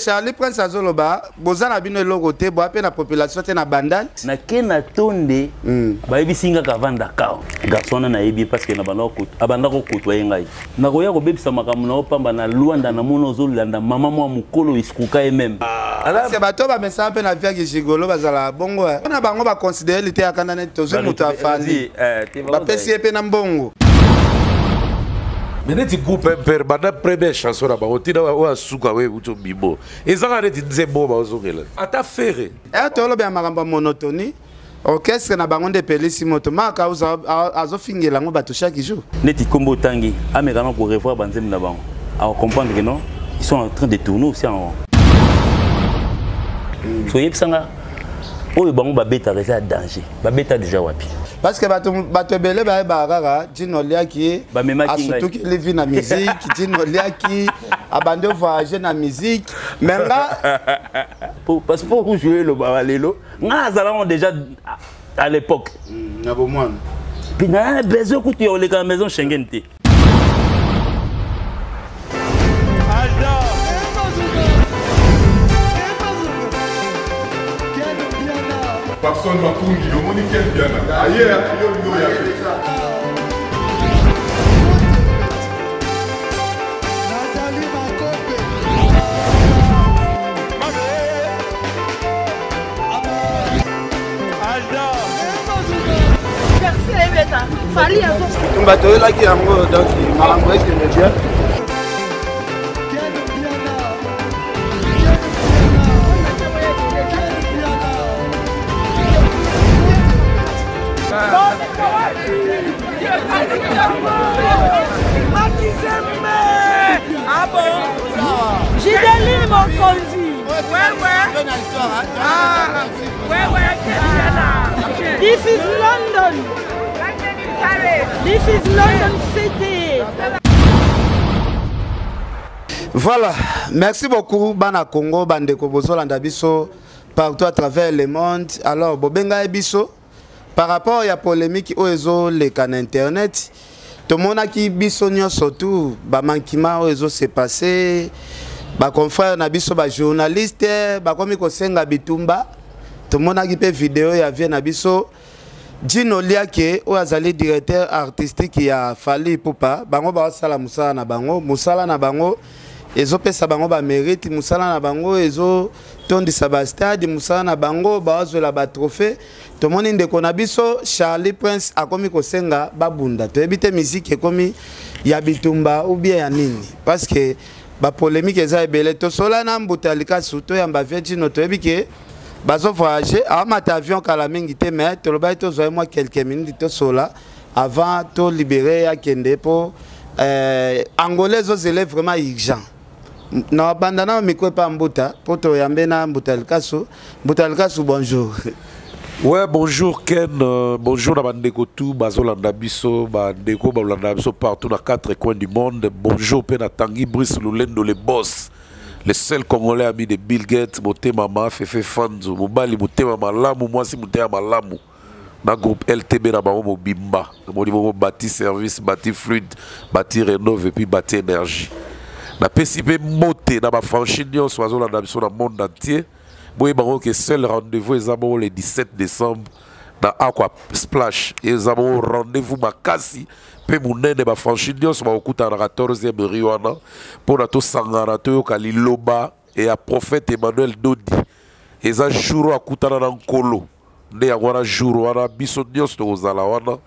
Charlie Prince azoloba boza na bino eloko te boa pe na population te na bandal. Na ke na tonde mm. bayebisi nga kavanda kao garçon wana nayebi parce que na banda abanda kokotoye ngai nakoya kobebisa makambo na yo pamba na Luanda na mona ozolanda mama mwa mokolo escroka ye meme ah. Parce bato bamesana mpe na vie ya gigolo bazala bongo eh. mpona bango baconsidere lite ya kanda neti tozwi moto afandi eh, bapesi ye mpe na mbongo. Mais neti groupe MPR banda première chanson na bango tina oyo asuka oyo euti obimo ezaka neti nzembo oyo baozongela ata fere eh, tolobela makambo ya monotonie orchestre na bango nde epelisi moto maka azofingela yango bato chaque jour. Neti kombo otangi ameka na korevoir banzembo na bango akocomprendre que non, ils sont en train de tourner aussi en rond. So oyebisanga oyo bango babetaka eza ya danger, babeta déjà wapi? Parce que bato bato ebele bayebaka kaka Djino Liaki asutuki livi na musique. Djino Liaki abandi voyager na musique, mais nga parce que pour jouer elobaka lelo nga azalaka déjà à l'époque na bomwana puis na besoin kutu ya koleka na maison Schengen te. Papson Makungi, omoni Ken Mpiana aye yo olingi oya te. Bitumba toyelaki yango donc makambo ekende bien. Gideline Mokonzi. Ouais, ouais. Ah, ouais, ouais, This is London. This is London City. Voilà, merci beaucoup bana Congo, bandeko bozolanda biso partout à travers le monde. Alors bobenga biso par rapport ya polémique oyo ezoleka na internet. Tomonaki biso nyonso tu bamankima oyo ezose passe, baconfrère na biso bajournaliste bakomi kosenga bitumba. Tomonaki mpe video ya vie na biso Djino Liaki oyo azali directeur artistique ya Fally Ipupa. Bango baosala mosala na bango, mosala na bango ezopesa bango bamérite, mosala na bango ezotondisa bastade, mosala na bango baozwela batrophée. Tomoni ndeko na biso Charlie Prince akomi kosenga babunda. Toyebi te musique ekomi ya bitumba ou bien ya nini, parce que bapolémique eza ebele. Tosola na mbuta likasu toyamba vie Djino, toyebi ke bazo voyager amata avion kala mingi te, mais tolobaki tozwa ye mwa quelques minutes tosola avant to libérer akende po Angola ezozele vraiment urgent. Na banda na micro epa mbuta po toyambe na mbuta likasu. Mbuta likasu, bonjour. Ouais, bonjour Ken, bonjour na bandeko tout bazolanda biso, bandeko bazolanda biso partout na quatre coins du monde. Bonjour pe na Tanguy Brice Lulendo le boss, le seul Congolais ami de Bill Gates, motema ma Fefe Fanzo, mobali motema malamu, mwasi motema malamu. Na groupe LTB na bango mobimba, moni bongo bâti service, bâti fluide, bâti rénove et puis bâti énergie. Na pesi pe mbote na ba franchise nyonso bazolanda biso na monde entier. Boye bango ke seul rendez-vous eza bongo le 17 décembre na Aqua Splash. Eza bongo rendez-vous makasi pe munene ba franchise nyonso bakokutana na 14e rue wana mpona tosangana toyoka liloba e ya prophète Emmanuel Dodi. Eza jour oyo akutana na Nkolo, nde yango wana jour wana biso nyonso tokozala wana.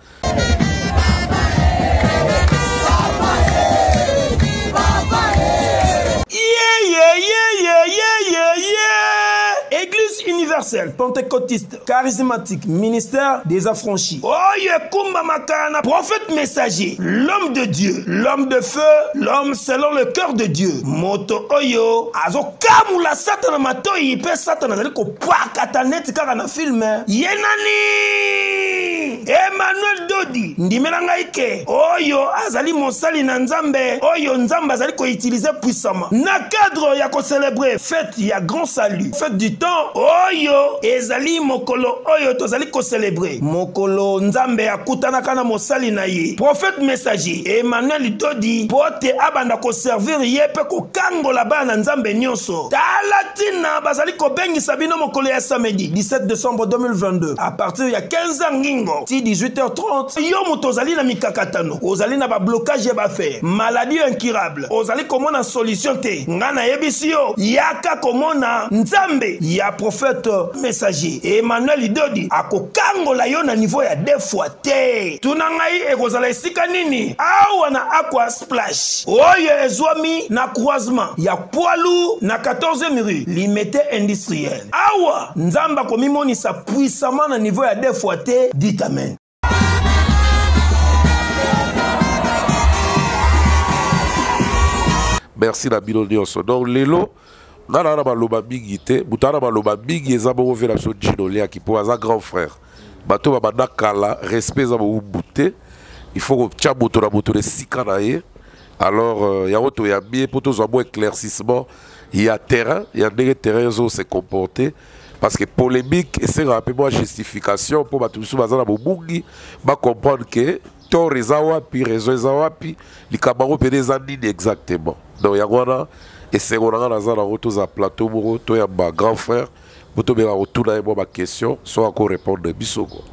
Église universelle pentecôtiste charismatique ministère des affranchis. Oye Kumba Makana, prophète messager, l'homme de Dieu, l'homme de feu, l'homme selon le cœur de Dieu. Moto oyo azo kamula satana matoi pe satana azali kopakata neti kaka na film. Ye nani? Emmanuel Dodi, ndimela ngai ke oyo azali mosali na Nzambe, oyo Nzambe azali koutiliser puissamment na cadre ya kocélébrer fête ya grand salut, fête du temps. Oyo Oyo ezali mokolo oyo tozali kocelebre, mokolo Nzambe akutanaka na mosali na ye prophète messager Emmanuel Dodi mpo te abanda koservir ye mpe kokangola bana na Nzambe nyonso. Tala ntina bazali kobengisa bino mokolo ya samedi 17 décembre 2022 à partir ya 15h ngingo ti 18h30. Yo moto ozali na mikakatano, ozali na bablocage ya baaffaire, maladie incurable, ozali komona solution te, nga nayebisi yo, yaka komona Nzambe ya prophète messager Emmanuel Dodi, akokangola yo na niveau ya deux fois te. Tuna ngai ekozala esika nini? Awa na Aqua Splash oyo ezwami na croisement ya Poilu na 14e rue Limete Industriel. Awa Nzambe akomimonisa puissamment na niveau ya deux fois te. Dit amen. Merci na bino nyonso. Donc lelo nga na na maloba mingi te, moto ana maloba mingi eza bongo ve na biso Djino Liaki, mpo aza grand frère. Bato babanda kala, respect eza bowumbu te, il faut kotya moto na moto na esika na ye. Alors yango toyambi ye mpo tozwa mwa éclaircissement ya terrain, ya ndenge terrain ezo se comporter, parce que polémique esengaka mpe mwa justification mpo bato mosusu baza na bobungi bacomprendre ke tort eza wapi, raison eza wapi, likambo yango mpene eza nini exactement. Donc yango wana esengo na nga naza nango, tozala plateau moko, toyamba grand frère mpo tobeka kotuna ye mwa baquestion so akorépondre biso ko.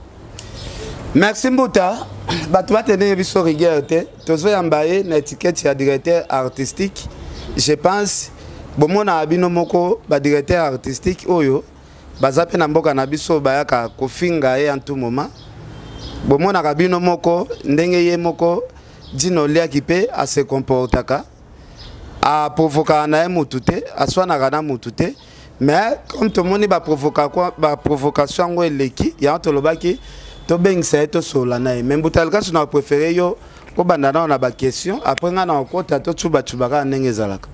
Merci Mbuta. Bato batendenge biso rigueur te, tozoyamba ye na étiquette ya directeur artistique. Je pense bomonaka bino moko badirecteur artistique oyo baza mpe na mboka na biso, bayaka kofinga ye en tout moment. Bomonaka bino moko ndenge ye moko Djino Liaki mpe ase comportaka, aprovokaka na ye mutu te, aswanaka na mutu te. Mais comme tomoni baprovocation yango eleki, yango tolobaki tobengisa ye, tosolola na ye. Mais Mbuta Likasu, na préféré yo obanda nao na baquestion, après ngai na okota, tocubacuba kaka ndenge ezalaka.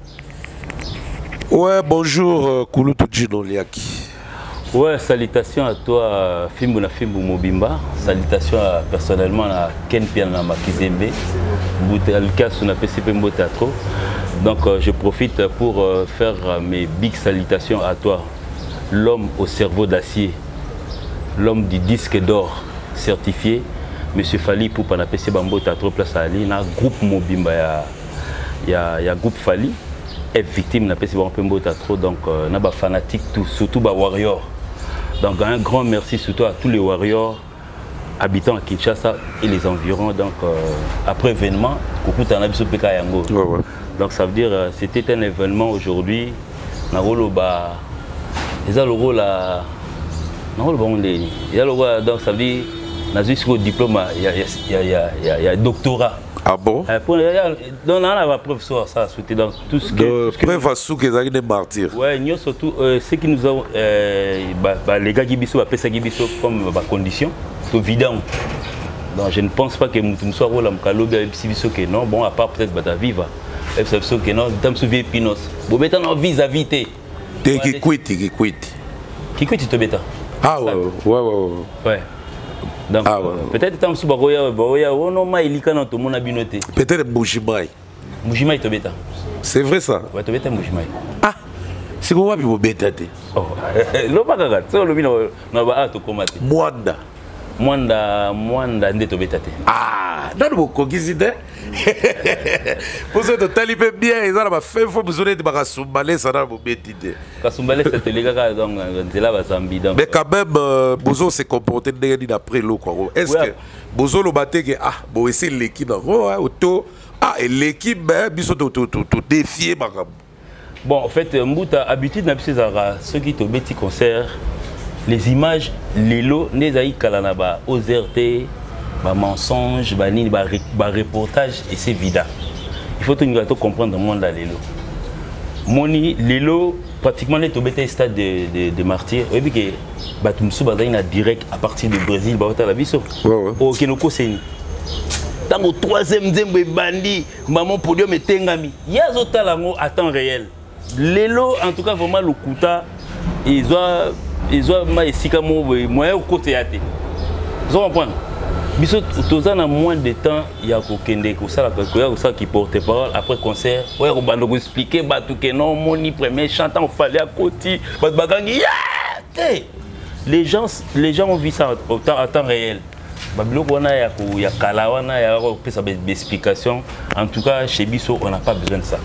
Ouais, bonjour Kulutu Djino Liaki. Ouais, salutations à toi, Fimbu na Fimbu Mobimba. Salutations à, personnellement à Ken Piana Makizembe. Mbuta Likasu na PCP Mbota trop. Donc je profite pour faire mes big salutations à toi, l'homme au cerveau d'acier, l'homme du disque d'or certifié, Monsieur Fally Ipupa na PC Bambota trop place à Ali, na groupe Mobimba ya groupe Fally. Est victime na PC Bambota trop, donc na ba fanatique tout, surtout ba warrior. Donc un grand merci surtout à tous les warriors habitants à Kinshasa et les environs. Donc après événement, Kokuta na biso peka yango. Ouais. Donc ça veut dire c'était un événement aujourd'hui. Na rolo ba eza lokola na rolo ba ndeni. Eza lokola, donc ça veut dire na zwi siko diplôme ya doctorat. Ah bon? Pour, ya, donc, on a la preuve sur ça, c'était dans tout ce que, De tout ce que preuve à Souk, ils ont des martyrs. Ouais, nous surtout, ce qui nous a, bah, bah, les gars qui biso, bah, pesa qui biso comme, bah, condition, tout vidant. Donc je ne pense pas que Moutou Moussa roule à Mkalobi, à Psi Biso que non, bon, à part peut-être Bata Viva. Et puis, ça que non, Tam Souvier Pinos. Bon, maintenant, vis-à-vis, t'es. T'es qui quitte, qui quitte. Qui quitte, tu te bêta. Ah ouais. Ouais. Donc, Ah, ouais, ouais. peut-être tant que Baroya, Baroya, oh non, mais il y a tout le monde a binoté. Peut-être Mbujimayi. Mbujimayi, tu bêta. C'est vrai ça? Ouais, tu bêta Mbujimayi. Ah, c'est quoi, tu bêta te? Oh, loba kaka, tu lobi na na ba ah, to komate. Mwanda. Mwanda, Mwanda nde to bêta te. Ah, nanu bokokisi te. Poso totali mpe bien, eza na bafin fo mosusu neti bakasumbalesa na bobeti te. Kasumbalesa toleka kaka donc nzela bazambi donc. Mais quand même, bozo se comporter ndenge nini après eloko yango? Est-ce que bozoloba te ke ah, bo esi eleki nango, hein, oto, ah, eleki, mais biso to défier makambo? Bon, en fait, Mbuta, habitude na biso ezalaka soki tobeti concert, les images lelo nde ezalaki kala na ba OZRT, ba mensonge, ba nini, ba reportage, et c'est vida. Il faut toninga to comprendre monde ya lelo. Moni lelo pratiquement nde tobeta stade de martyr, oyebi ke bato mosusu bazali na direct à partir de Brésil baotala biso. Okende okoseni. Ntango troisième nzembo ebandi, maman podium etengami, ye azotala yango à temps réel. Lelo en tout cas vraiment lokuta ezwa ma esika moko boye moyen okoteya te. Ozo comprendre? Biso toza na moins de temps ya kokende kosala, koya kosala ki porte parole après concert, oya kobanda koexpliquer bato ke non, moni premier chant ntango Fally akoti, bato bakangi yeah! Te, les gens ont vu ça à temps réel. Babiloko wana ya kala wana ya kopesa baexplication, en tout cas chez biso, on n'a pas besoin de ça.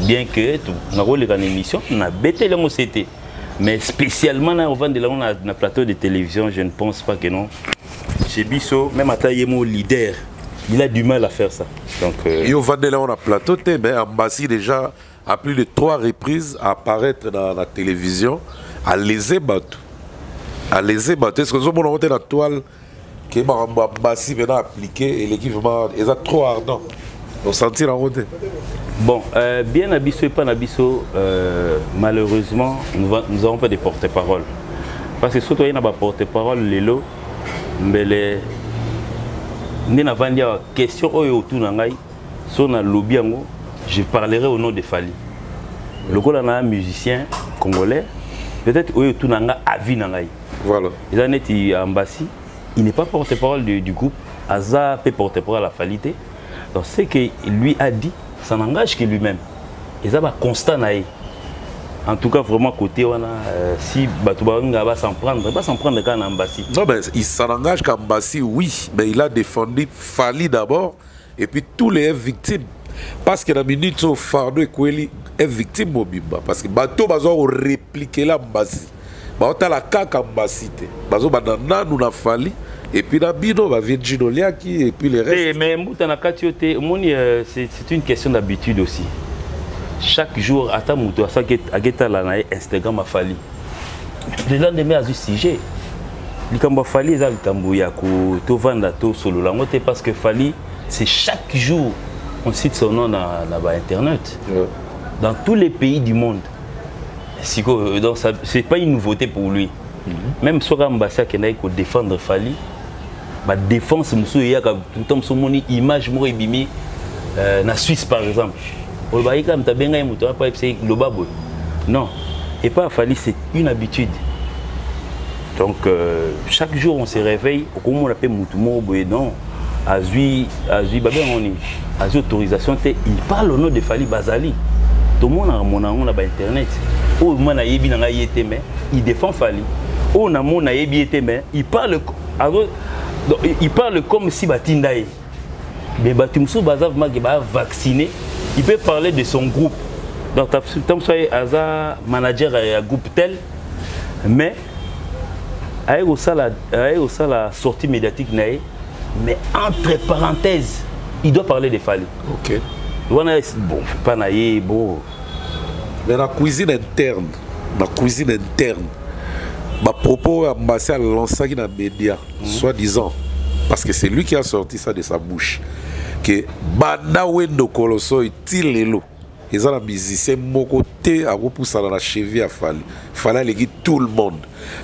Bien que nakoleka na émission, nabeteli yango c'était, mais spécialement na ovandela yango na plateau de télévision, je ne pense pas que non. Chez biso, même ata ye mo leader, il a du mal à faire ça. Donc Yo vandela yango na plateau te, mais Ambasi déjà à plus de trois reprises à apparaître dans la télévision, à léser bato, à léser bato. Est ce que ozomona ngo te na toile ke makambo ya Ambasi maintenant appliqué eleki vraiment, eza trop ardent, osentir yango te? Bon, bien na biso, epa na biso, malheureusement, nous avons pas de porte-parole. Parce que surtout, il y a porte-parole lelo, mbele, nde navandi awa, question oyo otuna ngai, so nalobi yango, je parlerai au nom de Fally. Lokola na musicien congolais, peut-être oyo otuna nga, avis na ngai. Voilà. Eza neti Ambasi, il n'est pas porte-parole du groupe, aza pe porte-parole à Fally te. Donc ce que lui a dit, ça n'engage que lui-même. Eza baconstat na ye. En tout cas, vraiment, côté wana, si bato balinga ba s'en prendre, ba s'en prendre kaka na Ambasi. Non, mais il s'en engage qu'Ambassi, oui, mais il a défendu Fally d'abord et puis tous les victimes, parce que na minute oyo fardeau ekweli victime mobimba, parce que bato bazwa korépliquer la Ambasi, baotala kaka Ambasi te, bazobanda nanu na Fally et puis na bino bavie Gino Liaki et puis les restes. Mais mbuta, na kati yo te, omoni, c'est une question d'habitude aussi. Chaque jour, ata moto asaki aketala na ye Instagram afali, le lendemain azwi sujet. Likambo ya Fally eza likambo ya tovanda tosolola yango te, parce que Fally, c'est chaque jour on cite son nom na bainternet, dans tous les pays du monde sikoyo. Donc ça, c'est pas une nouveauté pour lui. Même soki Ambasi akendaki kodéfendre Fally, badéfense mosusu eyaka tout temps. Mosusu omoni image moko ebimi na Suisse par exemple, olobaki kaka moto abengai moto apa yebisa loba boye. Non, et pas Fally, c'est une habitude. Donc chaque jour on se réveille, okomona mpe motu moko boye, non, azwi babengango nini, azwi autorisation te, il parle au nom de Fally. Bazali tomonaka mona yango na bainternet oyo mwa nayebi na ngai ye te, mais il défend Fally. Oyo namona nayebi ye te, mais il parle, donc, il parle comme si batinda ye. Mais bato mosusu baza vraiment ke baa vacciné, il peut parler de son groupe. Donc ntango mosusu aza manager ya groupe tel, mais aye kosala sortie médiatique na ye, mais entre parenthèses il doit parler de Fally. Wana bon, pas na ye, bon. Mais na cuisine interne, na cuisine interne, bapropos oyo Ambasi alançaki na média, soi-disant, parce que c'est lui qui a sorti ça de sa bouche, ke banda Wendo Kolosoy ti lelo eza na musicien moko te akopusana na cheville ya Fally, Fally aleki tout le monde.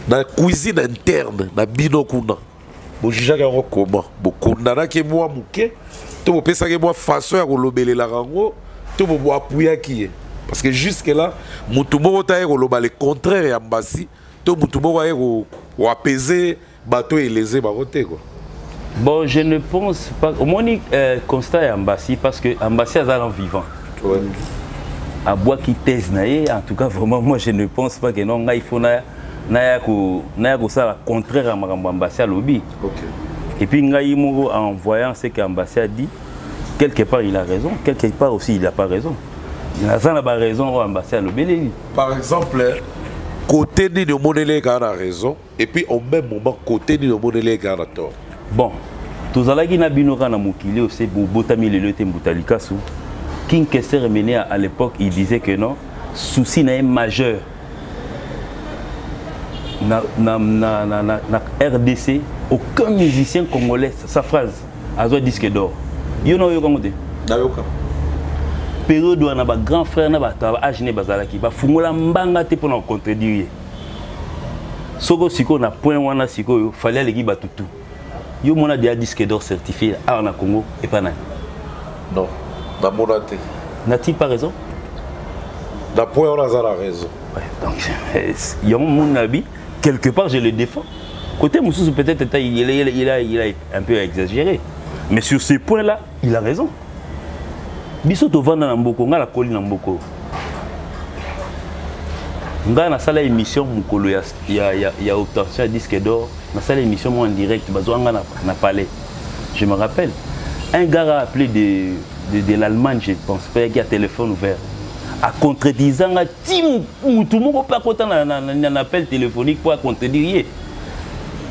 Na cuisine interne na bino kuna, bojugeaki yango comment? Bokondanaki mwa moke to bopesaki mwa façon ya kolobelelaka yango to boapuyaki ye? Parce que jusque là mutu moko te aye koloba le contraire ya Mbasi, to mutu moko aye koapaiser bato eleze bango te, quoi. Bon, je ne pense pas omoni constat ya Ambasi, parce que Ambasi aza na vivant. Abwaki thèse na ye. En tout cas, vraiment, moi je ne pense pas que non, ngai faut naya kosala contraire ya makambo Ambasi alobi. Et puis ngai moko, en voyant ce qu'Ambasi a dit, quelque part il a raison, quelque part aussi il n'a pas raison. Naza na baraison oyo Ambasi alobeleli. Par exemple, côté nini omoneli kaka na raison, et puis au même moment côté nini omoneli kaka na tort? Bon, tozalaki na bino kaka na mokili ose bobotami lelo ete mbuta likasu. King Kester Emeneya, à l'époque, il disait que non, souci na ye majeur na RDC, aucun musicien congolais, sa phrase, azwa disque d'or. Yo na oyokango te? Nayoka. Période wana, bagrand frère na bato ya baage ne bazalaki bafungola mbanga te mpona kocontredire ye. Soko sikoyo na point wana, sikoyo Fally aleki bato tu. Yo mona deya disque d'or certifié awa na Congo epa nani? Non, namona te. N'a-t-il pas raison? Na point wana aza na raison. Ouais, donc yango mon abi, quelque part je le défends. Côté mosusu, peut-être il a un peu exagéré, mais sur ce point là il a raison. Biso tovanda na mboko, nga nakoli na mboko. Ngai nasala émission mokolo ya, ya, ya, ya obtention ya disque d'or, nasala émission moko en direct, bazwa nga na, na palais. Je me rappelle, un gars a appelé de l'Allemagne, je pense pas, qui a téléphone ouvert, acontredisant nga ti mutu moko mpe akota na appel téléphonique mpo acontredire ye,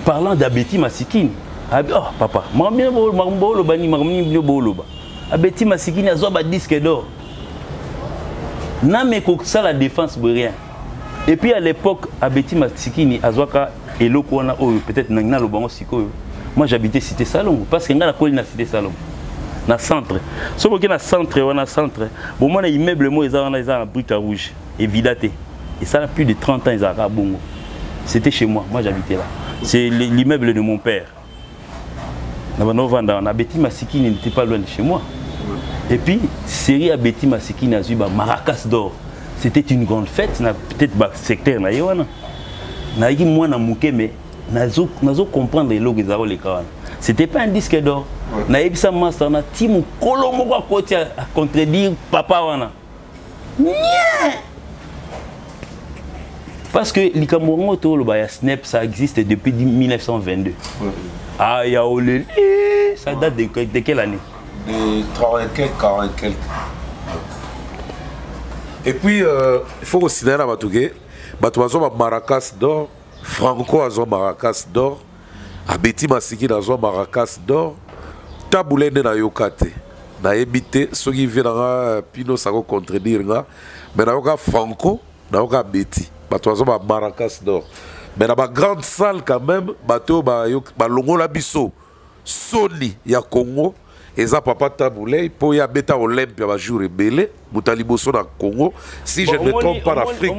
parlant d'Abeti Masikini. Abi, oh papa, makambo boloba nini, makambo nini bino boloba? Abeti Masikini azwa ba disque d'or. Name kosala défense boye rien. Et puis à l'époque, Abeti Masikini azwaka eloko wana oyo peut-être nangi naloba yango sikoyo. Moi j'habitais Cité Salongo parce que ngai nakoli na Cité Salongo. Na centre. Soki oke na centre wana, centre, bomona immeuble moko eza wana, eza na brique ya rouge. Evida te. Et ça a plus de 30 ans, ezalaka bongo. C'était chez moi, moi j'habitais là. C'est l'immeuble de mon père. Na banda ovanda wana, Abeti Masikini n'était pas loin de chez moi. Et puis, série Abeti Masikini azwi ba maracas d'or. C'était une grande fête, na peut-être ba secteur na ye wana. Nayaki mwana moke, mais nazo comprendre eloko ezala koleka wana. C'était pas un disque d'or. Nayebisa master na ti mokolo moko akoti a contredire papa wana. Nien! Parce que likambo yango toloba ya SNEP, ça existe depuis 1922. Ah, ya oleli, ça date de quelle année? De 30 et quelques, 40 et quelques. Et puis, il faut considérer na bato ke, bato bazwa ba maracas d'or, Franco azwa maracas d'or, Abeti Masikini azwa maracas d'or, Tabu Ley nde nayoka te. Nayebi te soki vie na nga Pino sako contredire nga, mais nayoka Franco, nayoka Abeti. Bato bazwa ba maracas d'or. Mais na ba grande salle quand même, bato balongola biso soni ya Congo, eza papa Tabu Ley po ya beta Olympia ba jour ebele, moto ya liboso na Congo, si je ne me trompe pas, l'Afrique.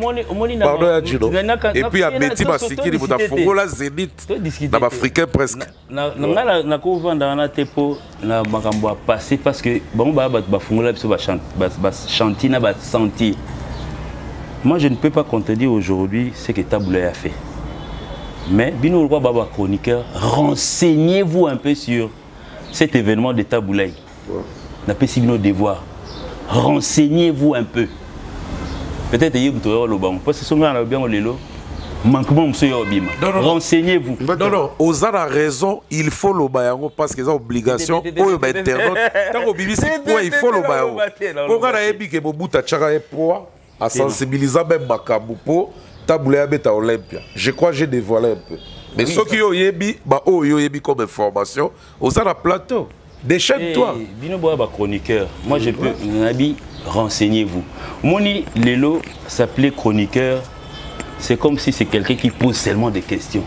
Pardon ya Gino. Et puis Abeti Masikini, moto afongola Zénith na ba Africain presque. Na nga nakovanda wana te po na makambo ya passé, parce que bango baya bato bafungola biso ba chantier na ba sentier. Moi je ne peux pas contredire aujourd'hui ce que Tabu Ley a fait. Mais bino lokwa ba chroniqueur, renseignez-vous un peu sur cet événement de Tabu Ley. Napesi bino devoir. Renseignez-vous un peu. Peut-être yé buto yo lobango parce que songa na bien lelo manquement monsieur yo bima. Non, non, non. Renseignez-vous. Non, non, oza na raison, il faut loba yango parce que c'est obligation oyo ba internaute. Tant au BBC point il faut loba yango. Pour nga na yebi ke bobuta tchaka e poids à sensibiliser même makambo po Tabu Ley abeta Olympia. Je crois j'ai dévoilé un peu. Mais ce qui yo yebi ba oyo yebi comme information, oza na plateau. Déchaîne-toi. Eh, bino boya ba chroniqueur. Moi je peux nabi renseignez-vous. Moni lelo s'appelait chroniqueur, c'est comme si c'est quelqu'un qui pose seulement des questions.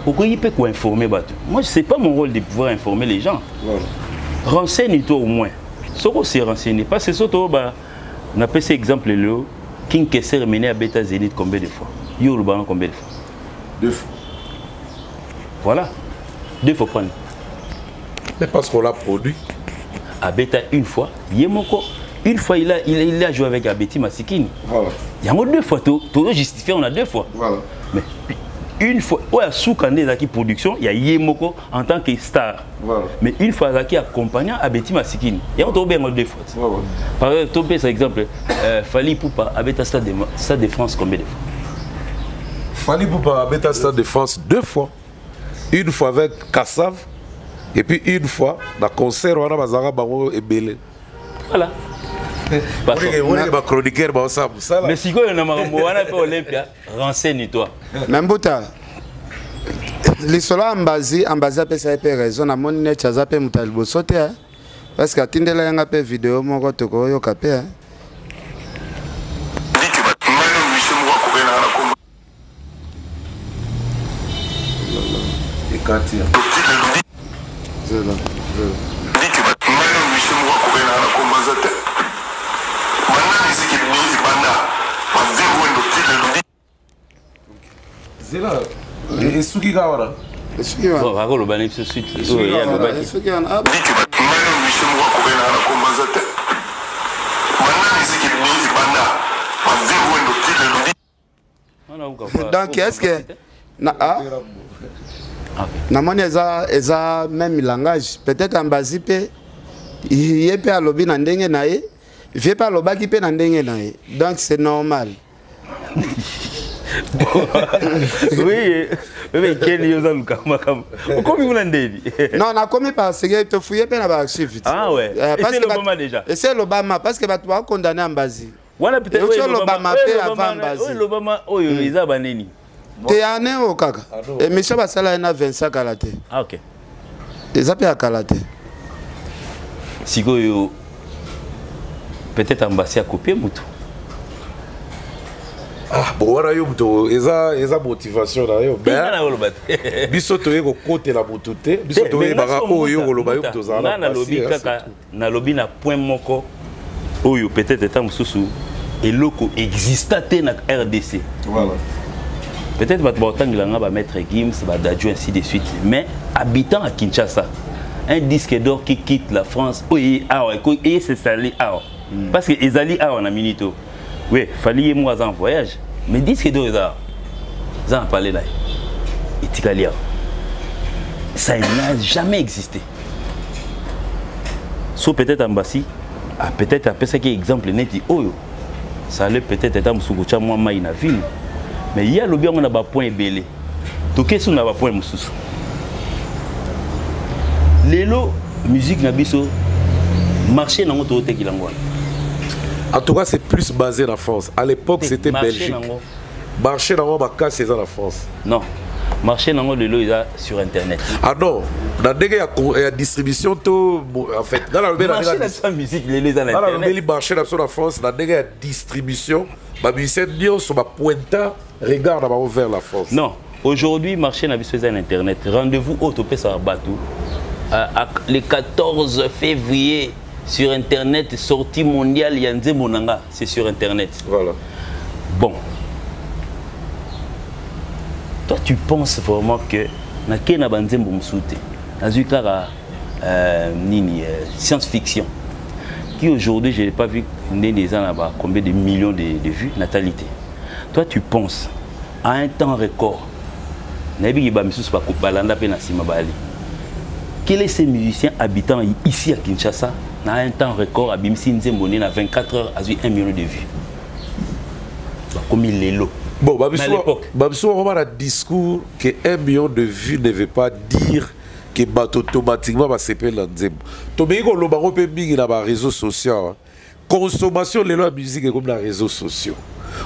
Pourquoi il peut quoi informer bato? Moi c'est pas mon rôle de pouvoir informer les gens. Renseigne-toi au moins. Soko s'est renseigné parce que surtout ba na pesi exemple lelo King Kester mené à Beta Zénith combien de fois? Yo le ballon combien de fois? 2 fois. Voilà. 2 fois prendre. Mais parce qu'on l'a produit. Abeta une fois, Yemoko, une fois il a joué avec Abeti Masikini. Il y a 2 fois, to justifié, on a 2 fois. Mais une fois, ouais, sous Kandé Zaki production, il y a Yemoko en tant que star. Mais une fois Zaki accompagnant Abeti Masikini. Il y a bien 2 fois. Par exemple, par exemple, Fally Ipupa Abeta Stade de France combien de fois? Fally Ipupa Abeta Stade de France 2 fois. Une fois avec Kassav. Et puis une fois, dans le concert, on a bazara bango ebele. Voilà. On est ba chroniqueur ba ça ça. Mais si on a makambo wana pe Olympia, renseigne-toi. Mais Mbuta, lisolo Ambazi, Ambazi apesa ye pe raison na moni net aza pe mutu ya liboso te, hein. Parce que atindela yanga pe vidéo moko tokoyoka pe, hein. Ekati. Zela, zela. Zela, esuki kaka wana. Esuki wana. Bon, bakoloba na biso suite. Esuki Oyo, wana. alobaki. Esuki wana. Ah, Donc, est-ce que na, ah? Namoni eza même langage. Peut-être Ambazi pe, ye pe alobi na ndenge na ye, vie pe alobaki pe na ndenge na ye. Donc c'est normal. Oui, mais Ken yo za luka makambo. Okomi kuna ndeni. Non, nakomi parce que tofuye mpe na baarchive. Ah ouais. Parce Ese que Lobama déjà. Ese Lobama, parce que bato bakondamne Ambazi. Wana peut-être Euti oyo olobama elobama- mpe oyo avant elobama- Mbazi. oyo elobama oyo eza baneni. Te ane oyo kaka émission basala ye na Vincent kala te. Ah ok. Eza mpe ya kala te. Sikoyo peut-être Ambasi akopie mutu. Ah bon, wana yo moto eza motivation na yo. Nga na oloba te. Biso toye kokotela motu te, biso toyebaka oyo koloba yo moto ozala nga nalobi kaka, nalobi na point moko oyo peut-être eta mosusu eloko exista te na RDC. Voilà. Peut-être bato baotangela nga bamaître Gims, badadju, ainsi de suite, mais habitant à Kinshasa, un disque d'or qui quitte la France oyo eye awa, eye s'installe awa, parce que ezali awa na minute oyo. Oui, Fally ye moko aza en voyage, mais disque d'or eza na palais na ye, etikali awa. Ça n'a jamais existé. So peut-être Ambasi ah, peut-être apesaki exemple neti oyo, ça allait peut-être eta mosusu kotya mwa mai na vino, mais ye alobi yango na bapoint ebele. Tokesi na bapoint mosusu. Lelo musique na biso, marché nango tootekela yango wana. En tout cas, c'est plus basé na France. À l'époque, c'était Marché Belgique. nango. Marché nango makasi eza na France. Non, marché nango lelo eza sur internet. Ah non, na ndenge ya distribution to en fait nga nalobi na Marché ndenge na ya biso ya musique lelo eza na nga nalobeli internet. marché na biso na France na ndenge ya distribution, bamusicien nyonso bapointa regard na bango vers la France. Non, aujourd'hui marché na biso eza na internet. Rendez-vous oyo topesaka bato le 14 février sur internet, sortie mondiale ya nzembo na nga, c'est sur internet. Voilà. Bon, toi tu penses vraiment que nakei na banzembo mosusu te, nazwi kaka nini, science fiction qui aujourd'hui, je n'ai pas vu ndenge eza na ba combien de millions de vues natalité. Toi tu penses à un temps record, nayebi ke bamisusu balanda mpe na nsima bali. Quel est ce musicien habitant ici à Kinshasa na un temps record abimisi nzembo nde na 24 heures azwi 1 million de vues, bakomi lelo? Bon, À l'époque. babiso bakoma na discours que 1 million de vues ne veut pas dire que bato automatiquement basepeli na nzembo. Tomengi koloba ngo mpe mingi na baréseaux sociaux, hein. Consommation lelo ya musique ekomi na réseaux sociaux,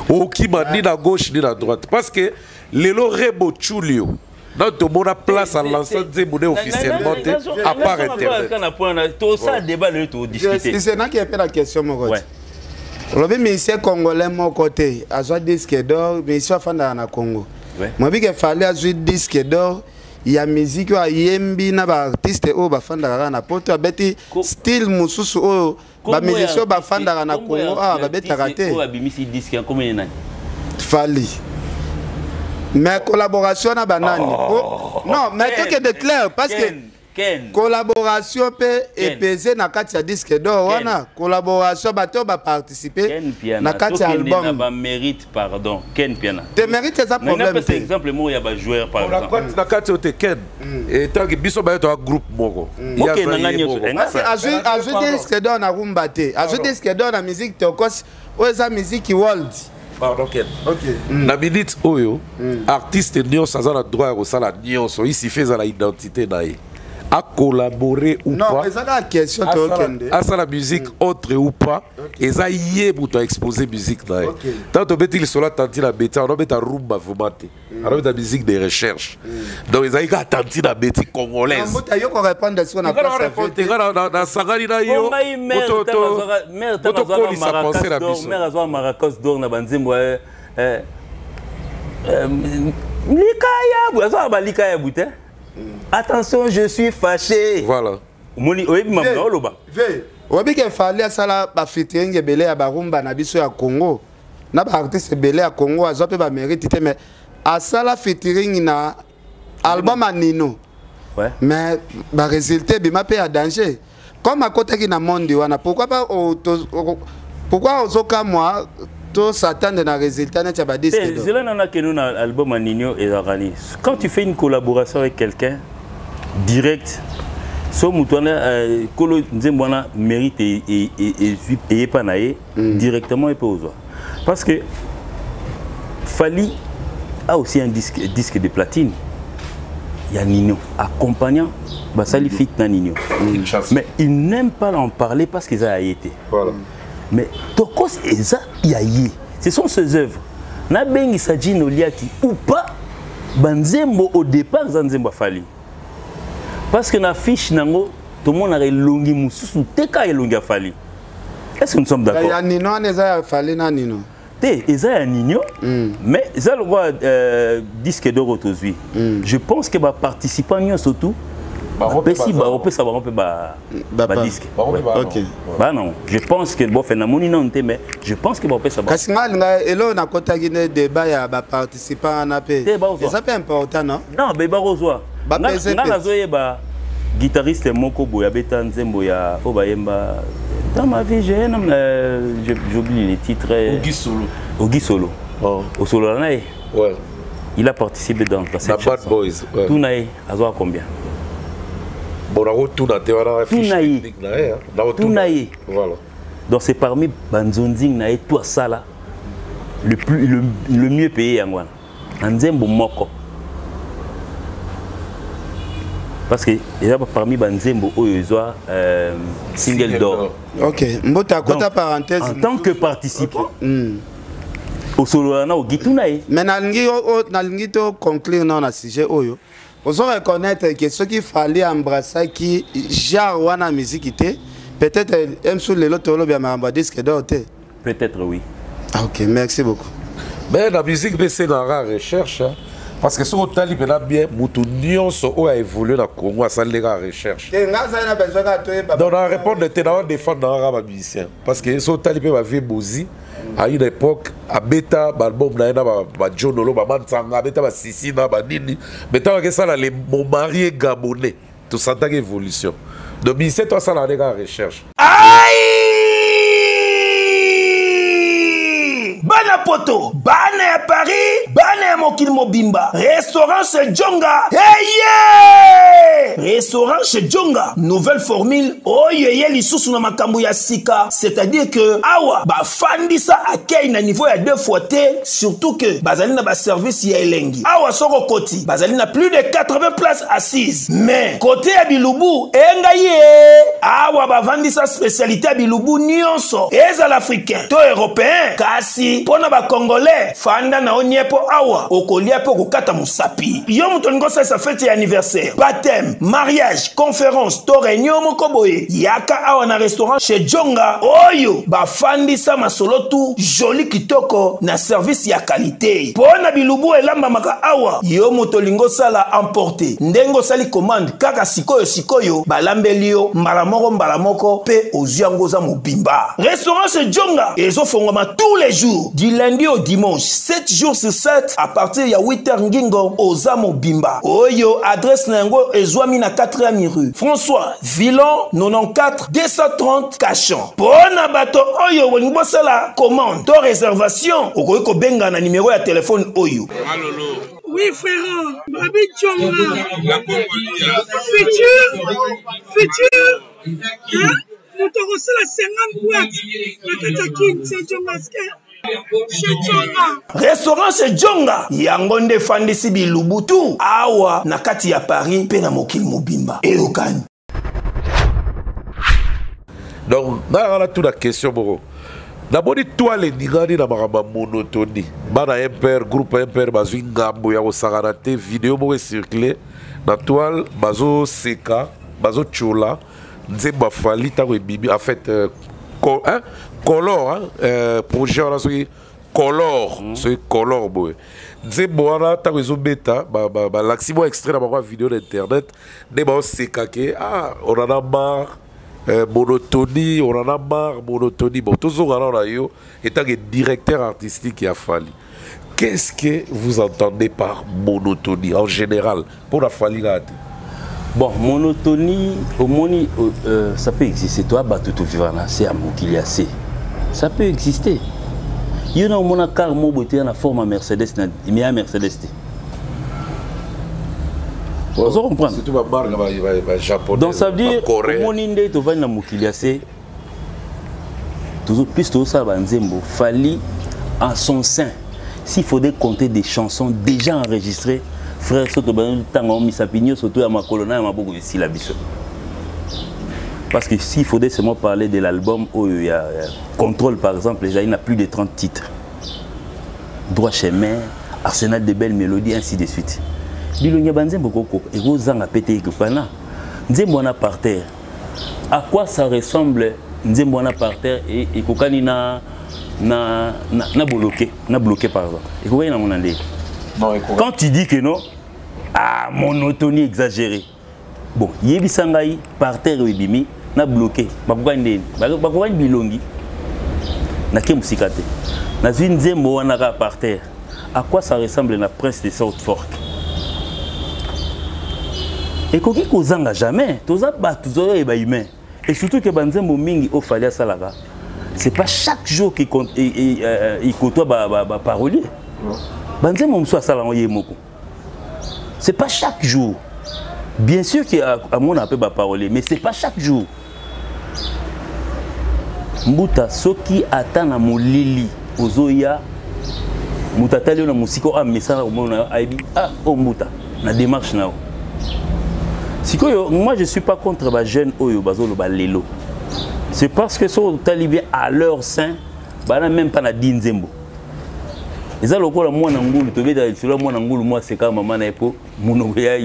okima ni na gauche ni na droite, parce que lelo Rebo Chulio na tomona place alansa nzembo ne officiellement te à part internet. Na point na tosala débat lelo, todiscute. Excuse, naki mpe na question moko te. Olobi musicien congolais moko te azwa disque d'or, musicien afandaka na Congo. Moyebi ke Fally azwi disque d'or ya musique oyo ayembi na baartiste oyo bafandaka kaka na Poto, abeti style mosusu oyo bamusicien oyo bafandaka na Congo awa babetaka te. Oyo abimisi disque ya komene nani? Fally, mais collaboration na banani? Oh, non, mais tokende clair, parce que Ken, Ken. Collaboration mpe Ken. epese na kati ya disque d'or wana, collaboration bato oyo baparticipe Ken Piana, na kati ya tokende na album. bamérite, pardon, Ken Piana. Te, mérite eza Na problème napesa te. exemple moko ya bajoueur par Na exemple. na kati oyo te, Ken, etanke biso baye toya groupe moko. Ye Ok, aza na nga ye nyonso. moko. Parce que azwi disque d'or na rumba te, azwi disque d'or na musique tokos oyo eza musique world. Pardon, Ken. Na minute oyo, artiste nyonso aza na droit ya kosala nyonso, isife ezala identité na ye, acollaborer ou Non, pas. eza kaka question, tokende. Asala musique autre ou pas, eza ye moto aexpose musique na ye. Ntango tobeti lisolo ya tantine abeti, anobeta rumba vraiment te, anobeta musique de recherche. Donc ezali kaka tantine abeti congolaise. Mbuta, yo korépondre siko na Nga na place ya répondre te, nga nasangani na yo. Mpo ngai mare ntango azwaka Tokolisa pensée na maracas d'or biso. Mare azwaka maracas d'or na banzembo likayabu, azwaka balikayabu te. Attention, je suis fâché. Voilà. Omoni, oyebi mambo na oloba. Oyebi ke Fally asala bafeaturing ebele ya barumba na biso ya Congo na baartiste ebele ya Congo, azwa mpe bamérite te, mais asala featuring na album ya Nino. Mais barésultat ebima mpe ya danger comme akotaki na monde wana. Pourquoi pas pourquoi ozokamwa tosatande na résultat neti ya badisque d'or? Zela nana keno na album ya Nino ezalaka nini? Quand tu fais une collaboration avec quelqu'un direct, so moto wana kolo nzembo wana mérite ezwi eyepa na ye directement, epe ozwa, parce que Fally a aussi un disque, disque de platine ya Nino accompagnant basali fit na Nino mais il n'aime pas en parler parce que eza ya ye te voilà. Mais Tokos eza ya ye, ce sont ses œuvres. Nabengisa Gino Liaki ou pas, banzembo au départ eza nzembo ya Fally, parce que na fiche nango tomonaka elongi mosusu te kaka elongi ya Fally. Est-ce que nous sommes d'accord? Ya Nino wana eza ya Fally na Nino? Te, eza ya Nino, mais eza lokola disque d'or oyo tozwi. Je pense que baparticipant nyonso tout bapesi, bakopesa bango mpe badisque. Bana, je pense que bofe namoni nano te, mais je pense que bakopesa. Kasi ngai alinga eloko nakotaki nde débat ya baparticipant wana mpe eza mpe important, non? Non, be bakozwa. Nga nazoyeba guitariste moko boye abeta nzembo ya oyo bayemba "Dans ma vie j'ai un homme", j'oublie les titres. Ogi Solo. Ogi Solo. Oh. Osolola na ye. Ouais. Il a participé dans cette Na chanson. Bad Boys, ouais. Tuna ye azwaka combien. Bon, nakotuna te, wana fiche technique na ye. Tuna ye. Voilà. Donc c'est parmi banzonzing na ye to asala le plus le mieux payé, yango wana na nzembo moko, parce que eza parmi banzembo oyo ezwa single d'or. Ok, mbote akota parenthèse. En tant que participant, osolola na Ogi, tuna ye. Mais nalingi to conclure nao na sujet oyo. Ozo reconnaître que soki Fally embrassaki genre wana musique te, peut-être msu lelo tolobi ya makambo ya disque d'or te? Peut-être, oui. Ah, ok, merci beaucoup. Mais na musique mpe se nanga recherche, hein. Parce que soki otali mpena bien, motu nyonso oyo aévolue na Congo asali kaka recherche. Te, nga azali na besoin kaka toyeba. Donc na répondre te, na défendre na kaka bamusicien, parce que soki otali mpe bavie Bozi, à une époque abeta baalbum na ye na bajonolo, bamantsanga, abeta basisi na banini, mais ntango akesala le "Mon mari est gabonais", tosantaki évolution. Donc musicien to asala nde kaka recherche. Ai! Bana poto, bana ya Paris, bana ya mokili mobimba, restaurant Chez Jonga eye! Restaurant Chez Jonga, nouvelle formule oyo eye lisusu na makambo ya sika, c'est-à-dire que awa bafandisa accueil na niveau ya deux fois te, surtout que bazali na baservice ya elengi. Awa soko okoti, bazali na plus de 80 places assises, mais côté ya bilubu engai ye, awa bavandisa spécialité ya bilubu nyonso, ezala africain to européen. Kasi mpo na bacongolais, fanda na yo nie, mpo awa okolia mpe okokata mosapi. Yo moto olingi osalisa fête ya anniversaire, baptême, mariage, conférence to réunion moko boye, yaka awa na restaurant Chez Jonga oyo bafandisa masolo tu joli kitoko na service ya qualité. Mpo na bilubu elambamaka awa, yo moto olingi osala emporter, ndenge osali commande kaka sikoyo sikoyo, balambeli yo mbala moko mbala moko mpe ozwi yango oza mobimba. Restaurant Chez Jonga ezofongwama tous les jours du lundi au dimanche, 7 jours sur 7, à partir ya 8h ngingo oza mobimba. Oyo adresse na yango ezwami na 4e rue François Villon, 94 230 Cachan. Mpo na bato oyo bolingi bosala commande to réservation, okoki kobenga na nimero ya telefone oyo. Oui, frérot. Babi Djonga. Futur. Futur. Hein? Moto akosala 50 boîte na kati ya Kin, c'est Djonga. Chez Djonga. Restaurant Chez Jonga, yango nde efandisi bilubu tu awa na kati ya Paris mpe na mokili mobimba, eyokani. Donc ngai nanga natuna question moko. Namoni toile eningani na makambo ya monotonie. Bana MPR, groupe MPR bazwi ngambo ya kosakana te. Video moko ecircule na toile, bazoseka, bazotiola nzembo afali ntango ebimi, en fait hein, Color, hein, projet wana soki Color, soki Color boye, nzembo wana ntango ezobeta, balakisi mwa extrait na bango ya video na internet nde baoseka ke "Ah, on en a marre, monotonie, on en a marre, monotonie." Bon, tozonga nano na yo étant que directeur artistique ya Fally. Qu'est-ce que vous entendez par monotonie en général pour la Fally kaka te? Bon, monotonie, omoni, ça peut exister. Toi, bato tovivre na se ya mokili ya se, ça peut exister. Yo na omona car mo boye te ya na forme ya Mercedes na me ya Mercedes te, ozo comprendre? Surtout bamarque bajaponais. Donc ça veut dire, omoni nde tovandi na mokili ya se, plus tozosala banzembo. Fally en son sein, S'il faudrait compter des chansons déjà enregistrées, frère, soto tanga misapi nyonso to ya makolo na ya maboko esila biso. Parce que s'il faudrait seulement parler de l'album oyo ya Contrôle par exemple, déjà il n'a plus de 30 titres. Droit chemin, Arsenal de belles mélodies, ainsi de suite. Bilongi ya banzembo koko ekozanga pe te ekokana. Nzembo wana par terre. À quoi ça ressemble nzembo wana par terre et ekokani na na na, na bloqué, na bloqué par exemple. Ekokani na mona ndenge. Non, ekokani. Quand tu dis que non, ah monotonie exagérée. Bon, yebisa ngai par terre ebimi na bloqué. Bakokani ndenge. Bakokani bilongi. Nake mosika te. Nazwi nzembo wana kaka par terre. À quoi ça ressemble na Prince de South Fork? Ekoki kozanga jamais. Toza bato tozoyeba humain. Et surtout que banzembo mingi oyo Fally asalaka, c'est pas chaque jour qu'il compte, il côtoie ba, ba, ba parolier. Banzembo mosusu asala yango ye moko. C'est pas chaque jour. Bien sûr qu'il y a à mon appel ba parolier, mais c'est pas chaque jour. Mbuta soki ata na molili ozoya moto atali yo na mosika oyo amesana komona yo ayebi ah oyo mbuta na démarche na yo. Sikoyo moi je suis pas contre ba jeune oyo bazoloba lelo. C'est parce que soki otali bien à leur sein bana même pas na 10 nzembo. Eza lokola mwana ngulu tobetaka lisolo ya mwana ngulu mwa aseka mama na ye po monoko ya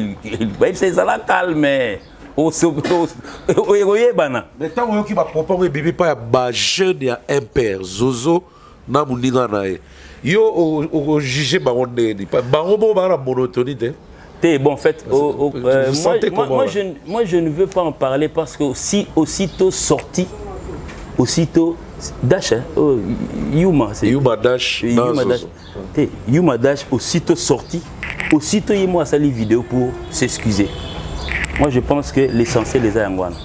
bayebisa ezala calme. Okoyebana. Mais ntango oyoki bapropos yango ebimi mpa ya bajeune ya MPR Zozo na moninga na ye, yo okojuge bango ndenge nini? Bango moko baa na monotonie te. Te, bon, en fait, Parce que vous sentez comment, là? Moi, je ne veux pas en parler parce que si, aussitôt sorti, aussitôt Dash, hein, oh, Yuma, c'est Yuma Dash, Yuma non, Dash. Zozo. Te, Yuma Dash, aussitôt sorti, aussitôt Yuma a sali vidéo pour s'excuser. Moi, je pense que l'essentiel des Ayangwana.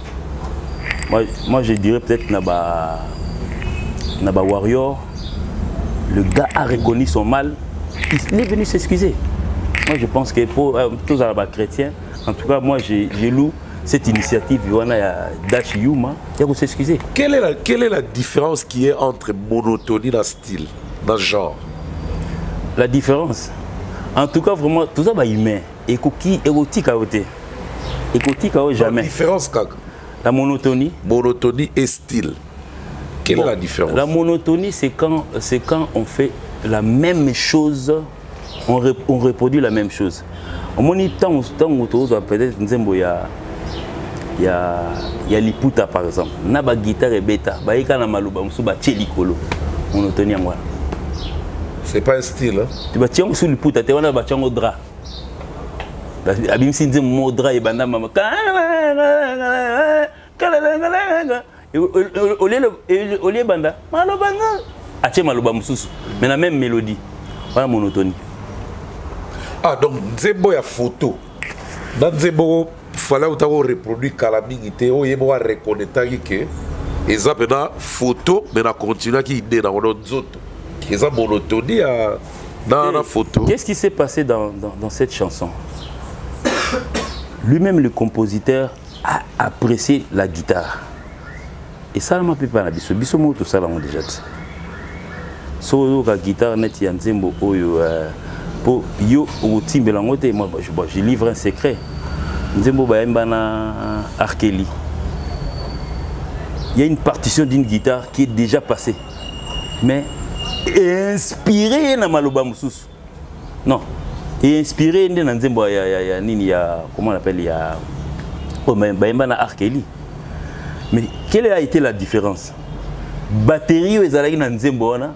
Moi, je dirais peut-être Naba, Naba Warrior, le gars a reconnu son mal, il est venu s'excuser. Moi, je pense que pour tous les chrétiens, en tout cas, moi, je loue cette initiative, il y a Dash Yuma, il faut s'excuser. Quelle est la différence qui est entre monotonie dans style, dans genre? La différence? En tout cas, vraiment, tout ça va humain. Écotique à côté. Écotique à jamais. La différence, kaka. La monotonie. Monotonie et style. Quelle est la différence? La monotonie, c'est quand on fait la même chose, on reproduit la même chose. Au moins, tant on peut-être nzembo ya, ya, ya liputa par exemple. Na ba guitare beta, ba yeka na maloba musu ba tie likolo. Monotonie yango wana. C'est pas un style, hein? Tu ba tie musu liputa te wana ba tie ngo drap. Ba abimisi nzembo mo drap ebanda mama. Olie banda, maloba nga. Atie maloba mususu, mais la même mélodie. Voilà monotonie. Ah donc nzembo ya photo. Na nzembo fallait utako reproduire kala mingi te oyo yebo wa reconnaître que eza pena photo mais na continuer ki idée na ono nzoto. Eza monotonie ya na na photo. Qu'est-ce qui s'est passé dans cette chanson? Lui-même le compositeur a apprécié la guitare. Et ça m'a pas na biso biso moto sala ngo déjà. So ka guitare net ya nzembo oyo po yo otimbela ngo te, moi, je livre un secret. Nzembo bayemba na Arkeli. Il y a une partition d'une guitare qui est déjà passée. Mais inspiré na maloba mususu. Non, et inspiré nde na nzembo ya, ya, ya nini ya, comment on appelle, ya, oh, mais bayemba na Arkeli. Mais quelle a été la différence? Batterie oyo ezalaki na nzembo wana,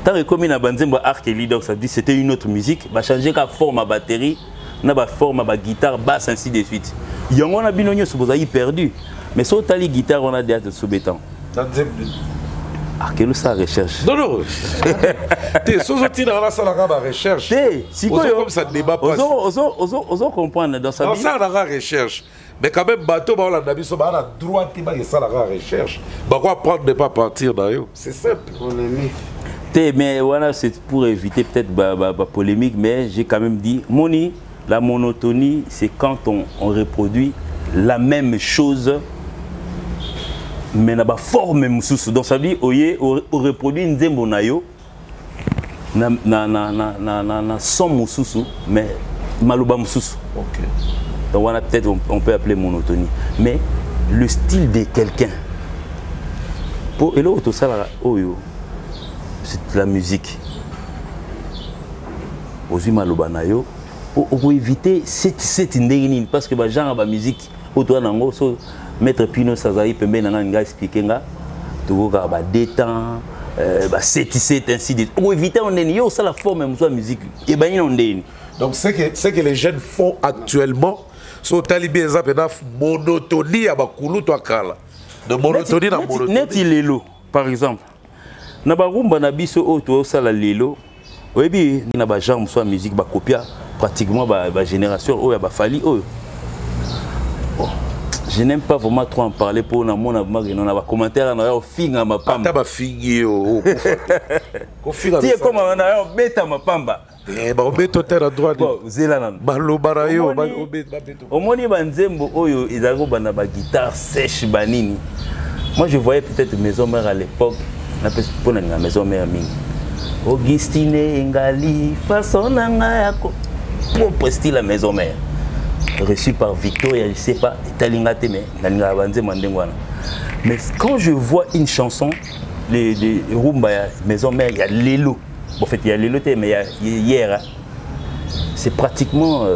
tant que comme na banzembo Arkeli, donc ça dit c'était une autre musique, ba changer ka forme à batterie, na ba forme à ba guitare basse ainsi de suite. Yango na bino nyonso bozali perdu. Mais so tali guitare on a déjà sobetan. Na nzembo. Arkeli sa recherche. Non non. Te sozo tina na sala ka ba recherche. Te, sikoyo. Ozo comme ça débat passe. Ozo, ozo, ozo, ozo comprendre dans sa Non, vie. ça na recherche. Mais quand même, bateau, bah, on a biso, bah, on a droit de ba, ça, la recherche. Bah, quoi prendre ne pas partir d'ailleurs. C'est simple. Polémique. Te, mais voilà, c'est pour éviter peut-être bah, bah, bah, polémique, mais j'ai quand même dit, Moni, la monotonie, c'est quand on reproduit la même chose, mais na ba forme mususu. Donc ça veut dire, oye, on reproduit nzembo na yo, na, na, na, na, na, na, na son mosusu mais maloba mosusu. Okay. Donc wana peut-être on peut appeler monotonie, mais le style de quelqu'un po eloko tosalaka oyo, c'est la musique. Ozwi maloba na yo, okoéviter seti ndenge nini? Parce que bagenre ya bamusique oyo toza nango, so maître Pinos azali pembeni na ngai, ngai explique nga, tokokaka ba deux temps, ba seti seti, ainsi de okoéviter yango ndeni? Yo osala forme mosusu ya musique ebani na ndeni. Donc ce que les jeunes font actuellement, so otali bien, eza mpena monotonie ya bakulutu akala, de monotonie na monotonie. Neti lelo par exemple, na barumba na biso oyo tozosala lelo, oyebi, na bagenre mosusu ya musique bakopia pratiquement bagénération oyo ya baFally oyo. Bon, je n'aime pas vraiment trop en parler mpo namona makeno na bacommentaire na ya ofinga mapamba. Ata bafingi yo, okufa te. Kofinga ti ekoma na ya obeta mapamba. Baobeto te na droit. Bon, zela nano. Baloba na yo. Babeto. Omoni banzembo oyo ezalaki kobanda baguitare sèche banini, moi je voyais peut-être Maison Mère à l'époque, napesi mpo nalinga Maison Mère mingi. Augustine Engali, façon na ngai ya propre style ya Maison Mère reçu par Victoria, je sais pas, etalinga te, mais nalingaka banzembo ya ndenge wana. Mais quand je vois une chanson les rumba ya Maison Mère ya lelo, bon, en fait il y a lelo te, mais il y a hier, hein, c'est pratiquement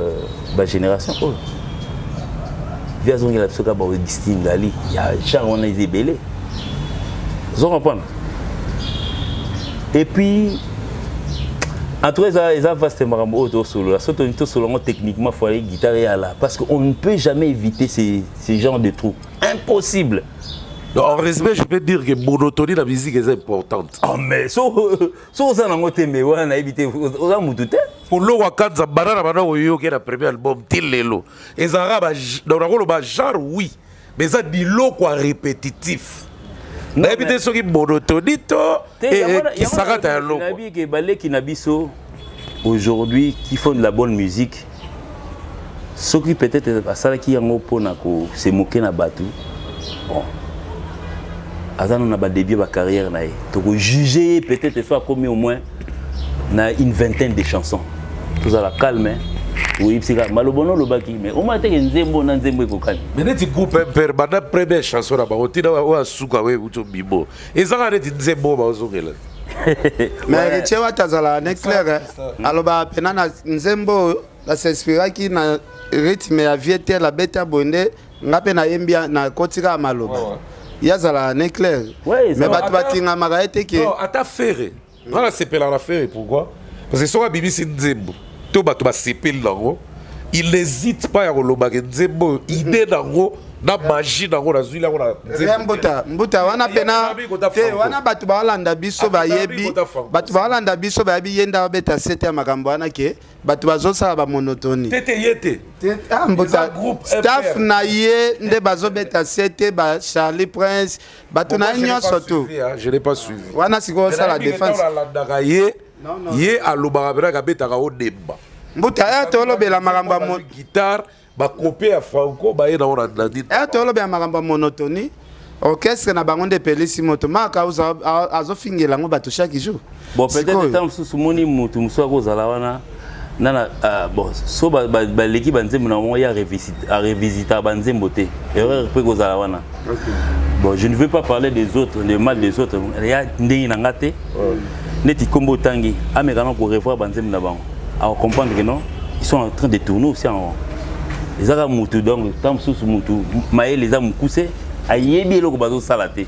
bagénération oyo vi azongela biso kaka baAugustine Ngali ya genre wana, eza ebele, ozo comprendre. Et puis en tout cas, eza vaste makambo oyo tosolola. So tolingi tosolola yango techniquement, faut aller guitare eyala, parce qu'on ne peut jamais éviter ces genres de trous, impossible. Donc, en résumé, je peux dire que monotonie la musique est importante. Oh, mais so oza nango te, mais wana nayebi te, oza mutu te. Poloko akanza bana na bana oyoki na premier album ti lelo, ezalaka donc nakoloba genre oui, mais eza biloko ya répétitif. Nayebi te soki monotonie to kisakata ya loko. Nayebi ke baleki na biso aujourd'hui qui font de la bonne musique, soki peut-être basalaki yango mpona kose moke na bato, bon, aza nano na badébut ya bacarrière na ye, tokojuge ye peut-être so akomi au moins na une vingtaine de chansons. Tozala calme, oyebisi kaka maloba no olobaki, mais omona teke nzembo na nzembo ekokani. Mais neti groupe MPR, banda première chanson na bango ntina oyo asuka oyo euti obimo, ezaka neti nzembo oyo bazongela. Mais Héritier Wata azalaka ne clair, alobaka mpena na nzembo oyo basinspiraki na rythme ya vie te, abeta boye nde nga mpe nayembi, nakoti kaka maloba. Ye azalaka ne clair, mais bato batingamaka ye te ke Ata Ferre, nga nasepelaka na Ferre. Pourquoi? Parce que soki abimisi nzembo to bato basepeli nango, il n'hésite pas ya kolobaka nzembo oyo, idée nango na magie nango, nazwili yango na nzembo. Mbuta, mbuta wana pena te, wana bato baolanda biso bayebi, bato baolanda biso bayebi ye nde abeta sete ya makambo wana ke bato bazosala bamonotonie. Te te, ye te. Ah, mbuta, staff na ye nde bazobeta sete, ba Charlie Prince, bato na ye nyonso tu. Je n'ai pas suivi. Wana sikoyo osala défense. Alandaka ye, ye alobaka mpenaka, abetaka odemba. Mbuta, ya tolobela makambo ya guitare bakope ya Franco baye nango na nani. Ya tolobela makambo ya monotonie, orchestre na bango nde epelisi moto maka azofingela yango bato chaque jour. Bon, peut-être ntango mosusu moni motu mosusu akozala wana nana, bon, so baleki banzembo na bango, ye arevisita banzembo te, erreur mpe kozala wana. Bon, je ne veux pas parler des autres, le mal des autres, ya ndenge na nga te. Neti nkombo otangi, ameka na korevoir banzembo na bango, akocomprendre que non, ils sont en train de tourner aussi en rond. Ezaka mutu, donc ntango mosusu mutu mayele eza mokuse, ayebi eloko bazosala te.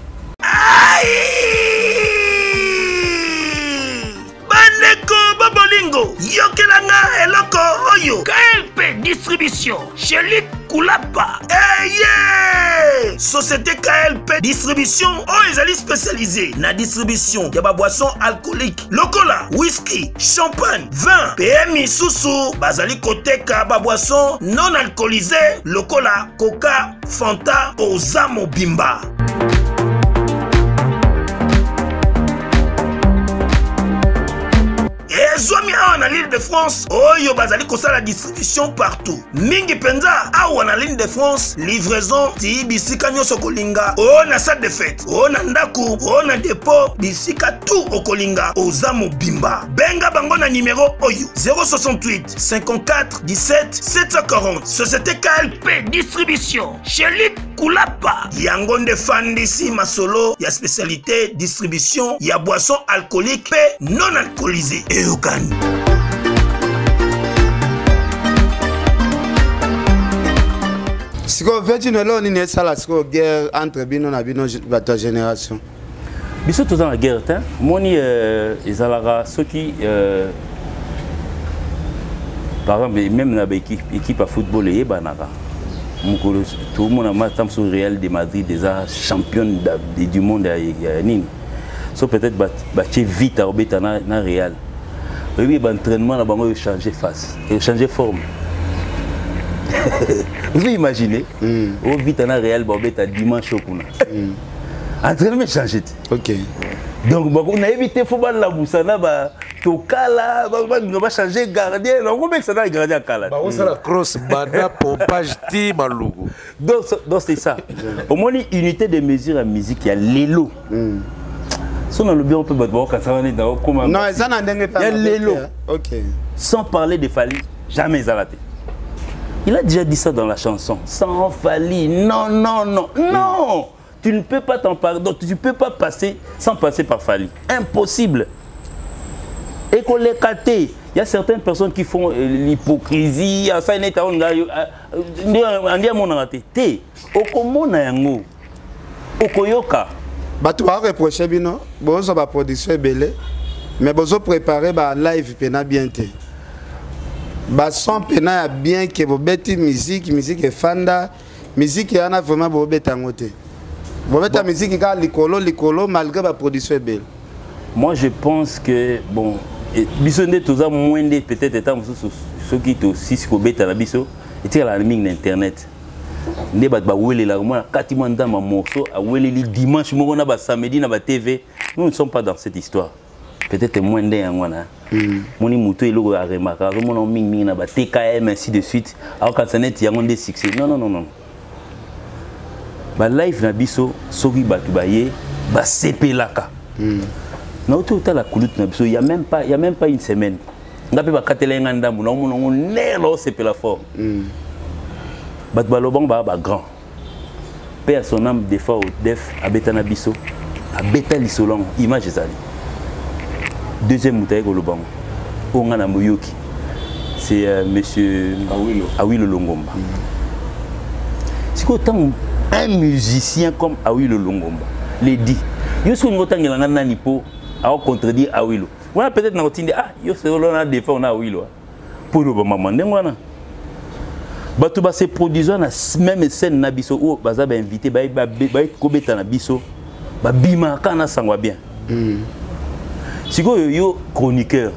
Bandeko babolingo, yokelanga eloko oyo: KLP Distribution Shelik Kulapa eye. Société KLP Distribution oyo ezali spécialisé na distribution ya baboisson alcoolique lokola whisky, champagne, vin mpe misusu. Bazali koteka baboisson non alcoolisé lokola Coca, Fanta. Oza mobimba. Ezwami. awa na l'île de France oyo bazali kosala distribution partout. Mingi mpenza awa na l'île de France, livraison ti bisika nyonso okolinga, o na salle de fête, o na ndako, o na dépôt, bisika tout okolinga, oza mobimba. Benga bango na numero oyo 068 54 17 740. Société KLP Distribution chez Luc Kulapa. Yango nde fandisi masolo ya spécialité distribution ya boisson alcoolique pe non alcoolisée. Eyokani. Sikoyo Virgin, eloko nini esala sikoyo guerre entre bino na bino bato ya génération? Biso toza na guerre te. Moni ezalaka soki par exemple même na baéquipe équipe ya football eyebanaka mokolo tomona mata mosusu Real de Madrid eza championne du monde ya nini, so peut-être batie vite akobeta na Real, oyebi baentraînement na bango echange face, echange forme. Vous imaginez o vite na Real babeta dimanche kuna, entraînement echange te. Donc bako nayebi te, fo balamusa na ba tokala, balinga bachange gardien, nakobekisa na gardien ya kala. Bakosala cross banda pompage ti Maluku. Donc c'est ça, omoni unité de mesure ya musique ya lelo. So nalobi yango mpe bato bakokanisa neti nakokoma. Non, eza na ndenge ya lelo. Sans parler de Fally, jamais ezala te. Il a déjà dit ça dans la chanson sans Fally. Non, non, non, non, tu ne peux pas t'en parler, donc tu peux pas passer sans passer par Fally, impossible. Ekoleka te. Il y a certaines personnes qui font l'hypocrisie, asali neti ao ngai andi amonaka te te. Okomona yango, okoyoka. Bato bareproche bino bozwa baproduction ebele, mais bozoprépare balive mpena bien te, bason mpena ya bien ke bobeti musique, musique efanda, musique wana vraiment bobeta yango te. Bobeta musique kaka likolo likolo malgré baproduction ebele. Moi je pense que bon, biso nde toza moins nde peut-être eta mosusu soki tosisi kobeta na biso etikalaka mingi na internet nde bato bawelelaka mwana kati mwa ndamba morceau aweleli dimanche moko na basamedi na batv. Nous ne sommes pas dans cette histoire, peut-être moins nde yango wana. Moni moto eloko aremaka azomona mingimingi na batkm ainsi de suite, akokanisa neti yango nde succès. Non, non, non, non. Balive na biso, soki bato baye basepelaka, nauti otala kulutu na biso, y a même pas une semaine, nga mpe bakatela ye nga ndambu, naomona yango ner naosepela fort. Bato balobango baa bagrand mpe ya son âme des fois def abeta na biso, abeta lisolo yango, image ezali. Deuxième moto aye koloba yango oyo nga na moyoki, c'est monsieur Awilo. Awilo Longomba. Sikoyo ntango un musicien comme Awilo Longomba le dit, yo soki olingi otangela nga nani mpo aocontredire Awilo wana, peut-être nakotindi ah yo solo na défend na Awilo mpo oloba mama ndenge wana. Bato base produisant na même scène na biso oyo baza bainvité, baye kobeta na biso, babimaka kaka na sango ya bien. Sikoyo yo chroniqueur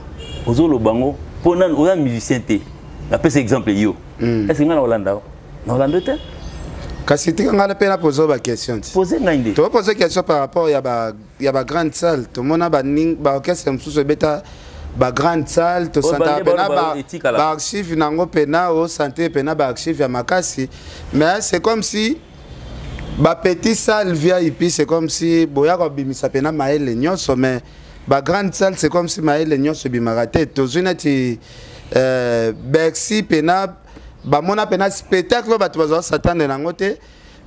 ozoloba ngo mpo nani? Oza musicien te. Napesa exemple yo, est ce que ngai na kolanda na kolanda te? Kasi tika ngai mpe napose baquestion ti. Pose ngai nde. Topose question par rapport ya bagrande salle. Tomona baorchestre mosusu ebeta bagrande salle, tosantaka mpena baarchive nango, mpena osante mpena baarchive ya makasi, mais c'est comme si bapetit salle VIP, c'est comme si boya kobimisa mpena mayele nyonso, mais bagrande salle, c'est comme si mayele nyonso ebimaka te. Tozwi neti Bercy, mpena bamona mpena spectacle oyo bato bazwa s'attendre nango te,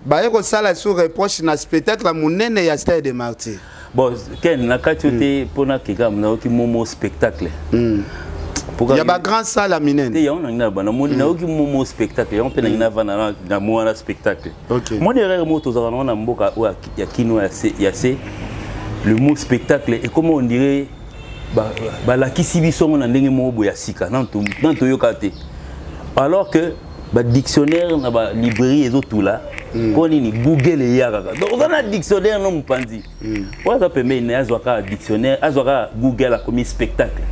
baye kosala sous reproche na spectacle ya monene ya Stade de Martyr. Bon, Ken, na kati yo te mpona keka nayoki momo spectacle. Ya bagrand salle ya minene. Te, yango nangi na bana moni nayoki momo spectacle, yango mpe nangi navanda na mo wana spectacle. Moni erreur moko tozalaka nango na mboka oyo ya kino ya se, le mot spectacle ekoma on dirait balakisi biso yango na ndenge moko boye ya sika nanu toyoka te, alors que badictionnaire na balibrairie ezotula mpo nini Google eya kaka. Donc oza na dictionnaire no mopanzi oyo aza pembeni na ye, azwaka dictionnaire, azwaka Google, akomi spectacle.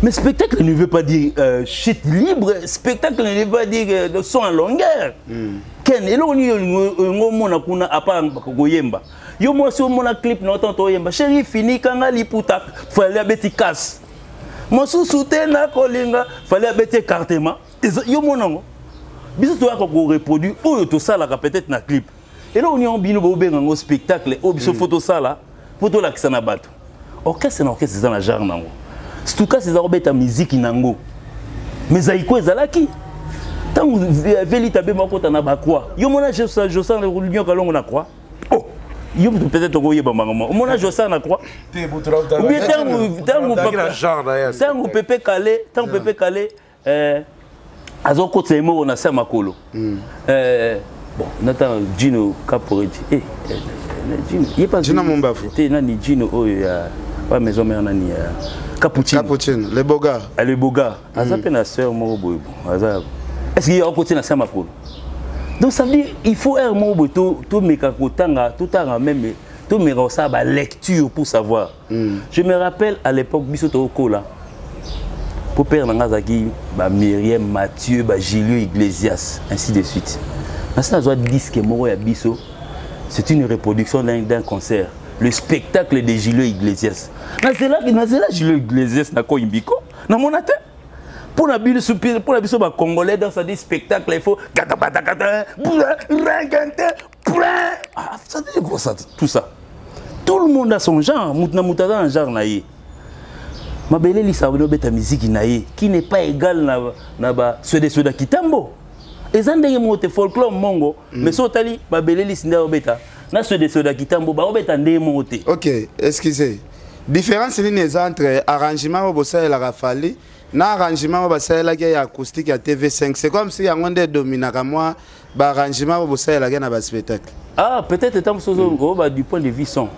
Mais spectacle ne veut pas dire chute libre, spectacle ne veut pas dire son en longueur. Ken, eloko nini olingi omona kuna à part koyemba? Yo mwasi omona clip na otanto oyemba chéri fini kanga liputa, Fally abeti casse. Mosusu te nakolinga. Fallait abeti écartement. Yo monango. Biso toyaka koreproduire oyo tosalaka peut-être na clip. Eloko nini yango bino bobenga yango spectacle oyo biso fo tosala mpo tolakisa na bato. Orchestre na orchestre eza na genre nango. Stukas eza kobeta miziki nango. Mais Zaiko ezalaki. Ntango Velita Bemba akota na bacroix, yo mona Josan Nyoka Longo na croix. Oh, yo peut-être okoyeba makambo. Omona Josan na croix. Ou bien ntango Pepe Kale, ntango Pepe Kale azokotisa ye moko na se ya makolo. Bon, nata Gino Caporetti. Gino, ye pas Gino Mumbafu. Te nani Gino oyo ya wa maison mère nani ya Cappuccino. Cappuccino, le boga. Le boga. Aza pe na sœur moko boye bon. Aza. Est-ce qu'il y a okoti na se ya makolo? Donc ça veut dire il faut un mot boye to to meka kotanga, to tanga même to meka osala ba lecture pour savoir. Je me rappelle à l'époque biso to kola. Pour père nanga azalaki ba Myriam Mathieu, ba Julio Iglesias, ainsi de suite. Nasi nazwa disque moko ya biso, c'est une reproduction d'un concert, le spectacle de Julio Iglesias. Nazela nazela Julio Iglesias na koyimbiko, namona te. Pour la biso, pour la biso ba congolais dans ça dit spectacle il faut kata bata kata plein. Ah, ça dit quoi ça tout ça. Tout le monde a son genre, mutu na mutu aza na genre na ye. Mabele lisa beta musique na ye qui n'est pas égal na ba swede swede kitambo. Eza ndenge moko te folklore mongo, mais so otali mabele lisi nde obeta na swede swede kitambo ba obeta ndenge moko te. OK, excusez. Différence nini eza entre arrangement oyo bosalelaka Fally na arrangement oyo basalelaki ya acoustique ya TV5? C'est comme si yango nde dominaka moi ba arrangement oyo bosalelaki na ba spectacle. Ah, peut-être étant mosusu oyo ba du point de vue son.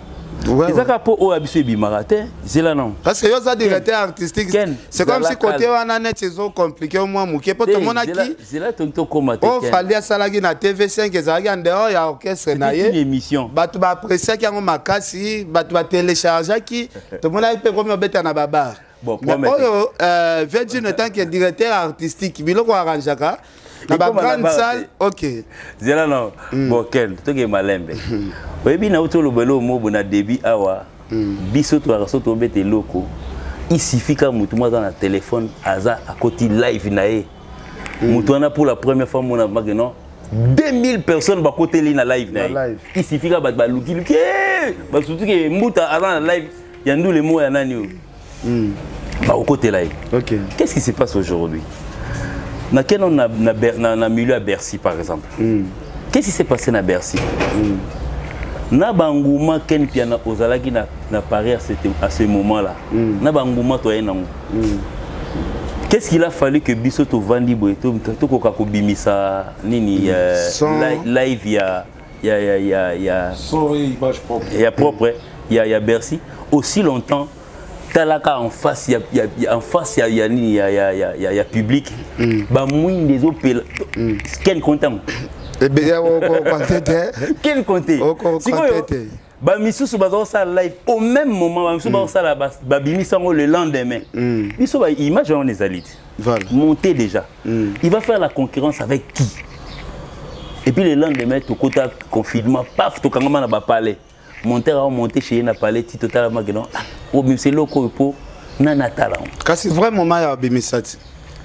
Ouais, Eza kaka mpo oyo ya biso ebimaka te, zela non. Parce que yo oza directeur artistique, Ken, c'est comme zala si côté calme. wana net ezo compliqué mwa moke po Te, tomonaki zela tongi tokóma te, oyo Ken. Fally asalaki na TV5 ezalaki en dehors ya orchestre na C'était une ye. émission. Bato baappréciaki yango makasi, bato batelechargeaki, tomonaki mpe komi obeta na babar. Bon, Mais promets. oyo Virgin en tant que directeur artistique, biloko arrangeaka na Ekoma na bagrande bar salle, te. OK. Zela non. Bon, Ken, toke malembe. Oyebi na uti oloba eloko moko na début awa, biso toyaka so tobeta eloko, il suffit ka motu moko aza na téléphone aza akoti live na ye. Motu wana pour la première fois mona make non 2000 personnes bakoteli na live na Na ye. live. Il suffit ka bato balukiluki basutu ke mbuta aza na live ya ndule moko ya nani oyo bakokotela ye. OK. Qu'est-ce qui se passe aujourd'hui? Na quel na milieu à Bercy par exemple. Qu'est-ce qui s'est passé na Bercy? Na banguma Ken Piana ozalaki na Paris à ce moment-là. Na banguma toye nango. Qu'est-ce qu'il a fallu que biso to vandi boye to to koka kobimisa nini live ya ya ya ya ya Son et image propre. Ya propre ya Bercy aussi longtemps talaka en face ya en face ya nini ya public ba mwinde ezopela. Ken content. Eh bien, oko te. Ken compte. Oko Sikoyo, te. ba misusu bazosala live au même moment, ba misusu bazosala babimisa yango le lendemain. Biso ba image wana ezali te. Voilà. Monter déjà. Il va faire la concurrence avec qui? Et puis le lendemain, tokota confinement, paf, tokangama na ba palais. Monter a monté chez na palais, ti totalement que non. Ah, obimisa eloko oyo po nani atala yango. Kasi vrai moment ya obimisa ti.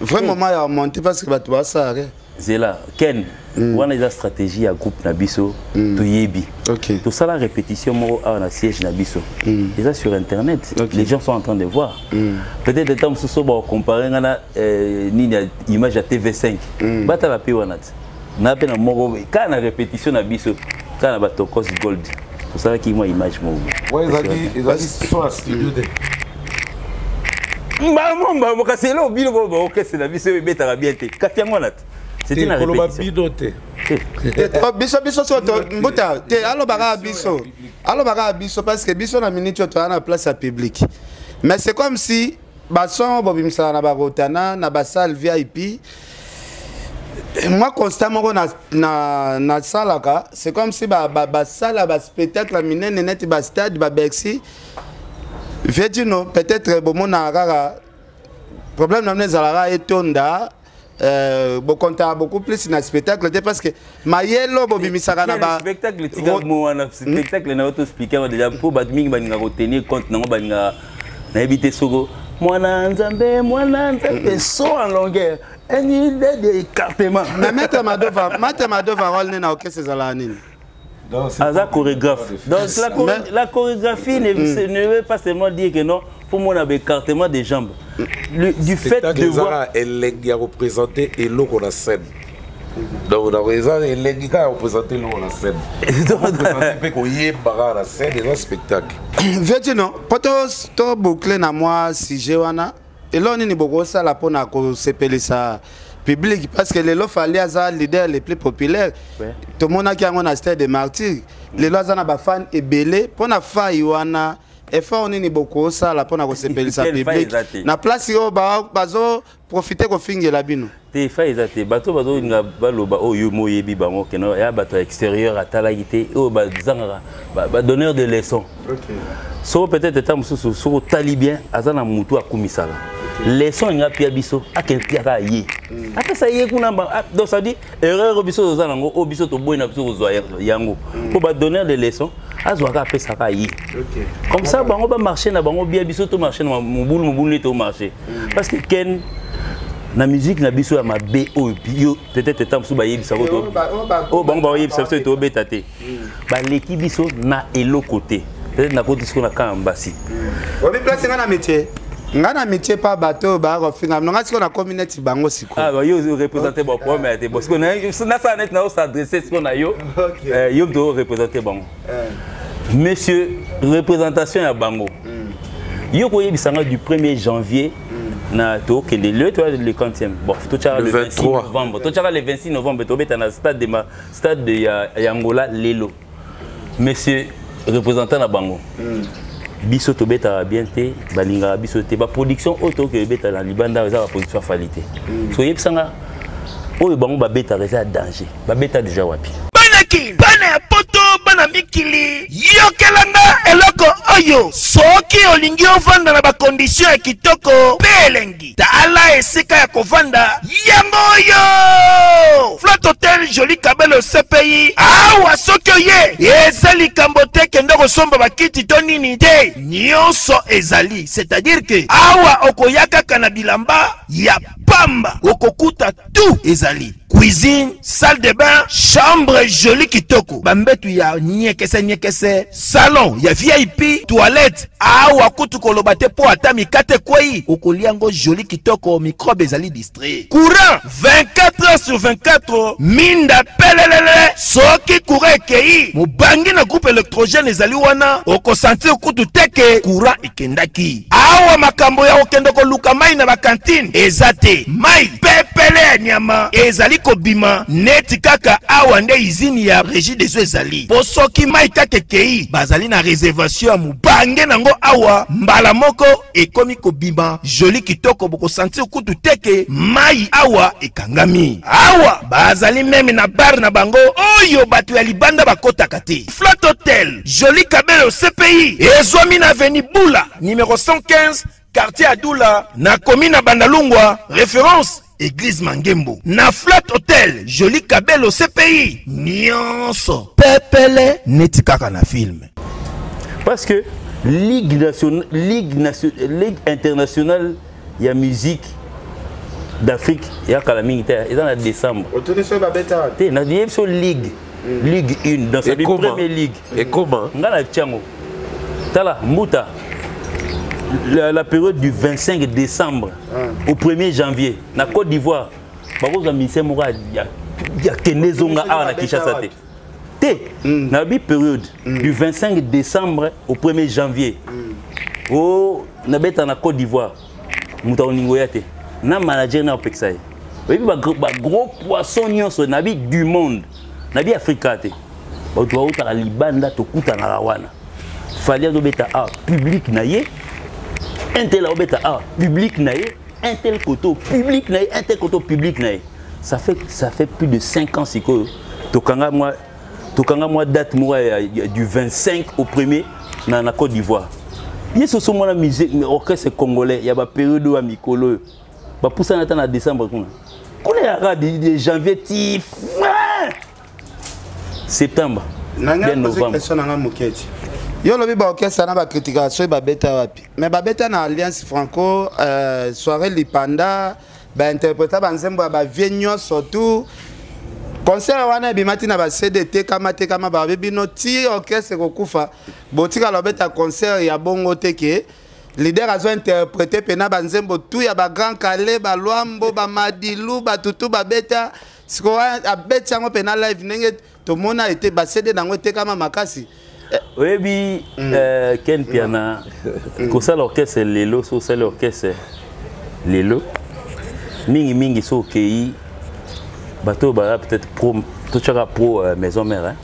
Vrai moment ya monter parce que bato basala rien. Zela Ken, wana eza stratégie ya groupe na biso, toyebi. OK. Tosala répétition moko awa na siège na biso, eza sur internet. Ok. Les gens sont en train de voir. Peut-être eta mosusu bakocompare nga na nini ya image ya TV5, batala mpe wana ti na mpe na moko kaka na répétition na biso kaka na batokos gold tosalaki mwa image moko. Ouais, ezalaki son ya studio te. Mbamo mbamo, kasi eloko bino bo baorchestre na biso oyo ebetaka bien te, kasi yango wana te, c'était na Koloba répétition. bino te. Te, biso so mbuta te alobaka biso, alobaka biso parce que biso na minute oyo toza na place ya public, mais c'est comme si bason oyo bobimisaka na barotana na basalle VIP, moi constat moko nasalaka, c'est comme si basala baspectacle ya minene neti bastade, babercy, Virgino peut-être bomonaka kaka problème na bino ezalaka etonda, bokontaka beaucoup plus na spectacle te parce que mayelo bobimisaka na ba Spectacle tika mo wana spectacle na yo toexplike yango déjà mpo bato mingi balingaka kotenir compte nango, balingaka nayebi te soko Mwana Nzambe, mwana Nzambe, saut en longueur, une idée d'écartement. Mais maître Madova, maître Madova rôle né na orchestre ezalaka nini? Aza chorégraphe. Donc la chorégraphie ne veut pas seulement dire que non, faut mon écartement des jambes. Du fait de voir elengi ya représenter eloko na scène. Donc na eza elengi kaka représenter eloko na scène. Représenter mpe koyemba kaka na scène eza spectacle. Vietino, po to boucler na mwa sujet wana, eloko nini bokosala mpona kosepelisa public, parce que lelo Fally aza leader le plus populaire. Tomonaki yango na stade de Martyr, lelo aza na bafan ebele. Mpona fai wana, effort nini bokosala mpona kosepelisa public na place oyo bazo profiter kofingela bino? Te, fa eza te. Bato bazolinga baloba oyo mo oyebi bango keno ya bato ya extérieur atalaki te, oyo bazangaka badonneur de leçon. Soko peut-être eta mosusu, soko otali bien, aza na motu akumisaka leçon, elinga pia biso, akende piaka ye, apesa ye kuna. Donc ça dit erreur oyo biso toza nango, oyo biso toboyi na biso kozwa yango, mpo badonneur de leçon azwaka, apesaka ye. Comme ça bango bamarché na bango bien, biso tomarché na mobulu mobulu nde tomarché, parce que ken na musique na biso ya mabe oyo yo peut-être eta mosusu bayebisaka oyo bango bayebisa biso tobeta te, baleki biso na eloko te. Peut-être nakoti sikoyo na kaka mbasi. Obi place nga na métier, nga na métier pa bato oyo baya kofinga nga sikoyo nakomi neti bango sikoyo. Yo représente bon problème te. Bon, sikoyo nasala neti na os'adresse sikoyo na yo, yo moto oreprésente bango. Monsieur représentation ya bango, yo koyebisanga du 1er janvier na tokende le to le 40e, bon, totiaka le 26 novembre, totiaka le 26 novembre, tobeta na stade de ma stade de ya Angola. Lelo monsieur représentant na bango, biso tobetaka bien te, balingaka biso te. Baproduction oyo tokoki ebeta na libanda eza baproduction ya Fally te. So oyebisanga oyo bango babetaka eza ya danger, babeta déjà wapi? Bana bana ya Poto, bana mikili, yokelanga eloko oyo. Soki olingi ovanda na bacondition ya kitoko mpe elengi, tala esika ya kovanda yango oyo: Flat Hotel Joli Kabelo CPI. Awa soki oye, eza likambo te kende kosomba bakiti to nini te, nyonso ezali. C'est-à-dire que awa okoya kaka na bilamba ya pamba, okokuta tout ezali: cuisine, salle de bain, chambre joli kitoko, bambetu ya nyekese nyekese, salon ya VIP, toilette. Awa kutu koloba te, mpo ata mikate ekwei, okolia yango joli kitoko, microbe ezali distrait. Courant 24 heures sur 24, minda pelelele. Soki courant ekei, mobangi na groupe électrogène ezali wana, okosentir kutu te ke courant ekendaki. Awa makambo ya kokende koluka mai na bacantine eza te. Mai pepele ya nyama ezali kobima neti kaka awa nde usine ya Régie des eaux ezali, mpo soki mai kaka ekei, bazali na réservation ya mobange nango awa, mbala moko ekomi kobima joli kitoko, bokosentir kutu te ke mai awa ekangami. Awa bazali même na bar na bango oyo bato ya libanda bakotaka te. Flat Hotel Joli Kabelo CPI ezwami na avenue Bula numéro 115, quartier Adula, na commune na Bandalungwa, référence église Mangembo. Na Flat Hotel Joli Kabelo CPI, nyonso pepele neti kaka na film. Parce que ligue internationale ya musique d'Afrique ya kala mingi te, eza na décembre. Otuni soki babeta? Te, nayebi so ligue 1, donc ça dit première ligue. Et comment? Nga na tiango, tala mbuta, la période du 25 décembre au 1er janvier na Côte d'Ivoire, bakozwa ministère moko ya kende ezonga awa na Kinshasa te. Te, nayebi période du 25 décembre au 1er janvier o nabeta na Côte d'Ivoire, moto akoninga oya te na manager na opekisa ye. Oyebi bagros poisson nyonso nabi du monde, nabi Afrika te, bato bautaka libanda, tokutanaka wana. Fally azobeta awa, public na ye, un tel aobeta awa, public na ye, un tel koto, public na ye, un tel koto, public na ye. Ça fait plus de 5 ans sikoyo tokanga mwa date moko du 25 au 1er na Côte d'Ivoire. Ye soso mwana musique orchestre congolais ya bapériode oyo ya mikolo oyo bapusana ata na décembre kuna kuna yaka de janvier ti fin septembre. Bien novembre. Question nanga moketi. Yo lobi baorchestre na bakritikaka soki babeta wapi, mais babeta na Alliance Franco, soirée lipanda, bainterpreta banzembo ya bavie nyonso. Tout concert wana ebima ntina bacd etekama tekama. Babi bino ti orchestre ekokufa, botikala obeta concert ya bongo te ke leader azo interpréter mpena banzembo tu ya bagrand Kale, balwambo, bamadilu, batutu babeta. Sikoyo abeti yango mpena live ndenge tomona ete bacd nango etekama makasi. Oyebi, Ken Piana, kosala orchestre lelo, so osali orchestre lelo, mingimingi so okei, bato oyo baza peut-être pro, totyaka pro maison mère, hein?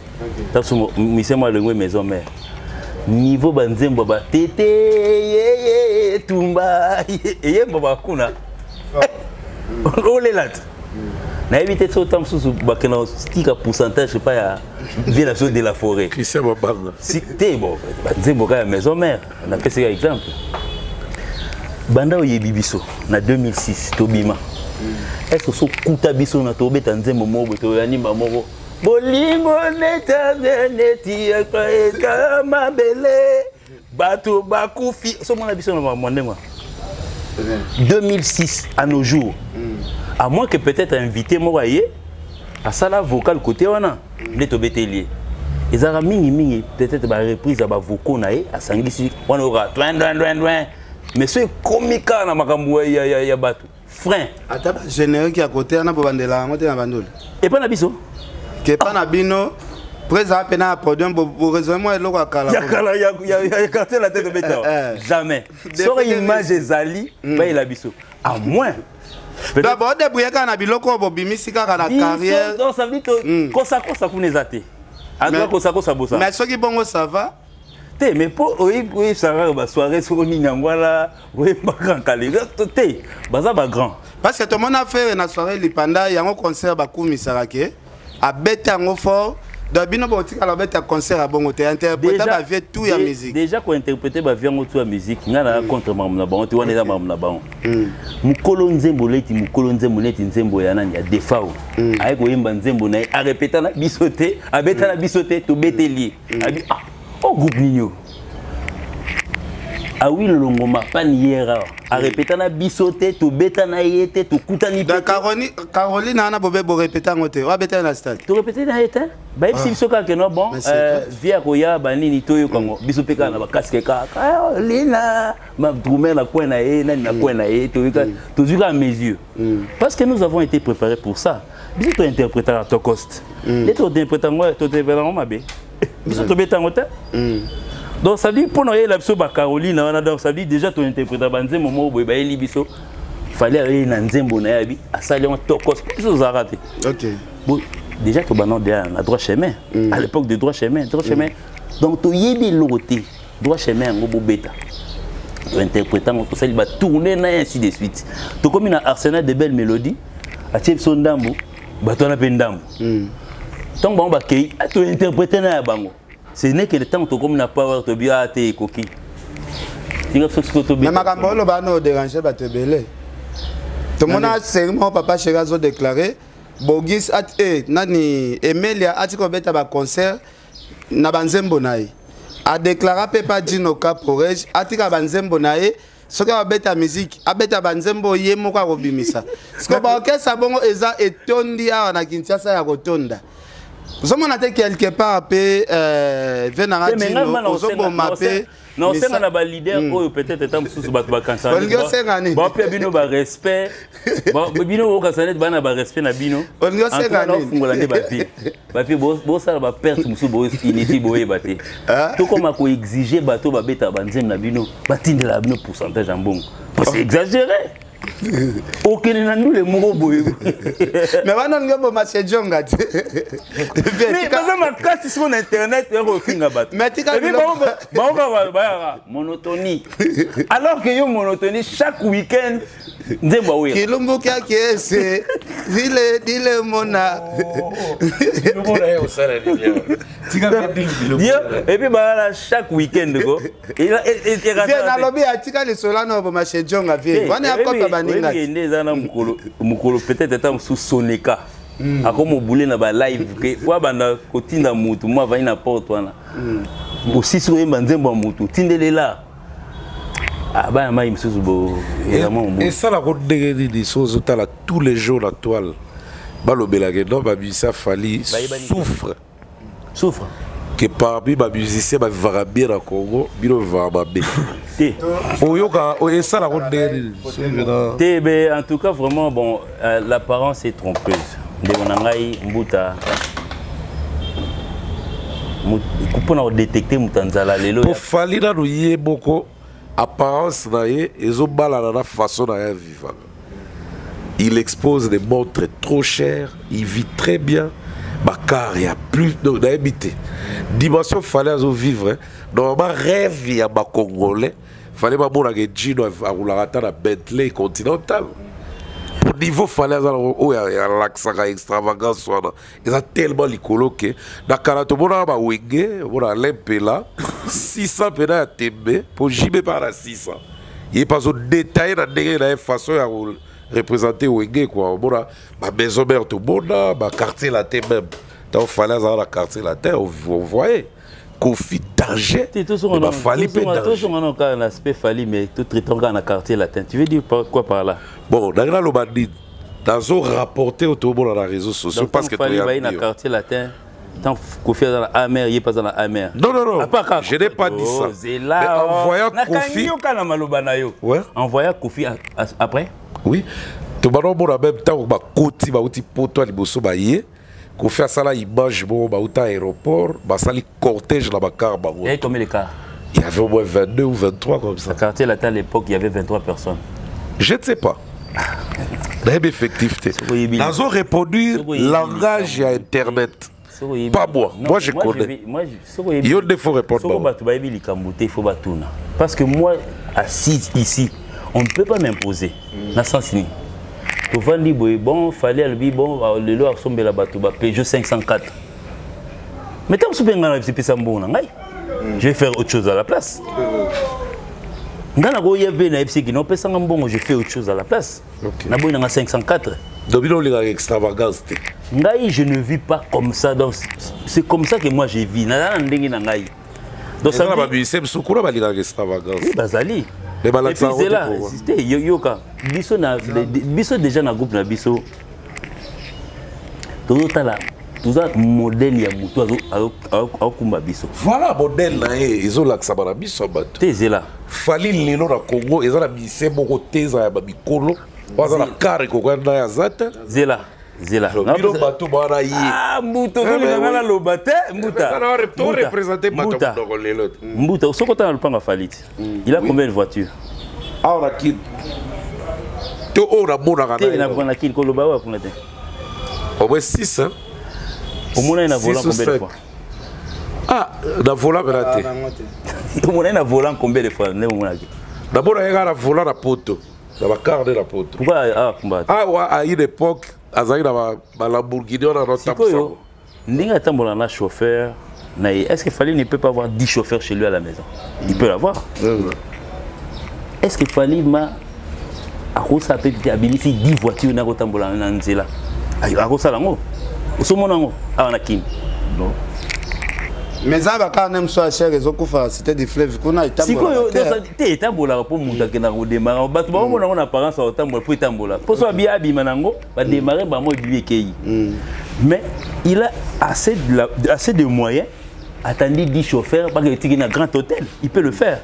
Taso mise mwa lengwe maison mère, niveau banzembo batete yeye tumba eyemba bakuna olela te. Nayebi te so ta mosusu bakenda tika pourcentage epai ya vie na biso de la forêt. Christian Mabanga. Si te, bon, banzembo kaka ya maison mère, napesaka exemple. Banda oyebi biso na 2006 tobima, est ce que sokuta biso na tobeta nzembo moko boye, toyanimba moko bolingo neta neti eka mabele bato bakufi, somona biso na mwa ndenge 2006 à nos jours, à moins que peut-être invité moko aye asala vocal côté wana nde tobeteli ye, ezalaka mingimingi peut-être bareprise ya bavocaux na ye asangisi wana, oyoka twin twin twin twin. Mais so ekomi kaka na makambo ya bato, frein. Ata bagénérique ya kote wana, bobandela yango te na bandoli? Epai na biso. Ke epa na bino président mpe na podium, boraisonne mwa eloko ya kala. Ya kala ya quartier la te tobeta jamais. Soki image ezali, bayela biso à moins. Donc bodébrouille kaka na biloko oyo bobimisi kaka na carrière. Donc ça veut dire kosakosa kuna eza te, en tout cas kosakosa bosa. Mais soki bongo, ça va. Te, mais mpo oyebisaka kaka basoirée soko nini yango wana, oyembaka nkale te, baza bagrand. Parce que tomona Ferre na soirée lipanda yango, concert bakumisaka ke abeti yango fort. Donc bino botikala obeta concert ya bongo te, interpréta bavie tout ya musique? Déjà kointerpréter bavie yango tout ya musique, ngai na contre makambo na bango te. Wana eza makambo na bango. Mokolo nzembo leti, mokolo nzembo neti nzembo ya nani, ya Defao, aye koyemba nzembo na ye, arepeta na biso te, abeta na biso te, tobeteli ye abi ah o groupe nini oyo awi longoma pani hier awa, arepeta na biso te, tobeta na ye te, tokutani. Donc Caroline wana bobe borepeta yango te, oabeta na stade? Torepete na ye te. Bayebisi biso kaka keno bon, vie ya koya banini, toyoka yango biso mpe kaka na bacasque kaka lina madrumer na coin na ye, nani na coin na ye, toyoka, tozwi kaka mesure, parce que nous avons été préparés pour ça. Biso tointerprétaka tocoste nde tointerpréta yango, tointerpréta yango mabe, biso tobeta yango te. Donc ça veut dire mpona oyela biso bacaroline wana, donc ça veut dire déjà tointerpréta banzembo moko boye bayeli biso. Fallait ayeli na nzembo na ye, abi asali yango tokos, biso tozalaka te. Bon, déjà tobanda déjà na droit chemin, à l'époque de droit chemin, droit chemin. Donc toyebi eloko te, droit chemin yango bobeta, tointerpréta yango, tosali batourne na ye, ainsi de suite. Tokomi na Arsenal de belles mélodies, atie biso ndambo, bato wana mpe ndambo. Ntango bango bakei, tointerpréte na ya bango, ce n'est que ntango tokomi na power, tobi a te ekoki, tika biso sikoyo tobeta. Mais makambo oloba wana odérange bato ebele. Tomona série moko, papa chéri azodéclare Bogis at, nani, Emelia ati kobeta baconcert na banzembo na ye. Adeklara mpe pa Dino Caporege atika banzembo na ye, soki abeta musique, abeta banzembo ye moko akobimisa. Siko baorchestre bongo eza etondi awa na Kinshasa ya kotonda, ozomona te quelque part mpe ve nanga Dino ozoboma mpe. Na osenga na baleader oyo peut-être eta mosusu bato bakanisa Olingi osenga nini? Bapia bino barespect, bino bokanisa neti bana barespect na bino. Olingi osenga nini? Ofungola nde bapie bapie, bosala baperte mosusu inutile, boyeba te. Tokoma koexige bato babetaka banzembo na bino batindelaka bino pourcentage ya mbongo, parce que exagéré, okende na ndule moko boye. Mais wana olingi oboma sejonga te. Mais baza makasi siko na internet ya kofinga bato. Mais tika. Bango kaka bayaka monotonie, alors que yo monotonie chaque week-end nzembo awera. Kilumbu kiakiese zile dile mona. Et puis balala chaque week-end ko. Vie nalobi atika lisolo wana, oboma sejonga vie wana ya kopa baninga. Nde eza na mokolo mokolo peut-être ata mosusu soneka akomobule na balive ke fo abanda kotinda motu mo avandi na porte wana. Osisi koyemba nzembo ya motu, tindelela. Ah, bana mai mosusu bo esalako ndenge nini? So ozotala tous les jours na toile, balobelaka non, bamusicien Fally souffre. Souffre. Que parmi bamusicien bavivaka bien na Congo, bino bivaka mabe. Te. Oyoka esalako ndenge nini? Te, mais en tout cas vraiment, bon, l'apparence est trompeuse, ndeko na ngai mbuta. Mpona kodétecter moto ya nzala lelo. Po Fally nanu ye moko, apparence na ye ezobalana na façon na ye avivaka. Il expose des montres trop chères, il vit très bien, bacar ya plus nayebi te dimension Fally azovivre. Normalement, rêve ya bacongolais, Fally bamonaka Djino aroulaka ata na Bentley Continental. Po niveau Fally aza oyo alakisaka extravagance wana eza tellement likolo ke na kala tomonaka bawenge, omona Alain Mpela 600 mpena ya tembe, mpo JB mpe na 600, ye mpe azodétailler na ndenge na ye façon ya représenter Wenge quoi. Omona bamaison mère, tomona baquartier latin, même ntango Fally azala na Quartier latin, on voyait Kofi danger, bafally mpe danger. Tozonga kaka na aspect Fally, mais totraitons kaka na Quartier latin. Tu veux dire quoi par là? Bon, ndenge naloba nini, nazo rapporter oyo tomona na réseaux sociaux, parce que Fally baye na Quartier latin, tant Kofi aza na Hummer, ye mpe aza na Hummer. Non, non, non, je n'ai pas dit ça. Mais en voyant Kofi yoka na maloba na yo. Ouais. En voyant Kofi après. Oui, tobanda omona même ntango bakoti, bauti poto ya liboso, baye, Kofi asala image moko, bauta aéroport, basali cortège na bacar bango. Il y avait combien de cars? Il y avait au moins 22 ou 23 comme ça. Le Quartier latin à l'époque, il y avait 23 personnes? Je ne sais pas, nayebi effectif te. Nazo reproduire langage ya internet, pas moi. Moi, je connais. Yo nde faut répondre. Soko bato bayebi likambo te, il faut batuna, parce que moi, assise ici, on ne peut pas m'imposer na sens nini. Tovandi boye, bon, Fally alobi, bon, lelo asombela bato ba Peugeot 504, mais ntango mosusu mpe ngai na epesa mbongo na ngai, je vais faire autre chose à la place. Ngai nakoya mpe nayebisiki naopesanga mbongo, je fais autre chose à la place. Naboyi nanga 504. Donc bino olingaka extravagance te? Ngai, je ne vis pas comme ça. Donc c'est comme ça que moi je vis, naza na ndenge na ngai. Donc ça, bamusicien mosusu kuna balingaka extravagance. Oui, bazali. Mais balakisaka. Te, yoka, biso na biso déjà na groupe na biso, tozotala, toza modèle ya motu aokumba biso. Voilà, modèle na ye ezolakisama na biso ya bato. Te, ezela. Fally lelo na Congo eza na musicien moko te, eza ya bamikolo oyo aza na car ekokoya na ye aza te. Zela, zela. Bino bato bwana ye. Mbuta, ozolinga naloba te, mbuta. Toreprésente bato monoko lelo te. Mbuta, soki otala lopanga Fally te, il a combien de voitures? Awa na Kini to oyo namonaka? Te, na Kini, koloba oyo kuna te. Au moins 6, hein. Omona ye na volant combien de fois? Ah, na volant mpena te. Omona ye na volant combien de fois nde omonaki? Namona ye kaka na volant na poto, na bacar nde na poto. Pourquoi awa kumba? Awa, à une époque, azalaki na balamborghini wana. Sikoyo ndenge atambola na chauffeur na ye, est-ce que Fally ne peut pas avoir 10 chauffeurs chez lui à la maison? Il peut l'avoir. Est-ce que Fally ma akosala mpe te abimisi 10 voitures na kotambola na nzela? Akosala yango? Osomona yango awa na Kini? Non. Mais eza bacar ne mosusu ya cher ezokufa Cité du Fleuve kuna. Sikoyo te, etambolaka mpo moto akendaka kodémarrer. Bato baomona yango na apparence akotambola mpo etambola, mpo so abi abima nango, badémarrer bango, ebibi, ekei. Mais il a assez de moyens, atandi 10 chauffeurs baka etiki na grand hôtel, il peut le faire.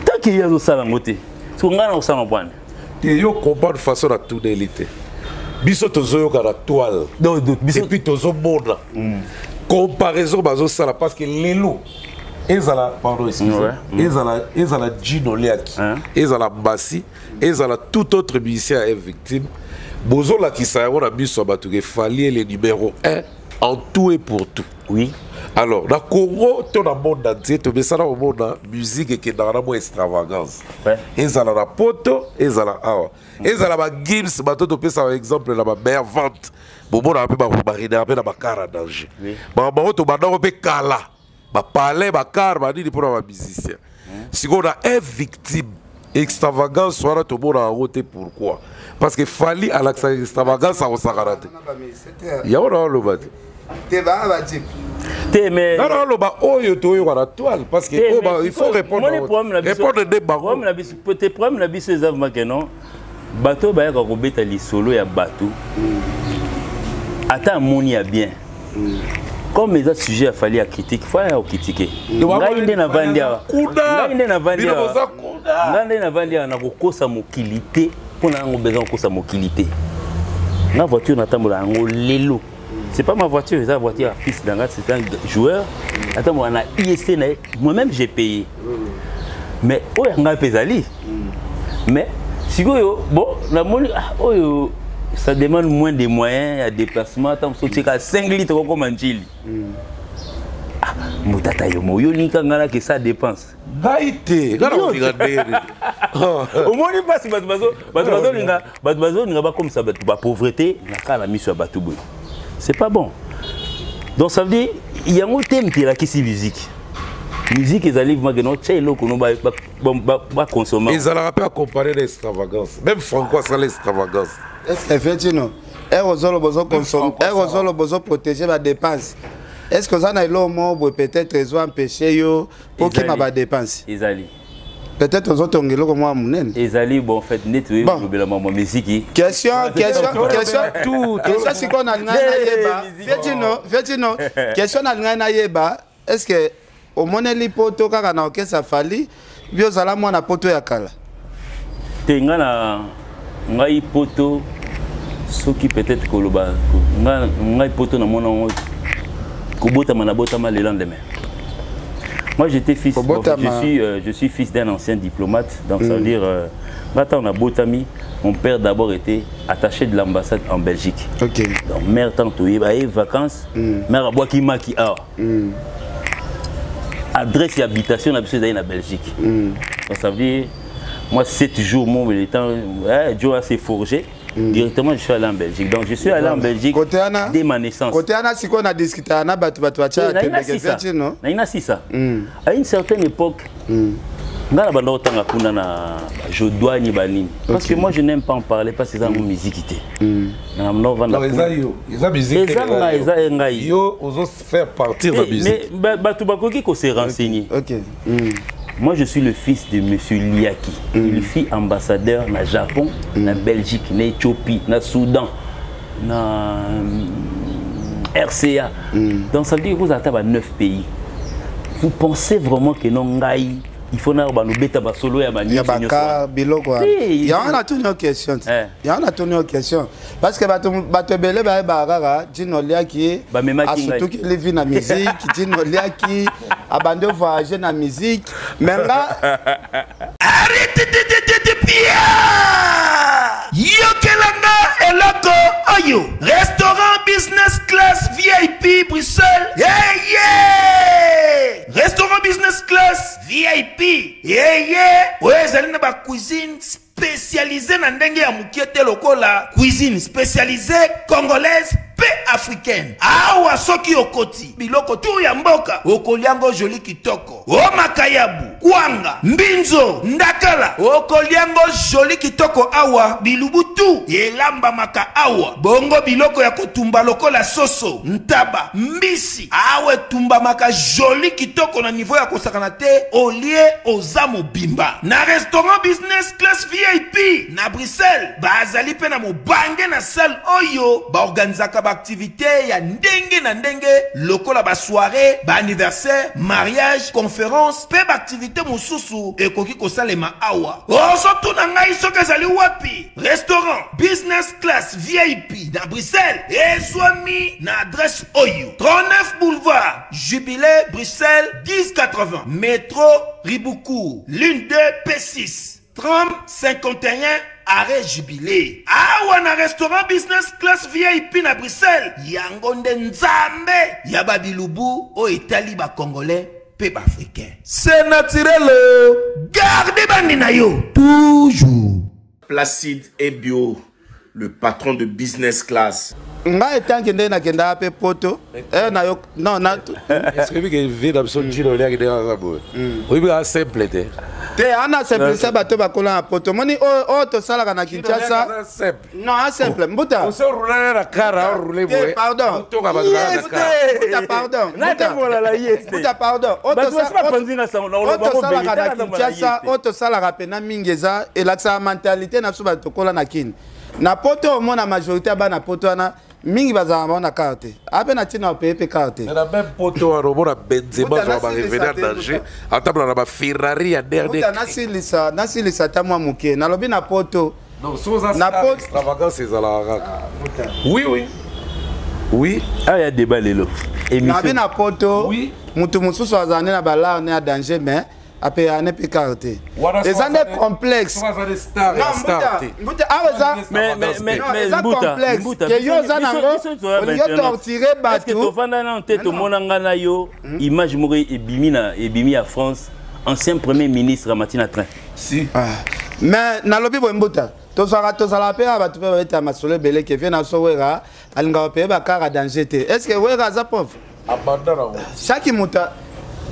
Tant que ye azosala yango te, siko ngai na kosala bwana. Te, yo comprendre façon na tuneli te. Biso tozoyoka na toile et puis tozomona comparaison bazosala, parce que lelo ezala, pardon, excusez, ezala Djino Liaki, ezala Mbasi, ezala tout autre musicien ya victime, bozolakisa yango na miso ya bato ke Fally le numéro 1 en tout et pour tout. Alors na Congo to na monde entier, tomesana komona musique ekendaka na mwa extravagance, ezala na poto, ezala awa, ezala bagims, bato topesaka exemple na bameilleure vente, bomonaka mpe barinaka mpe na bacar ya danger. Makambo yango tobandako mpe kala, bapalais, bacar, banini mpona bamusicien. Sikoyo na un victime, extravagance wana tomona yango te. Pourquoi? Parce que Fally alakisaka extravagance, akosakana te. Yango na oloba te. Te, baa bajeep. Te, mais Non, non, loba oyo toyoka na toile, parce que oyo il faut répondre répondre nde bango. Problème na biso te, problème na biso eza vraiment que non, bato bayaka kobeta lisolo ya bato, ata amoni ya bien, comme eza sujet ya Fally ya critique, faut aya kocritiquer. Ngai nde navandi awa, ngai nde navandi awa, ngai nde navandi awa, nakokosa mokili te. Mpo na yango besoin kokosa mokili te. Nga voiture natambola yango lelo, c'est pas ma voiture, eza voiture ya fils na nga, c'est un joueur, atambola na IST na ye, moi-même j'ai payé. Mais oyo ya ngai mpe ezali, mais sikoyo bon, namoni, ah, oyo ça demande moins de moyens ya déplacement. Ata mosusu otieka 5 litres, okokoma Njili. Ah, motata yo mo yo olingi nga nake ça dépense. Ngai te, ngai nakolinga ndenge. Omoni mpasi, bato bazolinga, bato bazolinga bakomisa bato bapauvreté na kaka na miso ya bato boye, c'est pas bon. Donc ça veut dire yango te moto elakisi musique. Musique ezali vraiment que no tia eloko no baconsommer. Ezalaka mpe accompagné na extravagance. Même Franco asala extravagance. Effectivement, ere ozoloba ozoconsommer, ere ozoloba ozoprotéger badépense, est ce que oza na eloko moko boye peut-être ezo empêche yo mpo okima badépense? Ezali. Peut-être ozotonga eloko moko ya monene. Ezali. Bon, en fait, neti oyebi kolobela mambo miziki. Question, question, question, question. Sikoyo nalingai nayeba, Fietino, Fietino, question nalingai nayeba: est ce que omoneli poto kaka na orchestre Fally bi ozala mwana poto ya kala? Te, ngai na ngai poto, soki peut-être koloba ngai poto namona yango kobotama, nabotama le lendemain. Moi, j'étais fils, bon, je suis fils d'un ancien diplomate. Donc ça veut dire nga ntango nabotami, mon père d'abord était attaché de l'ambassade en Belgique. Donc mère, ntango toyeba ye vacances, mère abwaki maki awa, adresse ya habitation na biso ezali na Belgique. Donc ça veut dire moi, 7 jours, mon le temps, eh, Dieu a s'est forgé, directement je suis allé en Belgique. Donc je suis allé en Belgique Côté wana, dès ma naissance. Côté wana sikoyo na discutaka na bato, bato batia tembeke, Fietino. Naina sisa. À une certaine époque, nga na banda kotanga kuna na Jodwani banini, parce que moi je n'aime pas en parler, parce que eza yango musique te. Na banda kovanda. Eza yo, eza musique. Eza ngai, eza ngai. Yo ozo faire partir de musique. Mais bato bakoki ko se renseigner. Moi, je suis le fils de monsieur Liaki. Il fut ambassadeur na Japon, na Belgique, na Éthiopie, na Soudan, na RCA. Donc ça veut dire que vous avez 9 pays. Vous pensez vraiment que non, ngai, il faut na banobeta basolo ya ya baka biloko wana? Yango natuni yo question, yango natuni yo question, parce que bato, bato ebele bayebaka kaka Dino Liaki asutuki livi na musique, Dino Liaki abandi voyage na musique, mais nga Yokelanga eloko oyo, restaurant business class VIP Bruxelles, yeye, restaurant business class VIP yeye oyo ezali na bacuisine spécialisé na ndenge ya mokie te, lokola cuisine spécialisée congolaise mpe africaine. Awa soki okoti, biloko tu ya mboka okoliango joli kitoko, o makayabu, kwanga, mbinzo, ndakala, okoliango joli kitoko. Awa bilubu tu elambamaka awa, bongo biloko ya kotumba lokola soso, ntaba, mbisi, awa etumbamaka joli kitoko na niveau ya kosakana te. Olie, oza mobimba. Na restaurant business class VIP na Bruxelles, bazali mpe na mobange na salle oyo baorganizaka baaktivité ya ndenge na ndenge, lokola basoirée, baanniversaire, mariage, conférence mpe baaktivité mosusu ekoki kosalema awa. Ozotuna ngai soki ezali wapi? Restaurant business class VIP na Bruxelles ezwami na adresse oyo: 39 boulevard Jubilé, Bruxelles 1080, métro Ribaucourt, ligne 2 P6, tram 51, arrêt Jubilé. Awa na restaurant business class VIP na Bruxelles, yango nde nzambe ya babilubu oyo etali bacongolais mpe baafricain. C'est naturel, garde bandi na yo toujours. Placide Ebio, le patron de business class. Ngai etanke ndenge nakendaka mpe poto eh, na yo non na est-ce que bike vie na biso njino oliaki ndenge aza boye? Oyebi kaka simple te. Te, ana simplise bato bakola na poto. Omoni oyo tosalaka na Kinshasa? Non, a simple, mbuta. Ose orulana na kara, orule boye. Pardon. Otoka bato kaka na kara. Mbuta, pardon. Mbuta, pardon. Oyo tosalaka na Kinshasa, oyo tosalaka mpena mingi, eza elakisaka mentalité na biso bato tokola na Kini. Na poto, omona majorité ya bana poto wana mingi bazalaka bango na kare te, ape na ntina opeye mpe kare te. Na même poto wana, omona Benzema azwaka barevenu ya danger, atambola na baFerrari ya dernier. Nasilisa, nasilisa ata mwa moke. Nalobi na poto. Na poto, extravagance ezalaka kaka. Oui. Awa ya débat lelo. Nabi na poto, motu mosusu azala nde na balare ne ya danger, mais apeyaka ne mpe kare te. Eza nde complexe, mbuta. Awa eza complexe ke yo oza nango, olingi otortire bato. Tofanda nano te, tomona nga na yo image moko ebimi na ebimi ya France, ancien premier ministre amati na train. Si. Mais nalobi boye, mbuta, tozalaka, tozalaka mpe awa, bato mpe babeta masolo ebele ke vie na so Wera alingaka peye bakara danger te. Est ce que Wera aza pauvre? Abanda nango. Chaque moto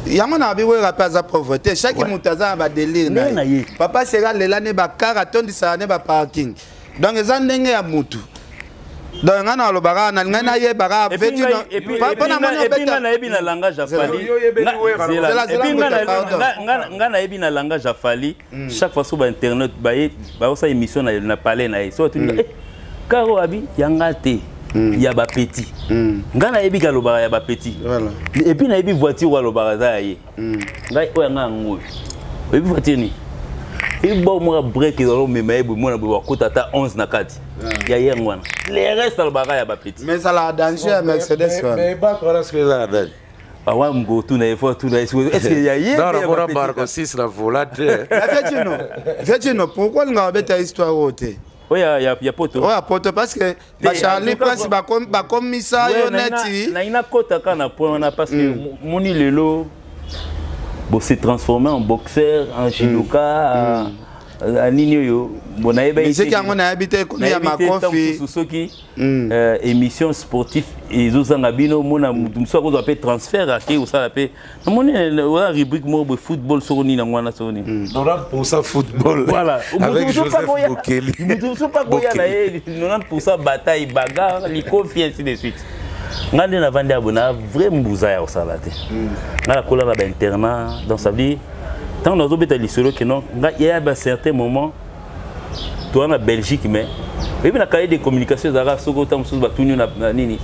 yango na babi, Wera mpe aza pauvre te. Chaque moto aza na badélire na ye. Papa Chéri alela ne bakara, atondisaka ne baparking. Donc eza ndenge ya mutu. Donc ngai nalobaka, nalingai nayebaka. Nga nayebi na langage ya Fally, nga nayebi na langage ya Fally. Chaque fois so bainternet baye baosala émission na palais na ye, so batuninga karo abi yanga te, ya bapetits. Ngai nayebi kalobaka ya bapetits, et puis nayebi voiture oyo alobaka eza ya ye. Ngai oyo yanga yango oyo, oyebi voiture nini? Ebo moko break ezala omema ye boye, mona boye, bakota ata 11 na kati ya ye yango wana. Le reste alobaka ya bapetits. Mais ezalaka danger ya Mercedes wana. Mais bato wana soki eza na nani? Awa mgotu na ye fo tuna, est ce que ya ye? Non, namona Marco 6 na volant te. Vietino, pourquoi olingaka babeta histoire oyo te? Oyo ya poto? Oyo ya poto, parce que baCharlie Prince bakomisa yo neti Nayi nakota kaka na point wana, parce que moni lelo bo se transformer en boxeur, en judoka, nini oyo bon nayeba. Misiki yango nayebi te, ekomi ya makofi. Soki émission sportif ezozanga bino, mona motu mosusu akozwa mpe transfert, ake kosala mpe. Namoni oza rubrique moko boye, football soko nini yango wana, soko nini. 90% football. Voilà. Avec Joseph Bokeli. Motu mosusu mpa koya na ye 90% bataille, bagarre, likofi, ainsi de suite. Ngai nde navandi abo na vrai mbuza ya kosala te. Ngai nakola na bainternat, donc ça veut dire ntango nazobeta lisolo keno ngai ya ba certain moment toza na Belgique, mais oyebi na cahier de communication ezalaka, soki ota mosusu batuni yo na nini,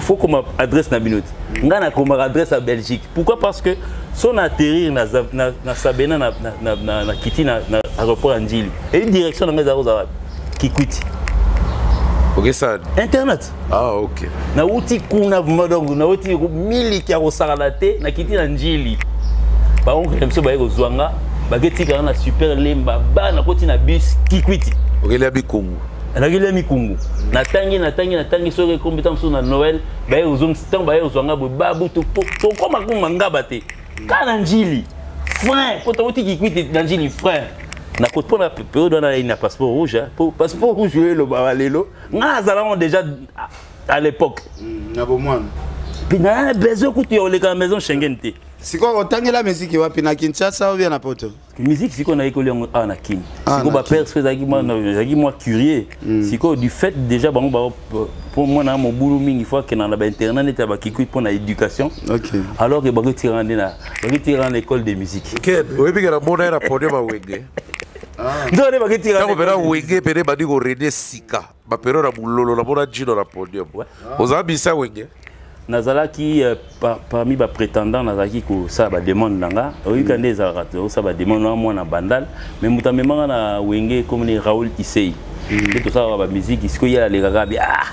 faut koma adresse na bino te. Ngai nakomaka adresse ya Belgique. Pourquoi? Parce que so na atterrir na Sabena, na kiti na aéroport ya Njili, eyi direction na ngai ezala kozala Kikwiti. Okesani. Internet. Ah, ok. Nauti kuna vraiment, donc nauti miliki ya kosakana te. Nakiti na Njili, baoncle na biso baye kozwa nga, baketikanga na Super Lemba. Bana koti na bus Kikwiti. Okelia mikungu. Nakelia mikungu, natangi, natangi, natangi. Soki ekombi ntango mosusu na Noël, baye kozongisa. Ntango baye kozwa nga boye, babu tokoma kuma ngaba te, kaka na Njili frein, po tauti Kikwiti na Njili frein. Nakoti mpo na période wana na passeport rouge. Po passeport rouge oyo elobaka lelo, nga nazalango déjà à l'époque. Na bomwana. Mpe na besoin kutu ya koleka na maison Schengen te. Sikoyo otangela misiki wapi, na Kinshasa ou bien na poto? Musique sikoyo nayekoli yango awa na Kini. Sikoyo bapère soki ezalaki mwa curieux. Sikoyo du fait déjà bango, mpo mwana ya mobulu mingi, fo akenda na bainternat neti ya baKikwit mpo na éducation, alors que bakotikaka nde na bakotikaka na école de musique. Oyebi ke namona ye na podium ya Wenge. Nzo nde bakotikaka. Ntango mpena Wenge pene bandi korene sika, baperiode ya mololo, namona Jino na podium. Ozala bisa Wenge? Nazalaki parmi baprétendant, nazalaki kosala bademande na nga. Oyika nde ezalaka te, osala bademande na mwana Bandal, mais moto amemanga na Wenge komoni Raoul Isei nde tosalaka bamusique. Sikoyo ye alekaka bi ah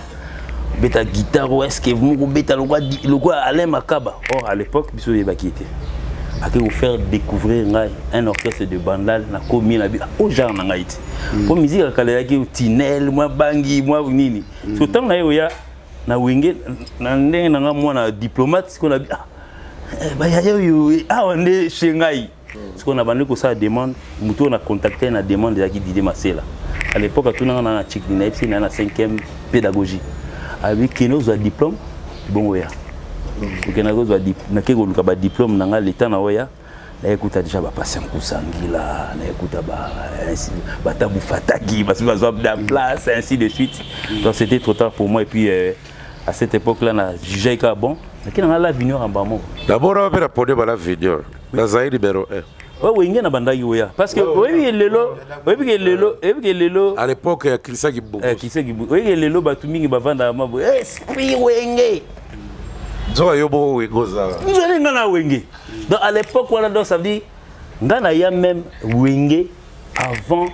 beta guitare o est-ce moko beta lokwa Alain Makaba. Or à l'époque biso oyebaki te. Ake kofaire découvrir ngai un orchestre de Bandal, nakomi na bi o genre na ngai te, po musique ya kala ezalaki tinel, mwa bangi, mwa nini. So ntango na ye oya na Wenge, na ndenge na nga mwana diplomate, sikoyo na bi ah, bayaya oyo awa nde chez ngai. Sikoyo na bandi kosala demande. Motu oyo na contacte na demande ezalaki Didie Masela à l'époque. Atunanga na chik, nayebisi na na 5e pédagogie. Abi kende ozwa diplôme, bongo ya okendaki kozwa, nake koluka badiplôme na ngai. Leta na oya, nayekuta déjà bapatient Kusangila, nayekuta batabu Fataki, basi bazwa da place, ainsi de suite. Donc c'était trop tard pour moi. Et puis à cette époque là na jugeaki kaka bon, nake nanga la vignor amba moko. D'abord mpe na podium ala vignor, nazali numéro 1. Ouais, wenge na bandaki oya, parce que oyebi ke lelo, oyebi ke lelo, oyebi ke lelo À l'époque ya Kilisaki Bongo. Kilisaki Bongo. Oyebi ke lelo bato mingi bavandaka mabo esprit wenge. Nzoka yo moko wenge ozala. Nzoli nga na wenge. Donc à l'époque wana, donc ça veut dire nga na ya même wenge avant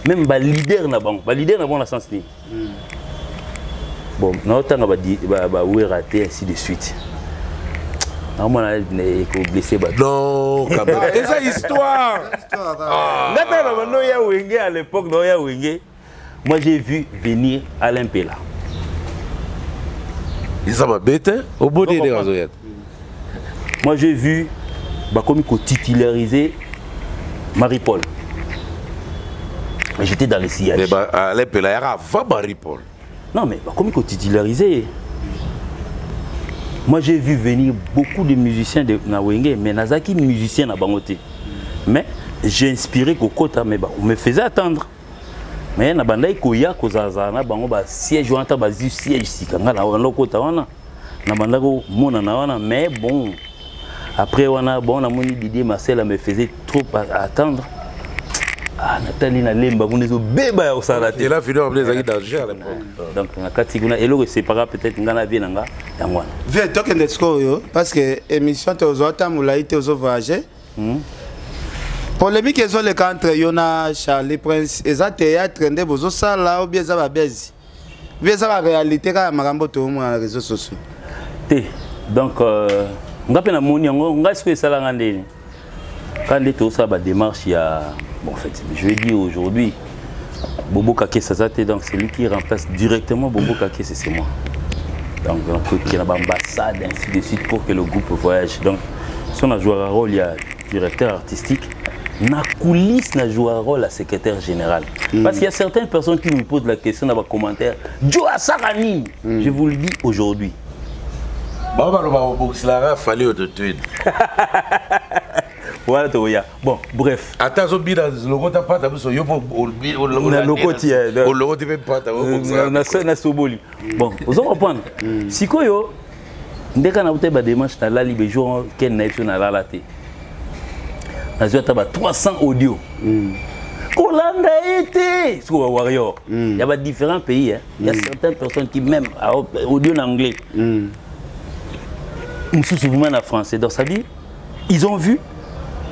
même baleader na bango. Baleader na bango na sens nini? Bon, naotanga bawera te, ainsi de suite, naomona ekoblesse bato. Non, quand même, eza histoire. Nga tala na bando ya wenge à l'époque, na ya wenge, moi j'ai vu venir Alain Pela. Eza mabe te, oboni ndenge azoya te. Moi j'ai vu bakomi kotitulariser Marie-Paul. J'étais dans le sillage. Mais Alain Pela yaka avant Marie-Paul. Non, mais bakomi kotitulariser. Moi j'ai vu venir beaucoup de musiciens de na wenge, mais nazaki musicien na bango te, mais j'ai inspiré kokota, mais on me faisait attendre. Mais na bandaki koya kozalazala na bango, basiège wana, ta bazwi siège sika, nga na banda kokota wana, na bandaki komonana wana. Mais bon, après wana, bon, namoni Didier Marcel me faisait trop attendre. Ah, natali nalemba kuna, ezobeba ya kosala te. Et la vidéo ezalaki danger à l'époque. Donc na kati kuna, eloko esepara peut-être nga na vie na nga, yango wana. Vie, tokende sikoyo, parce que émission tozwa ta molai te, ozovoyage. Polémique ezoleka entre yo na Charlie Prince, eza théâtre nde bozosala, ou bien eza babezi, ou bien eza baréalité kaka ya makambo toomona na réseaux sociaux? Te, donc nga mpe namoni yango. Ngai sikoyo esalanga ndeni kaka nde tozosala badémarche ya, bon, en fait, je vais dire aujourd'hui Bobo Kakes aza te, donc c'est lui qui remplace directement Bobo Kakes, c'est moi. Donc nakokende na baambassade, ainsi de suite, pour que le groupe voyage. Donc so na jouera rôle ya directeur artistique, na coulisse na jouera rôle ya secrétaire général, parce qu'il y a certaines personnes qui me posent la question dans commentaire: Joe asaka nini? Je vous le dis aujourd'hui. Bao baloba obongiselaka Fally autotune. Voilà, toya, bon, bref. Ata azobina lokota pata biso, yo mpo Na lokoti, olokoti mpe pata. Na soboli. Bon, ozo comprendre sikoyo ndeka na buta badémarche, nalali bejour ken na ye biso, nalala te, nazwi ata ba 300 audio kolanda ye te. Sikoyo bawarrior ya ba différents pays, hein. Il y a certaines personnes qui même audio en anglais, mosusu vraiment na français. Donc ça dit, ils ont vu,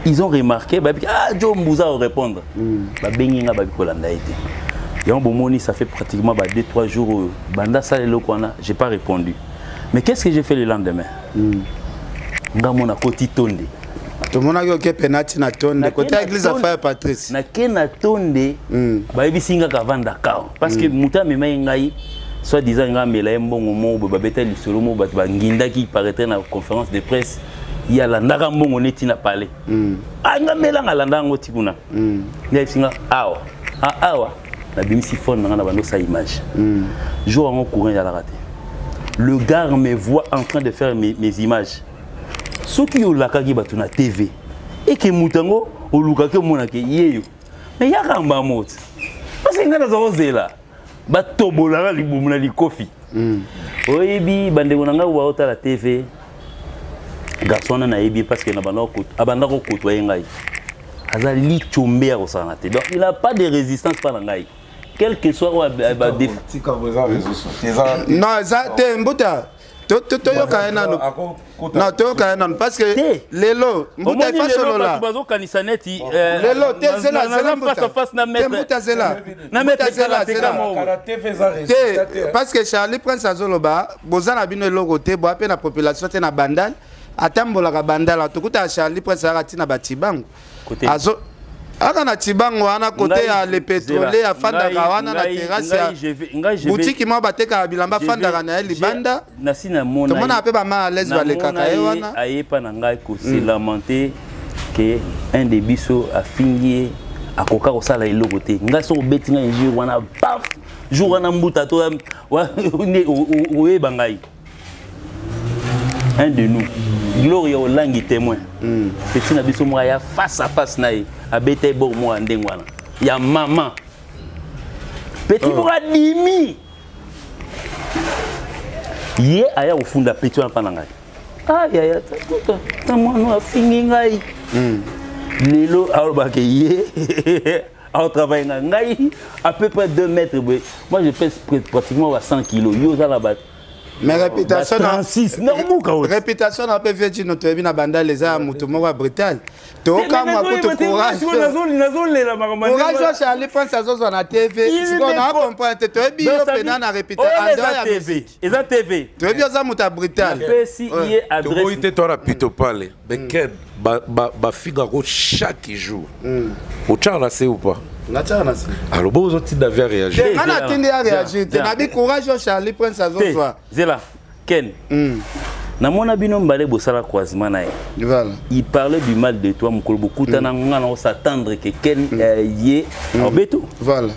ils ont remarqué, babi: ah, Joe Mbuza répondre. Babengi nga, babi kolanda ye te. Yango bomoni, ça fait pratiquement ba 2 3 jours oyo banda sala eloko wana, j'ai pas répondu. Mais qu'est-ce que j'ai fait le lendemain? Nga mona koti tonde. Tomonaki oke pena ntina tonde kote ya église afaya Patrice. Nake na tonde, bayebisi nga kavanda kao, parce que moto amemaki ngai, soit disant nga amela ye mbongo moko boye, babeta lisolo moko, bato bangindaki, paraîtrait na conférence de presse ye alandaka mbongo neti na palais. Ah, nga melanga alanda yango ti kuna. Nde ayebisi nga awa, ah, awa nabimisi phone na nga na bando sa image. Jour yango courant ezalaka te. Le gars me voit en train de faire mes images. Soki olakaki bato na TV eke moto yango olukaki, omonaki ye yo, mais yaka mbamo ti, parce que ngai naza kozela batobolaka libumu na likofi. Oyebi, bandeko na ngai baotala TV, garçon wana nayebi, parce que na abanda kokotwa ye ngai, aza lichombe ya kosala te. Donc il a pas de résistance mpa na ngai, quel que soit oyo. Non, eza te, mbuta, toyoka ye nanu. Non, toyoka ye nanu, parce que lelo mbuta efasolola. Bazokanisa neti lelo te, zela, zela mbuta, te mbuta, zela mbuta, zela, zela te, parce que Charlie Prince azoloba boza na bino eloko te, boya mpe na population te. Na Bandal atambolaka, Bandala tokutaka Charlie Prince ayaka ntina batibango, azo aka na Tibango wana, kote ya le pétrolier, afandaka wana na terrasse ya butiki moko batekaka bilamba, afandaka na ye libanda. Nasi namona. Tomonaka mpe bama à l'aise balekaka ye wana. Ayepa na ngai kose lamenter ke un de biso afingi ye, akoka kosala eloko te. Ngai soki obeti ngai injure wana, paf, Jour wana mbuta to nde oyeba ngai. Un de nous. Gloria Olangi témoin. Petit na biso moko ya face à face na ye. Abeta ye bor moko ya ndenge wana. Ya mama. Petit moko adimi. Ye aya kofunda petit wana mpa na ngai. Ah yaya tata ta mwana afingi ngai. Lelo alobaka ye aotravaille nga ngai à peu près 2 mètres boye. Moi je pèse pratiquement ba 100 kilos. Yo oza na ba Mais réputation na 36 nakobuka oyo. Réputation na pe vieux Djino toyebi na bandal eza ya moto moko ya brutal. Tokamwa kutu courage. Nazolela makambo. Courage oyo Charlie Prince azozwa na TV. Sikoyo na comprendre te toyebi yo pena na réputation en dehors ya TV. Eza TV. Toyebi oza moto ya brutal. Napesi ye adresse. Toboyi te towana pito pale. Mais Ken bafingako chaque jour. Otyaka na se ou pas? Natiaka na se. Alors bo ozotinda vi aréagir. Nga natindi aréagir te. Nabi courage oyo Charlie Prince azozwa. Zela Ken. Namona bino mbale bosala croisement na ye. Voilà. Il parlait du mal de toi mokolo bokutana nga na s'attendre que Ken ye abeto. Voilà.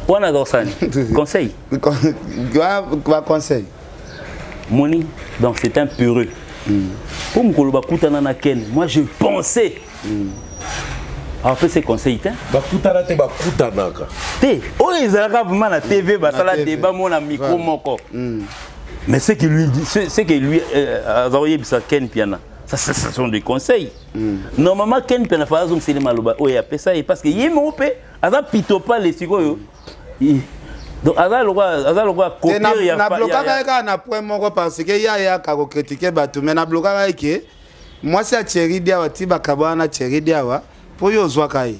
Wana azosani conseil. Ba conseil. Moni, donc c'est un pureux. Pour mokolo bakutana na Ken, moi je pensais. Après ces conseils te. Bakutana te bakutanaka. Te, oyo ezalaka vraiment na TV basala débat mo na micro moko. Mais ce que lui dit, ce que lui azoyebisa Ken Piana, ça, ça, ça sont des conseils. Normalement Ken Piana fa azongiseli maloba oyo apesa ye parce que ye moko mpe aza pito pa le sikoyo. Donc aza lokola copier ya na blokaka ye kaka na point moko parce que ye ayaka kokritike bato mais na blokaka ye ke mwasi ya Thierry Diawa ti bakabwana na Thierry Diawa mpo yo ozwaka ye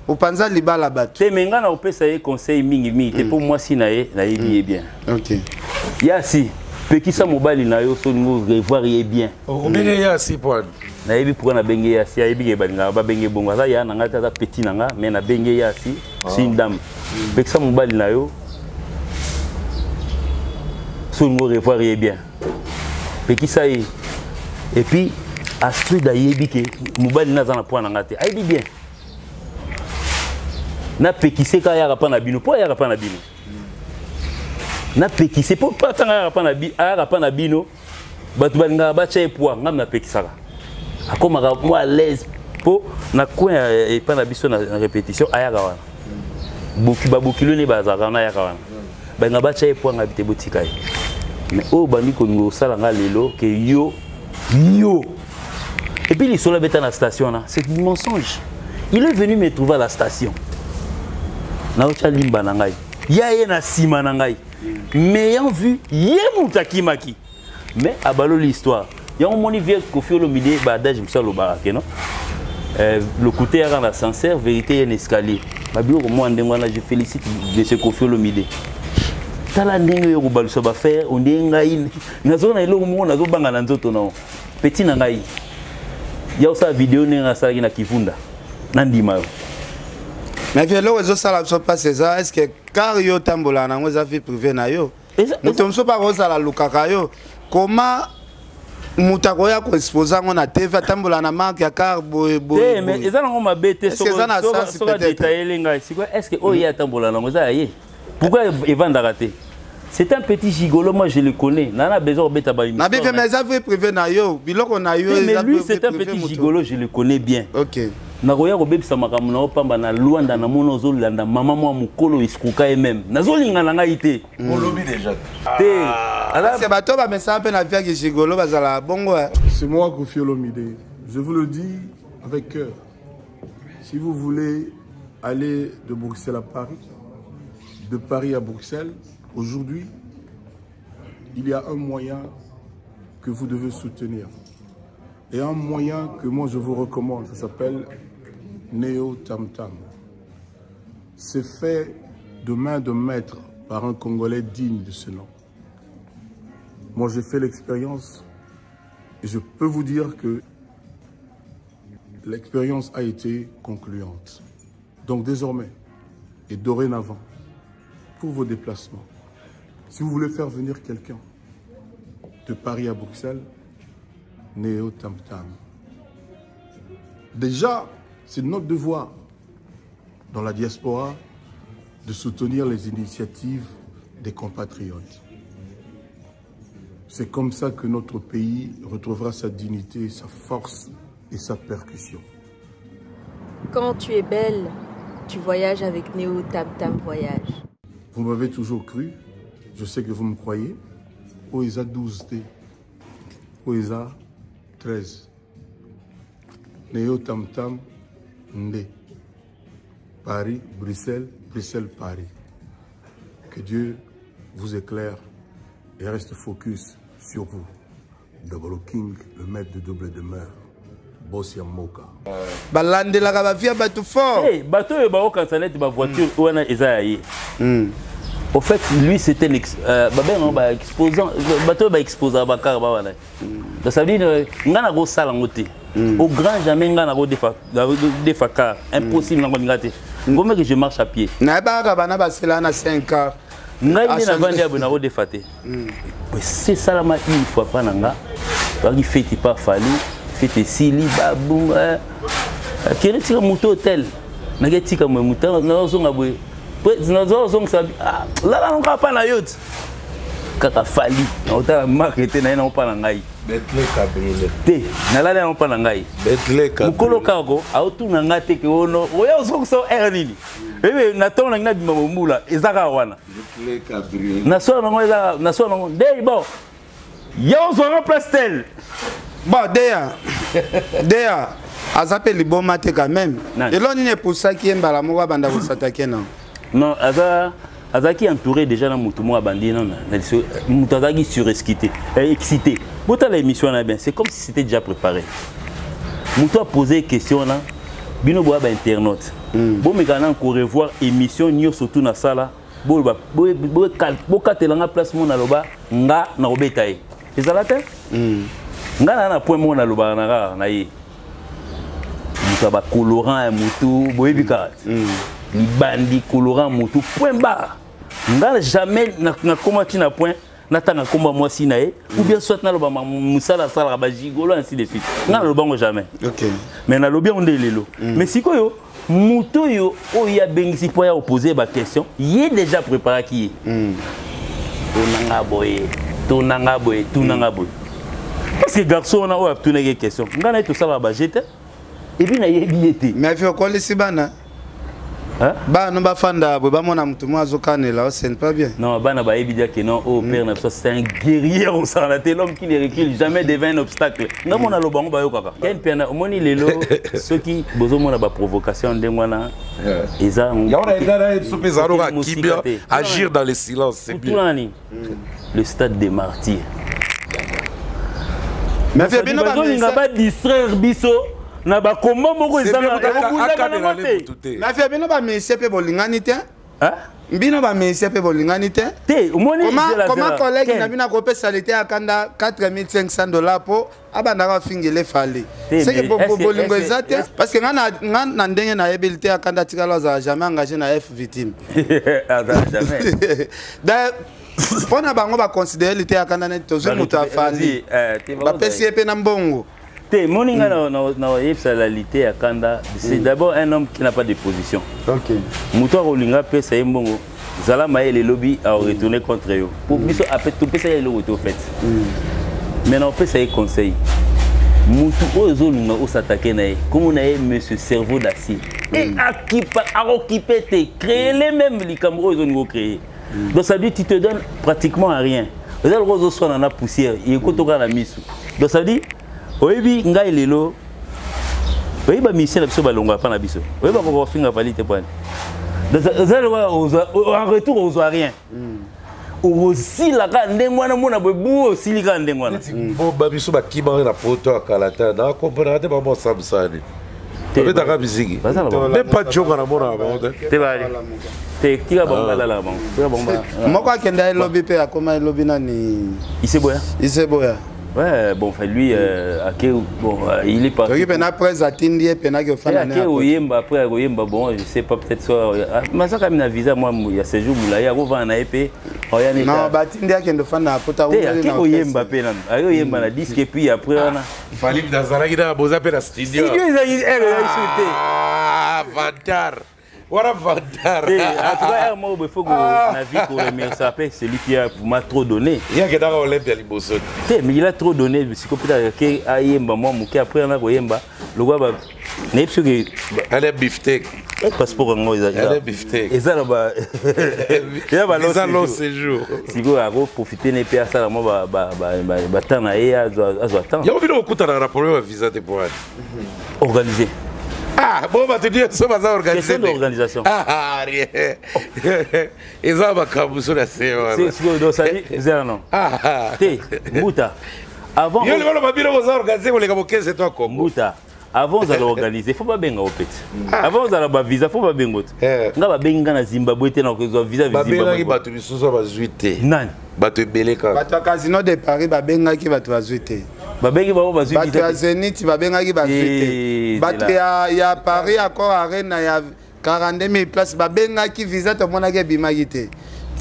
opanza libala bato. Te me nga na kopesa ye conseil mingi mingi te mpo mwasi na ye nayebi ye bien. Ok. Yasi pekisa mobali na yo soki olingi revoir ye bien. Obenge ye asi po ani? Nayebi pourquoi nabenge ye asi, ayebi ke balingaka babenge bongo. Aza ya na ngai te, aza petit na nga, mais nabenge ye asi, c'est une dame. Pekisa mobali na yo soki olingi revoir ye bien. Pekisa ye. Et puis Astrid ayebi ke mobali na aza na poids na nga te. Ayebi bien. Napekise ka ayaka pa na bino, po ayaka pa na bino. Napekise po pa tanga ayaka pa na bi, ayaka pa na bino. Bato balingaka batya ye poids, ngam napekisaka. Akomaka mwa à l'aise po na coin epa na biso na répétition ayaka wana. Boki babokilo ne bazalaka wana ayaka wana. Balinga batya ye poids ngabi te botika ye. Mais oyo bandi kolinga kosala nga lelo ke yo yo. Et puis l'histoire beta na station là, c'est du mensonge. Il est venu me trouver à la station. Na ocha limba na ngai. Ya ye na sima na ngai. Mais ayant vu ye mutaki maki. Mais abalo l'histoire. Ya moni vieux Koffi Olomide ba adage musa lo barake non. Le côté ya na sincère vérité un escalier. Ba biloko moi ndengwa na je félicite monsieur Koffi Olomide. Tala ndenge yo kobalusa ba faire onde ngai nazo na eloko moko nazo banga na nzoto na petit na ngai. Ya osala video ndenge asalaki na Kivunda na ndima yo. Mais vieux eloko ezosala biso mpasi eza est-ce que car yo otambolaka nango eza vie privée na yo? Moto mosusu mpe akozala alukaka yo. Comment moto akoya koexpose yango na TV atambola na marque ya car boye boye? Te, mais eza nango mabe te. Est-ce que eza na sens soki peut-être? adetaillele ngai sikoyo, est-ce que oyo ye atambola nango eza ya ye? Pourquoi evandaka te? C'est un petit gigolo, moi je le connais. Nana besoin de beta ba Na bife, mais ça vie privée na yo, biloko na yo, Mais eza lui, vie c'est un privée petit moto. gigolo, je le connais bien. Ok. Nakoya kobebisa makambo na yo pamba na Luanda na mona ozolanda mama mwa mokolo escroka ye même. Nazolinga na ngai te. Olobi déjà. Te. Parce que bato ba mesana pe na vie ya gigolo bazala bongo, hein. C'est moi Koffi Olomide. Je vous le dis avec cœur. Si vous voulez aller de Bruxelles à Paris, de Paris à Bruxelles, aujourd'hui, il y a un moyen que vous devez soutenir. Et un moyen que moi je vous recommande, ça s'appelle Neo Tam Tam. C'est fait de main de maître par un Congolais digne de ce nom. Moi j'ai fait l'expérience et je peux vous dire que l'expérience a été concluante. Donc désormais et dorénavant, pour vos déplacements, si vous voulez faire venir quelqu'un de Paris à Bruxelles, Neo Tam Tam. Déjà, c'est notre devoir dans la diaspora de soutenir les initiatives des compatriotes. C'est comme ça que notre pays retrouvera sa dignité, sa force et sa percussion. Quand tu es belle, tu voyages avec Néo Tam Tam Voyage. Vous m'avez toujours cru, je sais que vous me croyez. OESA 12T, OESA 13. Néo Tam Tam Ndé. Paris, Bruxelles, Bruxelles, Paris. Que Dieu vous éclaire et reste focus sur vous. Double King, le maître de double demeure. Boss ya mboka. Balandelaka bavie ya bato fort. Hey, bato oyo baokanisa neti bavoiture wana eza ya ye. Au fait, lui, c'était un ex, babenga ba exposant, bato oyo baexposaka bakar ba wana. Donc ça veut dire nga nakosala yango te. Au grand jamais nga nakodefa defa car impossible, nakolinga te. Ngome que je marche à pied. Nayebaka bana basela na 5 car. Ngai nde navandi ya boye, nakodefa te. Esalama une fois mpa na nga, toyaki feti pa Fally, feti esili, babunga kende tika moto hotel, nake tika moye moto, nazozonga boye, nazozongisa, lala nango mpa na yo ti kaka Fally, naotala marke te na ye nango mpa na ngai te, nalali yango mpa na ngai. Mokolo kako aotuna nga te ke ono oya ozongisa ere nini, ebe na ntongo nangi nabima bombula, eza kaka wana na soir nango, eza na soir nango nde bon ya ozwanga place tel. Bon, deya deya aza mpe liboma te quand même. Eloko nini epusaki ye mbala moko abanda kosatake na? Non, aza azalaki entouré déjà na motu moko abandi nano na liso, moto azalaki surexcité, excité. Botala émission wana bien, c'est comme si c'était déjà préparé. Moto apose question wana, bino boya bainternaute, bomeka na korevoir émission nyonso tu nasala, bokatelanga place mo naloba nga nakobeta ye, ezala te. Nga na point moko nalobaka na kaka na ye, moto ya bacolorant ya motu, boyebi kaka libandi colorant motu, point barre. Nga jamais nakóma ntina point natanga nkombo ya mwasi na ye ou bien soit naloba mosala asalaka, bagigolo, ainsi de suite. Nga nalobango jamais. Mais nalobi yango nde lelo. Mais sikoyo moto oyo oyo abengisi mpo ya opose baquestion, ye déjà préparaki ye: tonanga boye, tonanga boye, tunanga boye. Parce que garçon wana oyo atunaki question, ngai na ye tosalaka baje te, et puis nayebi ye te. Mais fi okolisi bana, bana bafanda boye, bamona motu mo azokanela, ce n'est pas bien. Non, bana bayebi dia ke non, oh, père na biso c'est un guerrier, osala te, l'homme qui ne recule jamais devant un obstacle. Nga mona aloba yango, bayokaka. Ken mpe omoni lelo soki bozomona baprovocation ndenge wana eza. Agir dans le silence, c'est bien. Nani, le stade des Martyrs. Mais bino bazolinga badistraire biso na bakomba moko ezangabundama te. Mais fi bino bamusicien mpe bolingani te, bino bamusicien mpe bolingani te. Te, omoni. Comment collègue na bino akopesa lete akanda 4500 $ mpo abandaka afingele Fally? Seke bolingo eza te, parce que nga na ndenge nayebeli te, akanda atikala azala jamais engagé na F Victime. Mpo na bango baconsidere lite akanda neti tozwi moto afandi, bapesi ye mpe na mbongo. Te, moni nga na la lité ya kanda, c'est d'abord un homme qui n'a pas de position. Moto akolinga apesa ye mbongo, zala mayele, elobi aretourner contre yo. Po biso topesa ye eloko te au fait. Mais na opesa ye conseil: motu oyo ozolinga osatake na ye, kombo na ye Monsieur Cerveau d'Acier, e akokipe te, créer même likambo oyo ozolinga ocréer. Donc ça veut dire tu te donnes pratiquement à rien, eza lokola ozoswana na poussière, ekotoka na misu. Donc ça veut dire oyebi ngai lelo, oyebi bamusicien na biso balongwa mpa na biso, oyebi bakoka kofinga Fally te pwani eza lokola en retour ozwa rien, okosilaka ndenge wana, mona boye bu osili kaka ndenge wana. Bo babiso bakimaka na poto ya kala te, na comprendre te, bango osambisani babetaka misiki nde pa jonga na mona na bango te. Te, bali te, tika bango balalaka bango, tika bango. Moko akenda elobi mpe akoma elobi nani? Iseboya. Iseboya. Ouais, bon, enfin, lui, ake, bon, il est parti. Toki pena presse atindi ye pena ke ofanda. Ake oyemba, après oyemba, bon, je sais pas, peut-être soit masaka mina visa moi ya séjour mulayi, akovanda na ye mpe. Non, batindi akende ofanda na pota. Te, ake koyemba mpe nanu, ake oyemba na disque et puis après wana. Fally nazalaki na boza mpe na studio. Studio ezalaki ere ezalaki su te. Avatar. Wana vantard. En tout cas, moko boye, faut na vie koremercier mpe celui qui a m'a trop donné. Ye akendaka Olympia liboso. Te, mais il a trop donné. Siko peut-être ke ayemba mwa moke, après ana koyemba lokwa ba nayebi soki Ale beefsteak. Passeport yango eza beefsteak. Eza na ba eza ba long séjour. Sikoyo akoprofite ne mpe asala mwa batemps na ye, azwa temps. Yango bino okutana na problème ya visa te po wani? Organisé. Ah, bon, bato nyonso baza organisé. Question d'organisation. Ah, rien. Eza makambo so na se wana. Sikoyo donc sadi zela non te, mbuta, avant yo libalo babino boza organisé koleka bokese to Kongo. Mbuta, avant ozala organisé, faut babenga yo peti. Avant ozala bavisa, faut babenga te. Nga babengi nga na Zimbabwe te, na kozwa visa. Babengaki bato misusu, bazwi te. Nani? Bato ebele kaka. Bato ya Casino de Paris babengaki bato, bazwi te. Babengi bango, bazwi. Bato ya Zénith babengaki, bazwi te. Bato ya Paris Accor Arena ya 42 000 place babengaki, visa tomonaki ebimaki te.